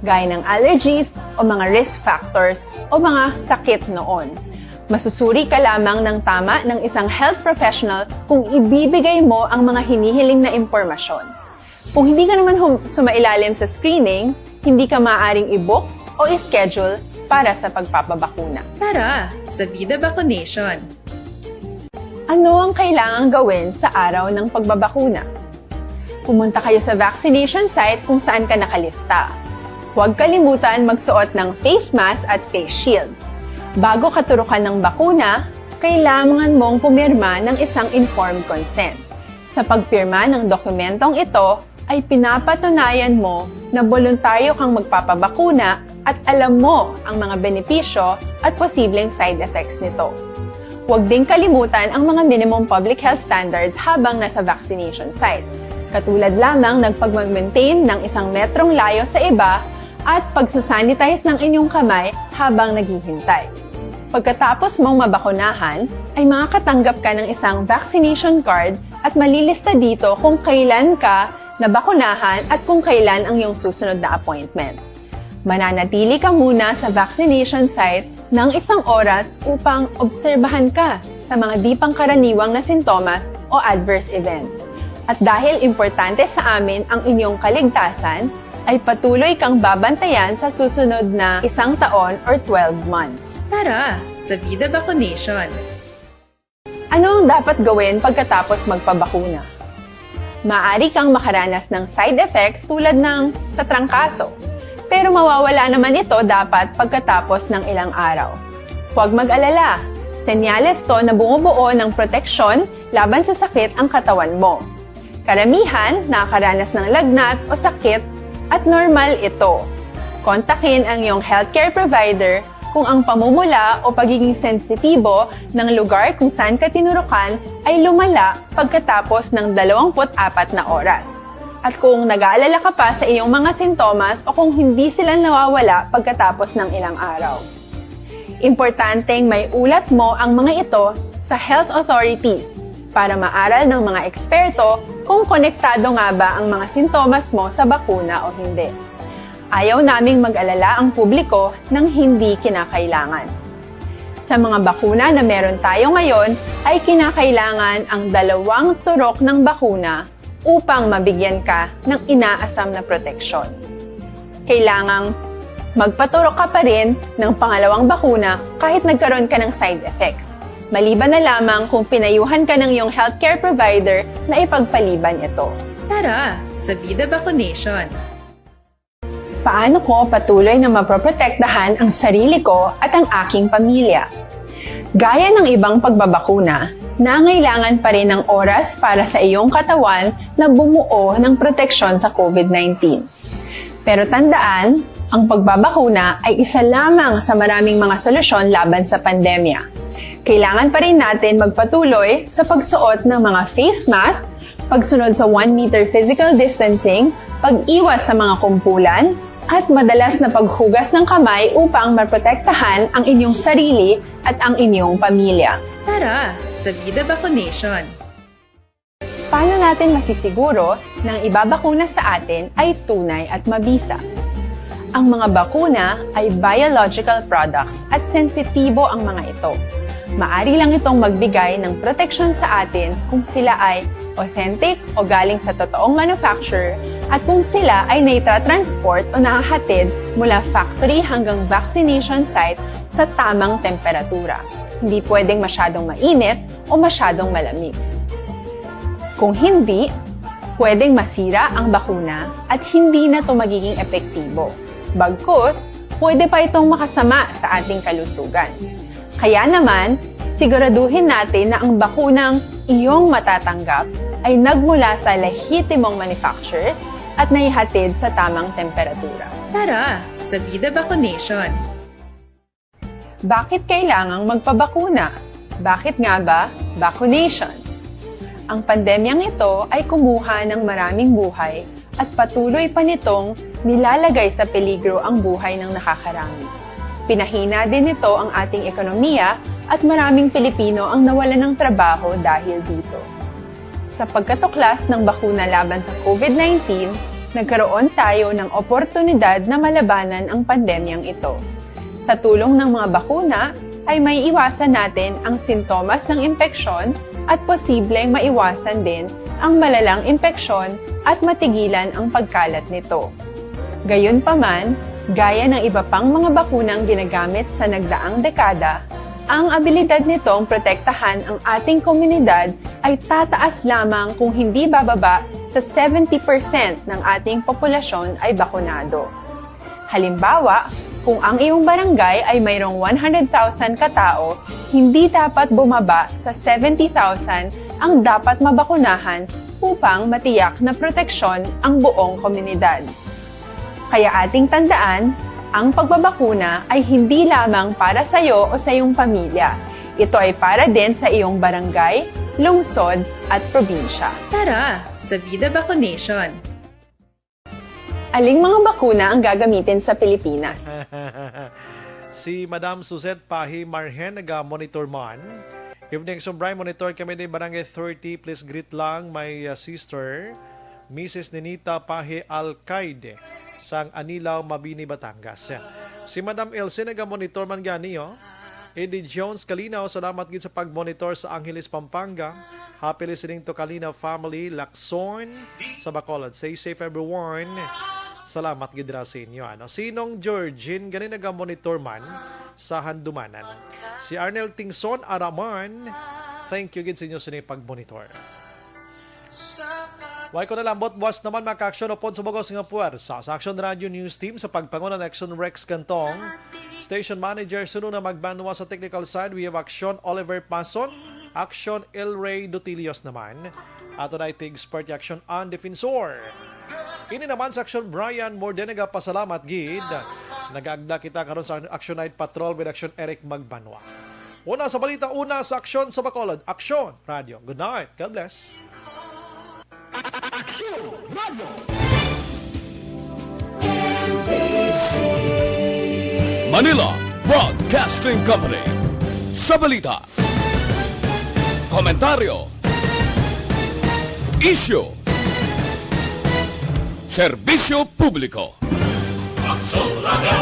gaya ng allergies o mga risk factors o mga sakit noon. Masusuri ka lamang ng tama ng isang health professional kung ibibigay mo ang mga hinihiling na impormasyon. Kung hindi ka naman hum- sumailalim sa screening, hindi ka maaaring i-book o i-schedule para sa pagpapabakuna. Tara sa Vida Vacunation! Ano ang kailangang gawin sa araw ng pagbabakuna? Pumunta kayo sa vaccination site kung saan ka nakalista. Huwag kalimutan magsuot ng face mask at face shield. Bago katurukan ng bakuna, kailangan mong pumirma ng isang informed consent. Sa pagpirma ng dokumentong ito, ay pinapatunayan mo na boluntaryo kang magpapabakuna at alam mo ang mga benepisyo at posibleng side effects nito. Huwag ding kalimutan ang mga minimum public health standards habang nasa vaccination site, katulad lamang ng pagmag-maintain ng isang metrong layo sa iba at pagsasanitize ng inyong kamay habang naghihintay. Pagkatapos mong mabakunahan, ay makakatanggap ka ng isang vaccination card at malilista dito kung kailan ka nabakunahan at kung kailan ang iyong susunod na appointment. Mananatili ka muna sa vaccination site ng isang oras upang obserbahan ka sa mga di pangkaraniwang na sintomas o adverse events. At dahil importante sa amin ang inyong kaligtasan, ay patuloy kang babantayan sa susunod na isang taon or twelve months. Tara sa Vida Vacunation! Ano ang dapat gawin pagkatapos magpabakuna? Maaari kang makaranas ng side effects tulad ng sa trangkaso, pero mawawala naman ito dapat pagkatapos ng ilang araw. Huwag mag-alala, senyales to na bumubuo ng proteksyon laban sa sakit ang katawan mo. Karamihan nakakaranas ng lagnat o sakit at normal ito. Kontakin ang iyong healthcare provider kung ang pamumula o pagiging sensitibo ng lugar kung saan ka tinurukan ay lumala pagkatapos ng dalawampu't apat na oras, at kung nag-aalala ka pa sa iyong mga sintomas o kung hindi sila nawawala pagkatapos ng ilang araw. Importanteng may ulat mo ang mga ito sa health authorities para maaral ng mga eksperto kung konektado nga ba ang mga sintomas mo sa bakuna o hindi. Ayaw naming mag-alala ang publiko ng hindi kinakailangan. Sa mga bakuna na meron tayo ngayon, ay kinakailangan ang dalawang turok ng bakuna upang mabigyan ka ng inaasam na proteksyon. Kailangang magpaturok ka pa rin ng pangalawang bakuna kahit nagkaroon ka ng side effects, maliban na lamang kung pinayuhan ka ng iyong healthcare provider na ipagpaliban ito. Tara sa Vida Vacunation! Paano ko patuloy na mapoprotektahan ang sarili ko at ang aking pamilya? Gaya ng ibang pagbabakuna, nangailangan pa rin ng oras para sa iyong katawan na bumuo ng proteksyon sa COVID nineteen. Pero tandaan, ang pagbabakuna ay isa lamang sa maraming mga solusyon laban sa pandemya. Kailangan pa rin natin magpatuloy sa pagsuot ng mga face mask, pagsunod sa one meter physical distancing, pag-iwas sa mga kumpulan, at madalas na paghugas ng kamay upang maprotektahan ang inyong sarili at ang inyong pamilya. Tara sa Vida Vaccination! Paano natin masisiguro na ang ibabakuna sa atin ay tunay at mabisa? Ang mga bakuna ay biological products at sensitibo ang mga ito. Maari lang itong magbigay ng proteksyon sa atin kung sila ay authentic o galing sa totoong manufacturer at kung sila ay naitra-transport o nahahatid mula factory hanggang vaccination site sa tamang temperatura. Hindi pwedeng masyadong mainit o masyadong malamig. Kung hindi, pwedeng masira ang bakuna at hindi na ito magiging epektibo. Bagkus, pwede pa itong makasama sa ating kalusugan. Kaya naman, siguraduhin natin na ang bakunang iyong matatanggap ay nagmula sa lehitimong manufacturers at naihatid sa tamang temperatura. Tara sa Vida Vaccination! Bakit kailangang magpabakuna? Bakit nga ba vaccination? Ang pandemyang ito ay kumuha ng maraming buhay at patuloy pa nitong nilalagay sa peligro ang buhay ng nakakarami. Pinahina din nito ang ating ekonomiya at maraming Pilipino ang nawalan ng trabaho dahil dito. Sa pagkatuklas ng bakuna laban sa COVID nineteen, nagkaroon tayo ng oportunidad na malabanan ang pandemyang ito. Sa tulong ng mga bakuna, ay maiiwasan natin ang sintomas ng impeksyon at posibleng maiwasan din ang malalang impeksyon at matigilan ang pagkalat nito. Gayunpaman, gaya ng iba pang mga bakunang ginagamit sa nagdaang dekada, ang abilidad nitong protektahan ang ating komunidad ay tataas lamang kung hindi bababa sa seventy percent ng ating populasyon ay bakunado. Halimbawa, kung ang iyong barangay ay mayroong one hundred thousand ka tawo, hindi dapat bumaba sa seventy thousand ang dapat mabakunahan upang matiyak na proteksyon ang buong komunidad. Kaya ating tandaan, ang pagbabakuna ay hindi lamang para sa iyo o sa iyong pamilya. Ito ay para din sa iyong barangay, lungsod, at probinsya. Tara sa Vida Vaccination! Aling mga bakuna ang gagamitin sa Pilipinas? Si Madam Suzette Pahi Marhen, naga-monitor man. Evening, Action Bri, monitor kami ni Barangay thirty. Please greet lang my, uh, sister, Missus Ninita Pahi Alcaide, sang Anilao, Mabini, Batangas. Si Madam Elsie, naga-monitor man gani, oh. Eddie Jones Kalinaw, salamat gid sa pag-monitor sa Angeles, Pampanga. Happy listening to Kalinaw family, Lacson, sa Bacolod. Stay safe, everyone. Salamat gid ra sa inyo, ano. Si Nong Georgine, gani naga-monitor man sa Handumanan. Si Arnel Tingson, ara man. Thank you gid sa inyo sini pag-monitor. Way ko na lang, buot buas naman, mga ka-aksyon, upod sa bug-os nga puwersa sa Aksyon Radio News Team sa pagpanguna ni Aksyon Rex Cantong, station manager, suno na magbanwa sa technical side, we have Aksyon Oliver Pason, Aksyon El Rey Dutilios naman. Ato na iti expert, Aksyon Ann Defensor. Ini naman sa Aksyon Brian Morde, nagapasalamat gid. Nagaagda kita karon sa Aksyon Night Patrol with Aksyon Eric Magbanwa. Una sa balita, una sa aksyon sa Bacolod, Aksyon Radio. Good night. God bless. Aksyon Radio. Manila Broadcasting Company. Sa balita, komentaryo, isyu, serbisyo publiko. Aksyon Radio.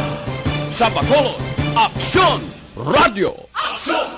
Sa Bacolod, Aksyon Radio. Aksyon